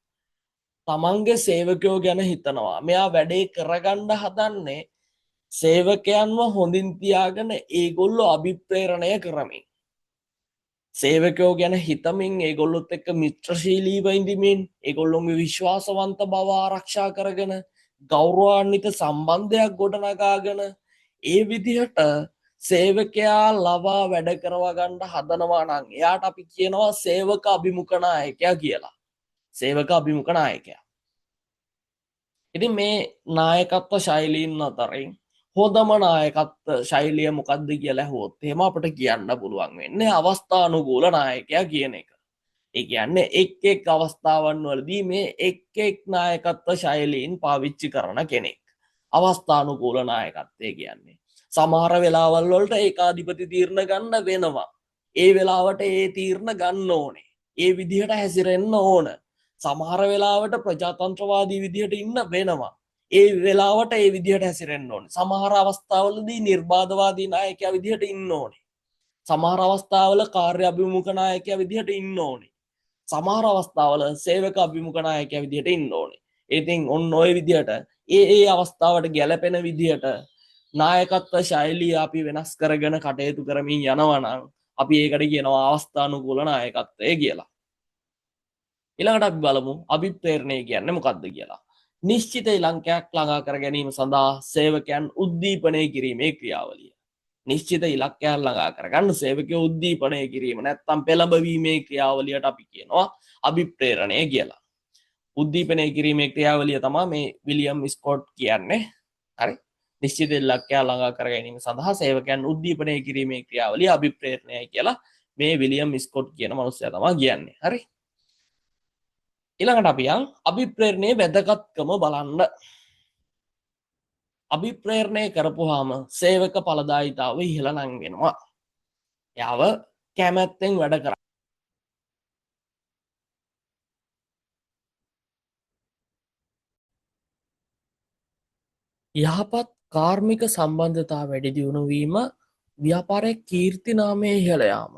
තමන්ගේ සේවකයෝ ගැන හිතනවා. මෙයා වැඩේ කරගන්න හදන්නේ සේවකයන්ව හොඳින් තියාගෙන ඒගොල්ලෝ අභිප්‍රේරණය කරමින්. සේවකයෝ ගැන හිතමින් ඒගොල්ලොත් එක්ක මිත්‍රශීලීව ඉඳිමින් ඒගොල්ලොන්ගේ විශ්වාසවන්ත බව ආරක්ෂා කරගෙන ගෞරවාන්විත සම්බන්ධයක් ගොඩනගාගෙන ඒ විදිහට සේවකයා ලවා වැඩ කරවා ගන්න හදනවා නම් එයාට අපි කියනවා සේවක අභිමුඛ නායකයා කියලා. සේවක අභිමුඛ නායකයා. ඉතින් මේ නායකත්ව ශෛලීන් අතරින් හොඳම නායකත්ව ශෛලිය මොකද්ද කියලා ඇහුවොත් එහෙම අපිට කියන්න පුළුවන් වෙන්නේ අවස්ථානුකූල නායකයා කියන එක. ඒ කියන්නේ එක් එක් අවස්ථාවන් වලදී මේ එක් එක් නායකත්ව ශෛලීන් පාවිච්චි කරන කෙනෙක්. අවස්ථානුකූල නායකත්වය කියන්නේ. සමහර වෙලාවල් වලට ඒකාධිපති තීරණ ගන්න වෙනවා. ඒ වෙලාවට ඒ තීරණ ගන්න ඕනේ. ඒ විදිහට හැසිරෙන්න ඕන. සමහර වෙලාවට ප්‍රජාතන්ත්‍රවාදී විදිහට ඉන්න වෙනවා. ඒ වෙලාවට ඒ විදිහට හැසිරෙන්න ඕනේ. සමහර අවස්ථාවලදී නිර්බාධවාදී නායකයා විදිහට ඉන්න ඕනේ. සමහර අවස්ථාවල කාර්ය අභිමුඛ නායකයා විදිහට ඉන්න ඕනේ. සමහර අවස්ථාවල සේවක අභිමුඛ නායකයා විදිහට ඉන්න ඕනේ. ඉතින් ඔන්න ඔය විදිහට ඒ ඒ අවස්ථාවට ගැලපෙන විදිහට නායකත්ව ශෛලිය අපි වෙනස් කරගෙන කටයුතු කරමින් යනවා නම් අපි ඒකට කියනවා අවස්ථානුකූල නායකත්වය කියලා. ඊළඟට අපි බලමු අභිප්‍රේරණය කියන්නේ මොකක්ද කියලා. නිශ්චිත ඉලක්කයක් ළඟා කර ගැනීම සඳහා සේවකයන් උද්දීපනය කිරීමේ ක්‍රියාවලිය. නිශ්චිත ඉලක්කයක් ළඟා කරගන්න සේවකයෝ උද්දීපනය කිරීම නැත්නම් පෙළඹවීමේ ක්‍රියාවලියට අපි කියනවා අභිප්‍රේරණය කියලා. උද්දීපනය කිරීමේ ක්‍රියාවලිය තමයි මේ විලියම් ස්කොට් කියන්නේ. හරි. නිශ්චිත ඉලක්කයක් ළඟා කර ගැනීම සඳහා සේවකයන් උද්දීපනය කිරීමේ ක්‍රියාවලිය අභිප්‍රේරණයයි කියලා මේ විලියම් ස්කොට් කියන මනුස්සයා තමයි කියන්නේ. හරි. ඊළඟට අපි යන් අභිප්‍රේරණයේ වැදගත්කම බලන්න. අභිප්‍රේරණය කරපුවාම සේවක ඵලදායීතාවය ඉහළ නංවෙනවා. එයාව කැමැත්තෙන් වැඩ කරා. යහපත් කාර්මික සම්බන්ධතා වැඩි දියුණු වීම, ව්‍යාපාරයේ කීර්ති නාමය ඉහළ යාම,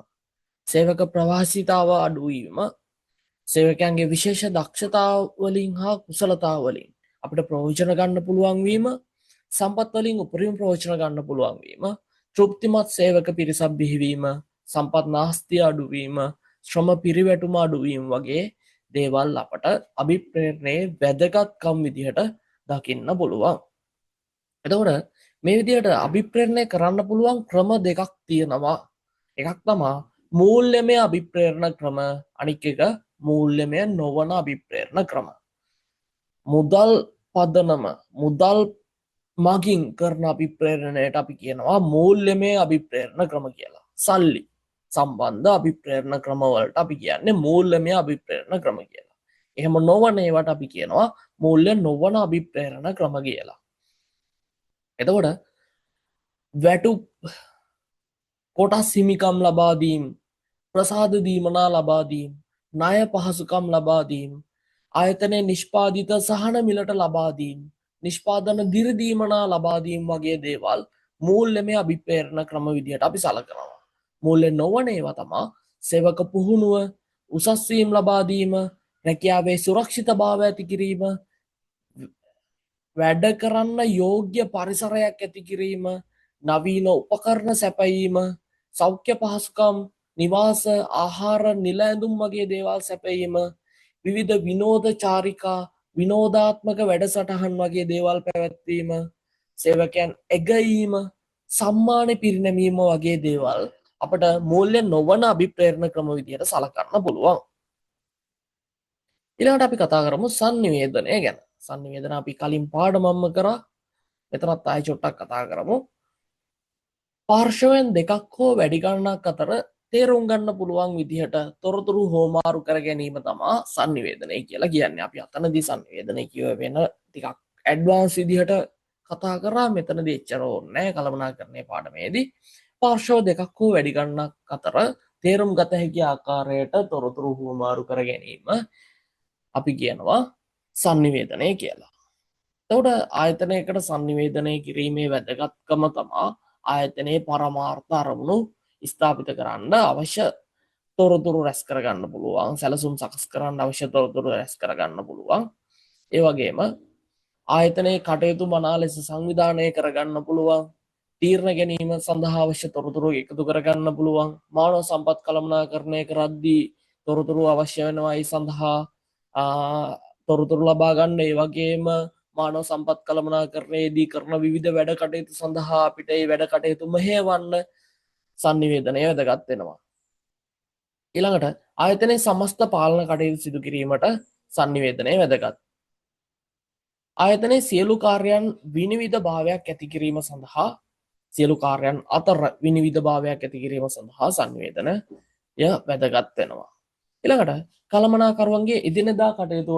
සේවක ප්‍රවාසිතාව අඩු වීම, සේවකයන්ගේ විශේෂ දක්ෂතා වලින් හා කුසලතා වලින් අපිට ප්‍රයෝජන ගන්න පුළුවන් වීම, සම්පත් වලින් උපරිම ප්‍රයෝජන ගන්න පුළුවන් වීම, තෘප්තිමත් සේවක පිරිසක් බිහිවීම, සම්පත් නාස්තිය අඩු වීම, ශ්‍රම පිරිවැටුම අඩු වීම වගේ දේවල් අපට අභිප්‍රේරණයේ වැදගත්කම් විදිහට දකින්න පුළුවන්. එතකොට මේ විදිහට අභිප්‍රේරණය කරන්න පුළුවන් ක්‍රම දෙකක් තියෙනවා. එකක් තමා මූල්‍යමය අභිප්‍රේරණ ක්‍රම, අනික් එක මූල්‍යමය නොවන අභිප්‍රේරණ ක්‍රම. මුදල් පදනම, මුදල් මගින් කරන අභිප්‍රේරණයට අපි කියනවා මූල්‍යමය අභිප්‍රේරණ ක්‍රම කියලා. සල්ලි සම්බන්ධ අභිප්‍රේරණ ක්‍රම වලට අපි කියන්නේ මූල්‍යමය අභිප්‍රේරණ ක්‍රම කියලා. එහෙම නොවන ඒවාට අපි කියනවා මූල්‍ය නොවන අභිප්‍රේරණ ක්‍රම කියලා. එතකොට වැටුප් කොටස් හිමිකම් ලබා දීම, ප්‍රසාද දීමනා ලබා දීම, ණය පහසුකම් ලබා දීම, ආයතනයේ නිෂ්පාදිත සහන මිලට ලබා දීම, නිෂ්පාදන දිරිදීමනා ලබා දීම වගේ දේවල් මූල්‍යමය අභිප්‍රේරණ ක්‍රම විදිහට අපි සලකනවා. මූල්‍ය නොවන ඒවා තමා සේවක පුහුණුව, උසස් වීම් ලබා දීම, රැකියාවේ සුරක්ෂිතභාවය ඇති කිරීම, වැඩ කරන්න යෝග්‍ය පරිසරයක් ඇති කිරීම, නවීන උපකරණ සැපයීම, සෞඛ්‍ය පහසුකම්, නිවාස, ආහාර, නිල ඇඳුම් වගේ දේවල් සැපයීම, විවිධ විනෝද චාරිකා, විනෝදාත්මක වැඩසටහන් වගේ දේවල් පැවැත්වීම, සේවකයන් ඇගයීම, සම්මාන පිරිනැමීම වගේ දේවල් අපට මූල්‍ය නොවන අභිප්‍රේරණ ක්‍රම විදිහට සලකන්න පුළුවන්. ඊළඟට අපි කතා කරමු සන්නිවේදනය ගැන. සන්නිවේදන අපි කලින් පාඩමක්ම කරා. මෙතනත් ආයෙ චුට්ටක් කතා කරමු. පාර්ශවයන් දෙකක් හෝ වැඩි ගණනක් අතර තේරුම් ගන්න පුළුවන් විදිහට තොරතුරු හෝමාරු කර ගැනීම තමා සන්නිවේදනය කියලා කියන්නේ. අපි අතනදී සන්නිවේදනය කියව වෙන ටිකක් ඇඩ්වාන්ස් විදිහට කතා කරා. මෙතනදී එච්චර ඕනේ නෑ කළමනාකරණයේ පාඩමේදී. පාර්ශව දෙකක් හෝ වැඩි ගණනක් අතර තේරුම් ගත හැකි ආකාරයට තොරතුරු හුවමාරු කර ගැනීම අපි කියනවා සන්නිවේදනය කියලා. එතකොට ආයතනයකට සංනිවේදනය කිරීමේ වැදගත්කම තමා ආයතනයේ පරමාර්ථ අරමුණු ස්ථාපිත කරන්න අවශ්‍ය තොරතුරු රැස් කරගන්න පුළුවන්, සැලසුම් සකස් කරන්න අවශ්‍ය තොරතුරු රැස් කරගන්න පුළුවන්. ඒ වගේම ආයතනයේ කටයුතු මනා ලෙස සංවිධානය කරගන්න පුළුවන්. තීරණ ගැනීම සඳහා අවශ්‍ය තොරතුරු එකතු කරගන්න පුළුවන්. මානව සම්පත් කළමනාකරණය කරද්දී තොරතුරු අවශ්‍ය වෙනවා. ඒ සඳහා තොරතුරු ලබා ගන්න. ඒ වගේම මානව සම්පත් කළමනාකරණයේදී කරන විවිධ වැඩ කටයුතු සඳහා අපිට ඒ වැඩ කටයුතු මෙහෙයවන්න සංනිවේදනය වැදගත් වෙනවා. ඊළඟට ආයතනයේ සමස්ත පාලන කටයුතු සිදු කිරීමට සංනිවේදනය වැදගත්. ආයතනයේ සියලු කාර්යයන් විනිවිද භාවයක් ඇති කිරීම සඳහා, සියලු කාර්යයන් අතර විනිවිද භාවයක් ඇති කිරීම සඳහා සංනිවේදනය වැදගත් වෙනවා. ඊළඟට කළමනාකරුවන්ගේ එදිනෙදා කටයුතු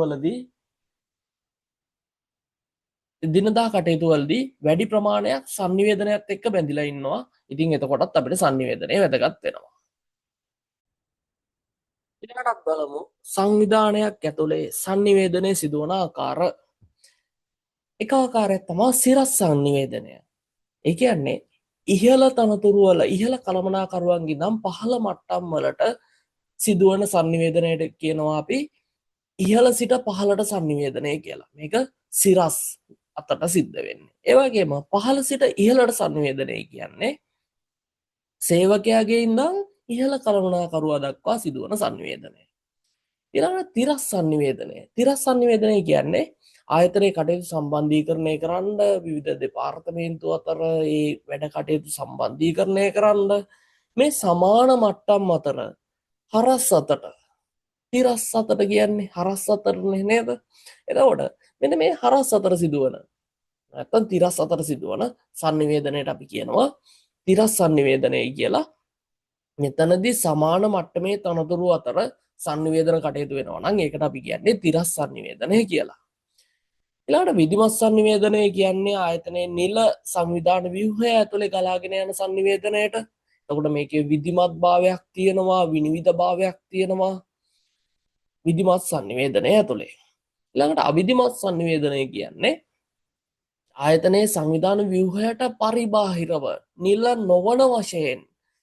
වලදී වැඩි ප්‍රමාණයක් සංනිවේදනයත් එක්ක බැඳිලා ඉන්නවා. ඉතින් එතකොටත් අපිට සංනිවේදනය වැදගත් වෙනවා. ඊළඟටත් බලමු සංවිධානයක් ඇතුලේ සංනිවේදනය සිදුවන ආකාර. එක ආකාරයක් තමයි සිරස් සංනිවේදනය. ඒ කියන්නේ ඉහළ තනතුරු වල ඉහළ කළමනාකරුවන්ගේ ඉඳන් පහළ මට්ටම් වලට සිදුවන සංනිවේදනයට කියනවා අපි ඉහළ සිට පහළට සංනිවේදනය කියලා. මේක සිරස් අතට සිද්ධ වෙන්නේ. ඒ වගේම පහළ සිට ඉහළට සංනිවේදනය කියන්නේ සේවකයාගේ ඉඳන් ඉහළ කළමනාකරුවා දක්වා සිදුවන සංනිවේදනය. ඊළඟට තිරස් සංනිවේදනය. තිරස් සංනිවේදනය කියන්නේ ආයතනයේ කටයුතු සම්බන්ධීකරණය කරන්න, විවිධ දෙපාර්තමේන්තු අතර ඒ වැඩ කටයුතු සම්බන්ධීකරණය කරන්න, මේ සමාන මට්ටම් අතර හරස් අතට, තිරස් අතට කියන්නේ හරස් අතරනේ නේද? එතකොට මෙන්න මේ හරස් අතර සිදුවන නැත්තම් තිරස් අතර සිදුවන සංනිවේදනයට අපි කියනවා තිරස් සංනිවේදනය කියලා. මෙතනදී සමාන මට්ටමේ තනතුරු අතර සංනිවේදන කටයුතු වෙනවා නම් ඒකට අපි කියන්නේ තිරස් සංනිවේදනය කියලා. ඊළඟට විධිමත් සංනිවේදනය කියන්නේ ආයතනයේ නිල සංවිධාන ව්‍යුහය ඇතුලේ ගලාගෙන යන සංනිවේදනයට. එතකොට මේකේ විධිමත් භාවයක් තියෙනවා, විනිවිද භාවයක් තියෙනවා විධිමත් සංනිවේදනය ඇතුලේ. ඊළඟට අවිධිමත් සංනිවේදනය කියන්නේ ආයතනයේ සංවිධාන ව්‍යුහයට පරිබාහිරව නිල නොවන වශයෙන්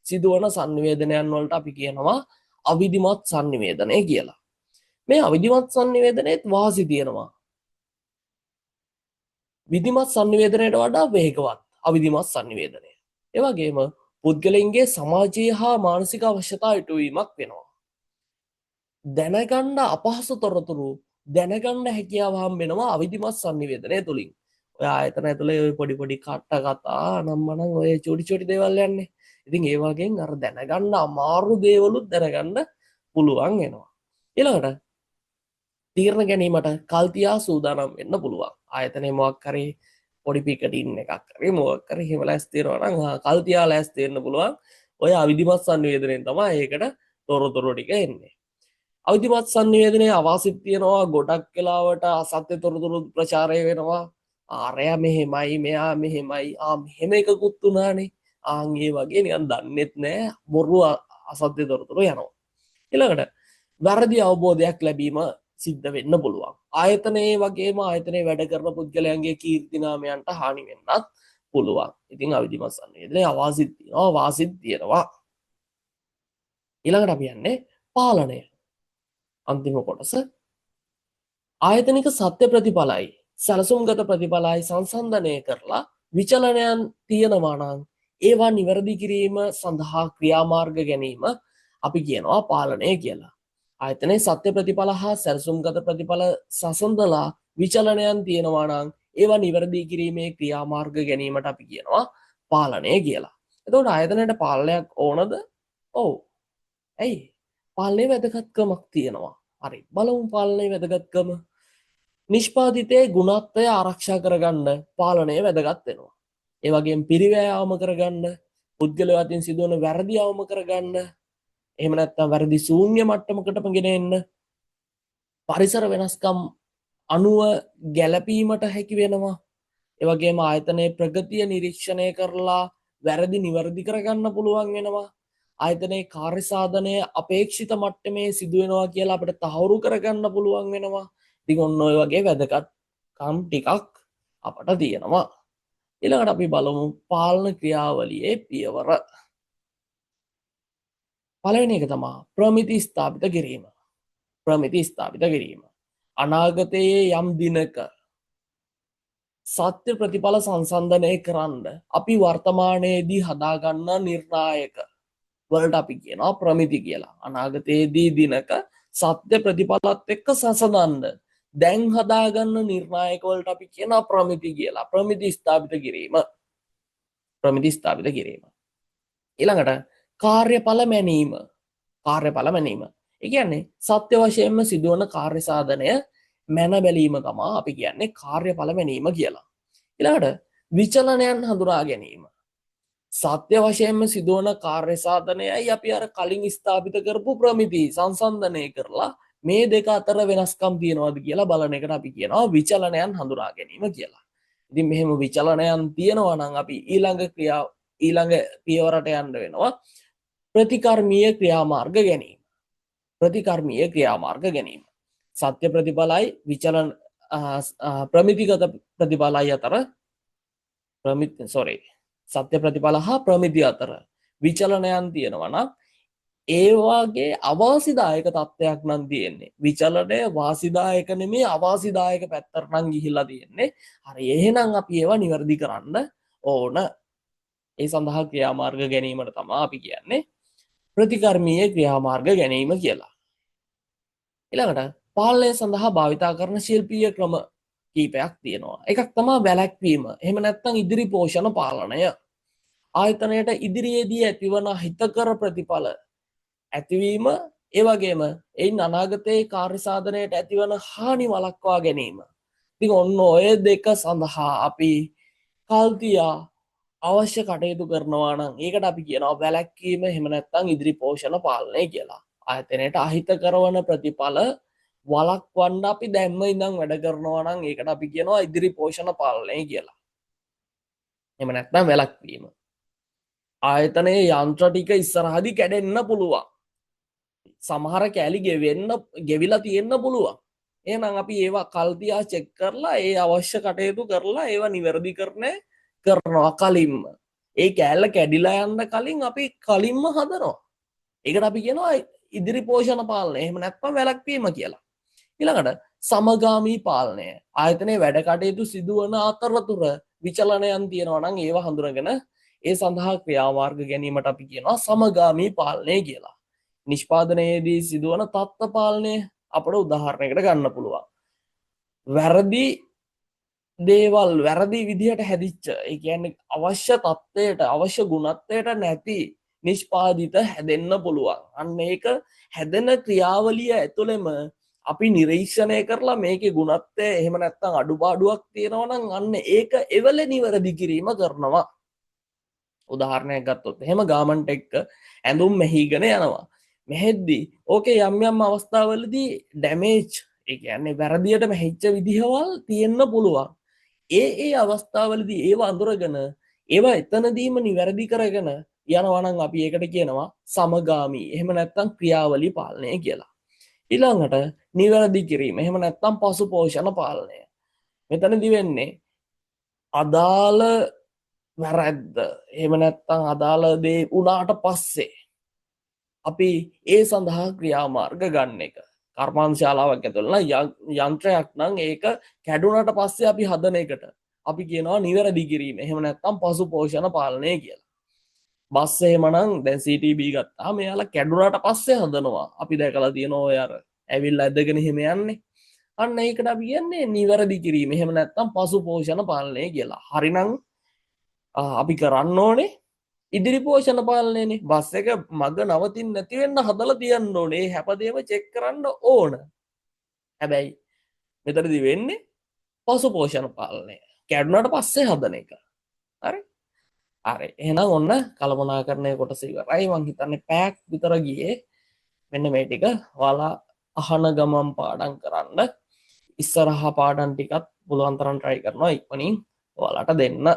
සිදුවන සංනිවේදනයන් වලට අපි කියනවා අවිධිමත් සංනිවේදනය කියලා. මේ අවිධිමත් සංනිවේදනයේත් වාසි තියෙනවා. විධිමත් සංනිවේදනයට වඩා වේගවත් අවිධිමත් සංනිවේදනය. ඒ වගේම පුද්ගලයින්ගේ සමාජීය හා මානසික අවශ්‍යතා ඉටුවීමක් වෙනවා. දැනගන්න අපහසු තොරතුරු දැනගන්න හැකියාව හම්බ වෙනවා අවිධිමත් සංනිවේදනය තුලින්. ඔය ආයතන ඇතුලේ ඔය පොඩි පොඩි කට්ට කතා අනම්මනම් ඔය චූටි චූටි දේවල් යන්නේ. ඉතින් ඒ වගේන් අර දැනගන්න අමාරු දේවලුත් දැනගන්න පුළුවන් වෙනවා. ඊළඟට තීරණ ගැනීමට කල්තියා සූදානම් වෙන්න පුළුවන්. ආයතනයේ මොකක් හරි පොඩි පිකටින් එකක් හරි මොකක් හරි එහෙම ලෑස්ති වෙනවා නම් කල්තියා ලෑස්ති වෙන්න පුළුවන්. ඔය අවිධිමත් සංනිවේදනයෙන් තමයි ඒකට තොරතුරු ටික එන්නේ. අවිධිමත් සංනිවේදනයේ අවාසිත් තියෙනවා. ගොඩක් වෙලාවට අසත්‍ය තොරතුරු ප්‍රචාරය වෙනවා. ආරයා මෙහෙමයි, මෙයා මෙහෙමයි, ආ මෙහෙම එකකුත් වුණානේ. ආන් ඒ වගේ නිකන් දන්නෙත් නෑ බොරු අසත්‍ය තොරතුරු යනවා. ඊළඟට වැරදි අවබෝධයක් ලැබීම සිද්ධ වෙන්න පුළුවන්. ආයතනයේ වගේම ආයතනයේ වැඩ කරන පුද්ගලයන්ගේ කීර්ති නාමයන්ට හානි වෙන්නත් පුළුවන්. ඉතින් අවිධිමත් සංනිවේදනයේ අවාසිත් තියෙනවා, වාසිත් තියෙනවා. ඊළඟට අපි යන්නේ පාලනය. අන්තිම කොටස ආයතනික සත්‍ය ප්‍රතිඵලයි සැලසුම්ගත ප්‍රතිඵලයි සංසන්දනය කරලා විචලනයන් තියෙනවා නම් ඒවා නිවැරදි කිරීම සඳහා ක්‍රියාමාර්ග ගැනීම අපි කියනවා පාලනය කියලා. ආයතනයේ සත්‍ය ප්‍රතිඵල හා සැලසුම්ගත ප්‍රතිඵල සසඳලා විචලනයන් තියෙනවා නම් ඒවා නිවැරදි කිරීමේ ක්‍රියාමාර්ග ගැනීමට අපි කියනවා පාලනය කියලා. එතකොට ආයතනයට පාලනයක් ඕනද? ඔව්. ඇයි? පාලනයේ වැදගත්කමක් තියෙනවා. හරි. බලමු පාලනයේ වැදගත්කම. නිෂ්පාදිතයේ ගුණත්වය ආරක්ෂා කරගන්න පාලනය වැදගත් වෙනවා. ඒ වගේම පිරිවැය අවම කරගන්න, පුද්ගලයෝ අතින් සිදුවන වැරදි අවම කරගන්න, එහෙම නැත්නම් වැරදි ශූන්‍ය මට්ටමකටම ගෙන එන්න, පරිසර වෙනස්කම් අනුව ගැලපීමට හැකි වෙනවා. ඒ වගේම ආයතනයේ ප්‍රගතිය නිරීක්ෂණය කරලා වැරදි නිවැරදි කරගන්න පුළුවන් වෙනවා. ආයතනයේ කාර්ය සාධනය අපේක්ෂිත මට්ටමේ සිදු වෙනවා කියලා අපිට තහවුරු කරගන්න පුළුවන් වෙනවා. ඉතින් ඔන්න ඔය වගේ වැදගත්කම් ටිකක් අපට තියෙනවා. ඊළඟට අපි බලමු පාලන ක්‍රියාවලියේ පියවර. පළවෙනි එක තමා ප්‍රමිති ස්ථාපිත කිරීම. ප්‍රමිති ස්ථාපිත කිරීම. අනාගතයේ යම් දිනක සත්‍ය ප්‍රතිඵල සංසන්දනය කරන්න අපි වර්තමානයේදී හදාගන්න නිර්ණායක වලට අපි කියනවා ප්‍රමිති කියලා. අනාගතයේදී දිනක සත්‍ය ප්‍රතිඵලත් එක්ක සසඳන්න දැන් හදාගන්න නිර්ණායක වලට අපි කියනවා ප්‍රමිති කියලා. ප්‍රමිති ස්ථාපිත කිරීම. ප්‍රමිති ස්ථාපිත කිරීම. ඊළඟට කාර්යඵල මැනීම. කාර්යඵල මැනීම. ඒ කියන්නේ සත්‍ය වශයෙන්ම සිදුවන කාර්ය සාධනය මැන බැලීම තමා අපි කියන්නේ කාර්යඵල මැනීම කියලා. ඊළඟට විචලනයන් හඳුනා ගැනීම. සත්‍ය වශයෙන්ම සිදුවන කාර්ය සාධනයයි අපි අර කලින් ස්ථාපිත කරපු ප්‍රමිති සංසන්දනය කරලා මේ දෙක අතර වෙනස්කම් තියෙනවද කියලා බලන එකට අපි කියනවා විචලනයන් හඳුනා ගැනීම කියලා. ඉතින් මෙහෙම විචලනයන් තියෙනවා නම් අපි ඊළඟ පියවරට යන්න වෙනවා ප්‍රතිකර්මීය ක්‍රියාමාර්ග ගැනීම. ප්‍රතිකර්මීය ක්‍රියාමාර්ග ගැනීම. සත්‍ය ප්‍රතිඵලයි විචලන ප්‍රමිතිගත ප්‍රතිඵලයි අතර ප්‍රමිති සෝරි සත්‍ය ප්‍රතිඵල හා ප්‍රමිති අතර විචලනයන් තියෙනවා නම් ඒ වාගේ අවාසිදායක තත්ත්වයක් නම් තියෙන්නේ. විචලනය වාසිදායක නෙමෙයි, අවාසිදායක පැත්තට නම් ගිහිල්ලා තියෙන්නේ. හරි, එහෙනම් අපි ඒවා නිවැරදි කරන්න ඕන. ඒ සඳහා ක්‍රියාමාර්ග ගැනීමට තමයි අපි කියන්නේ ප්‍රතිකර්මීය ක්‍රියාමාර්ග ගැනීම කියලා. ඊළඟට පාලනය සඳහා භාවිතා කරන ශිල්පීය ක්‍රම කීපයක් තියෙනවා. එකක් තමයි වැළැක්වීම. එහෙම නැත්නම් ඉදිරි පෝෂණ පාලනය. ආයතනයට ඉදිරියේදී ඇතිවන හිතකර ප්‍රතිඵල ඇතිවීම, ඒ වගේම එයින් අනාගතයේ කාර්ය සාධනයට ඇතිවන හානි වළක්වා ගැනීම. ඉතින් ඔන්න ඔය දෙක සඳහා අපි කල්තියා අවශ්‍ය කටයුතු කරනවා නම් ඒකට අපි කියනවා වැළැක්වීම, එහෙම නැත්නම් ඉදිරි පෝෂණ පාලනය කියලා. ආයතනයට අහිත කරවන ප්‍රතිඵල වළක්වන්න අපි දැම්ම ඉඳන් වැඩ කරනවා නම් ඒකට අපි කියනවා ඉදිරි පෝෂණ පාලනය කියලා. එහෙම නැත්නම් වැළැක්වීම. ආයතනයේ යන්ත්‍ර ටික ඉස්සරහදී කැඩෙන්න පුළුවන්. සමහර කෑලි ගෙවිලා තියෙන්න පුළුවන්. එහෙනම් අපි ඒවා කල් තියා චෙක් කරලා ඒ අවශ්‍ය කටයුතු කරලා ඒවා නිවැරදිකරණය කරනවා කලින්ම. ඒ කෑල්ල කැඩිලා යන්න කලින් අපි කලින්ම හදනවා. ඒකට අපි කියනවා ඉදිරි පෝෂණ පාලනය. එහෙම නැත්නම් වැළැක්වීම කියලා. ඊළඟට සමගාමී පාලනය. ආයතනයේ වැඩ කටයුතු සිදුවන අතරතුර විචලනයන් තියෙනවා නම් ඒවා හඳුනගෙන ඒ සඳහා ක්‍රියාමාර්ග ගැනීමට අපි කියනවා සමගාමී පාලනය කියලා. නිෂ්පාදනයේදී සිදුවන තත්ත්ව පාලනය අපට උදාහරණයකට ගන්න පුළුවන්. වැරදි දේවල් වැරදි විදිහට හැදිච්ච, ඒ කියන්නේ අවශ්‍ය තත්ත්වයට අවශ්‍ය ගුණත්වයට නැති නිෂ්පාදිත හැදෙන්න පුළුවන්. අන්න ඒක හැදෙන ක්‍රියාවලිය ඇතුළෙම අපි නිරීක්ෂණය කරලා මේකේ ගුණත්වය එහෙම නැත්නම් අඩුපාඩුවක් තියෙනවා නම් අන්න ඒක එවල නිවැරදි කිරීම කරනවා. උදාහරණයක් ගත්තොත් එහෙම ගාමන්ට් එක්ක ඇඳුම් මෙහිගෙන යනවා. මෙහෙද්දි ඕකේ යම් යම් අවස්ථාවලදී ඩැමේජ්, ඒ කියන්නේ වැරදියට මෙහිච්ච විදිහවල් තියෙන්න පුළුවන්. ඒ ඒ අවස්ථාවලදී ඒව අඳුරගෙන ඒවා එතනදීම නිවැරදි කරගෙන යනවා නම් අපි ඒකට කියනවා සමගාමී, එහෙම නැත්නම් ක්‍රියාවලි පාලනය කියලා. ඊළඟට නිවැරදි කිරීම, එහෙම නැත්නම් පසු පෝෂණ පාලනය. මෙතනදි වෙන්නේ අදාළ වැරැද්ද, එහෙම නැත්නම් අදාළ දේ වුණාට පස්සේ අපි ඒ සඳහා ක්‍රියාමාර්ග ගන්න එක. කර්මාන්ත ශාලාවක් ඇතුළේ නම් යන්ත්‍රයක් නම් ඒක කැඩුනට පස්සේ අපි හදන එකට අපි කියනවා නිවැරදි කිරීම, එහෙම නැත්නම් පසු පෝෂණ පාලනය කියලා. බස් එහෙමනම් දැන් CTB ගත්තාම එයාලා කැඩුනට පස්සේ හදනවා. අපි දැකලා තියෙනවා ඔය අර ඇවිල්ලා ඇදගෙන එහෙම යන්නේ. අන්න ඒකට අපි කියන්නේ නිවැරදි කිරීම, එහෙම නැත්නම් පසු පෝෂණ පාලනය කියලා. හරිනම් අපි කරන්න ඕනේ ඉදිරි පෝෂණ පාලනයනේ. බස් එක මග නවතින්න නැති වෙන්න හදලා තියන්න ඕනේ. ඒ හැමදේම චෙක් කරන්න ඕන. හැබැයි මෙතනදි වෙන්නේ පසු පෝෂණ පාලනය. කැඩුනට පස්සේ හදන එක. හරි? හරි. එහෙනම් ඔන්න කළමනාකරණය කොටස ඉවරයි. මං හිතන්නේ පැයක් විතර ගියේ. මෙන්න මේ ටික ඔයාලා අහන ගමන් පාඩම් කරන්න. ඉස්සරහා පාඩම් ටිකත් පුළුවන් තරම් try කරනවා ඉක්මනින් ඔයාලට දෙන්න.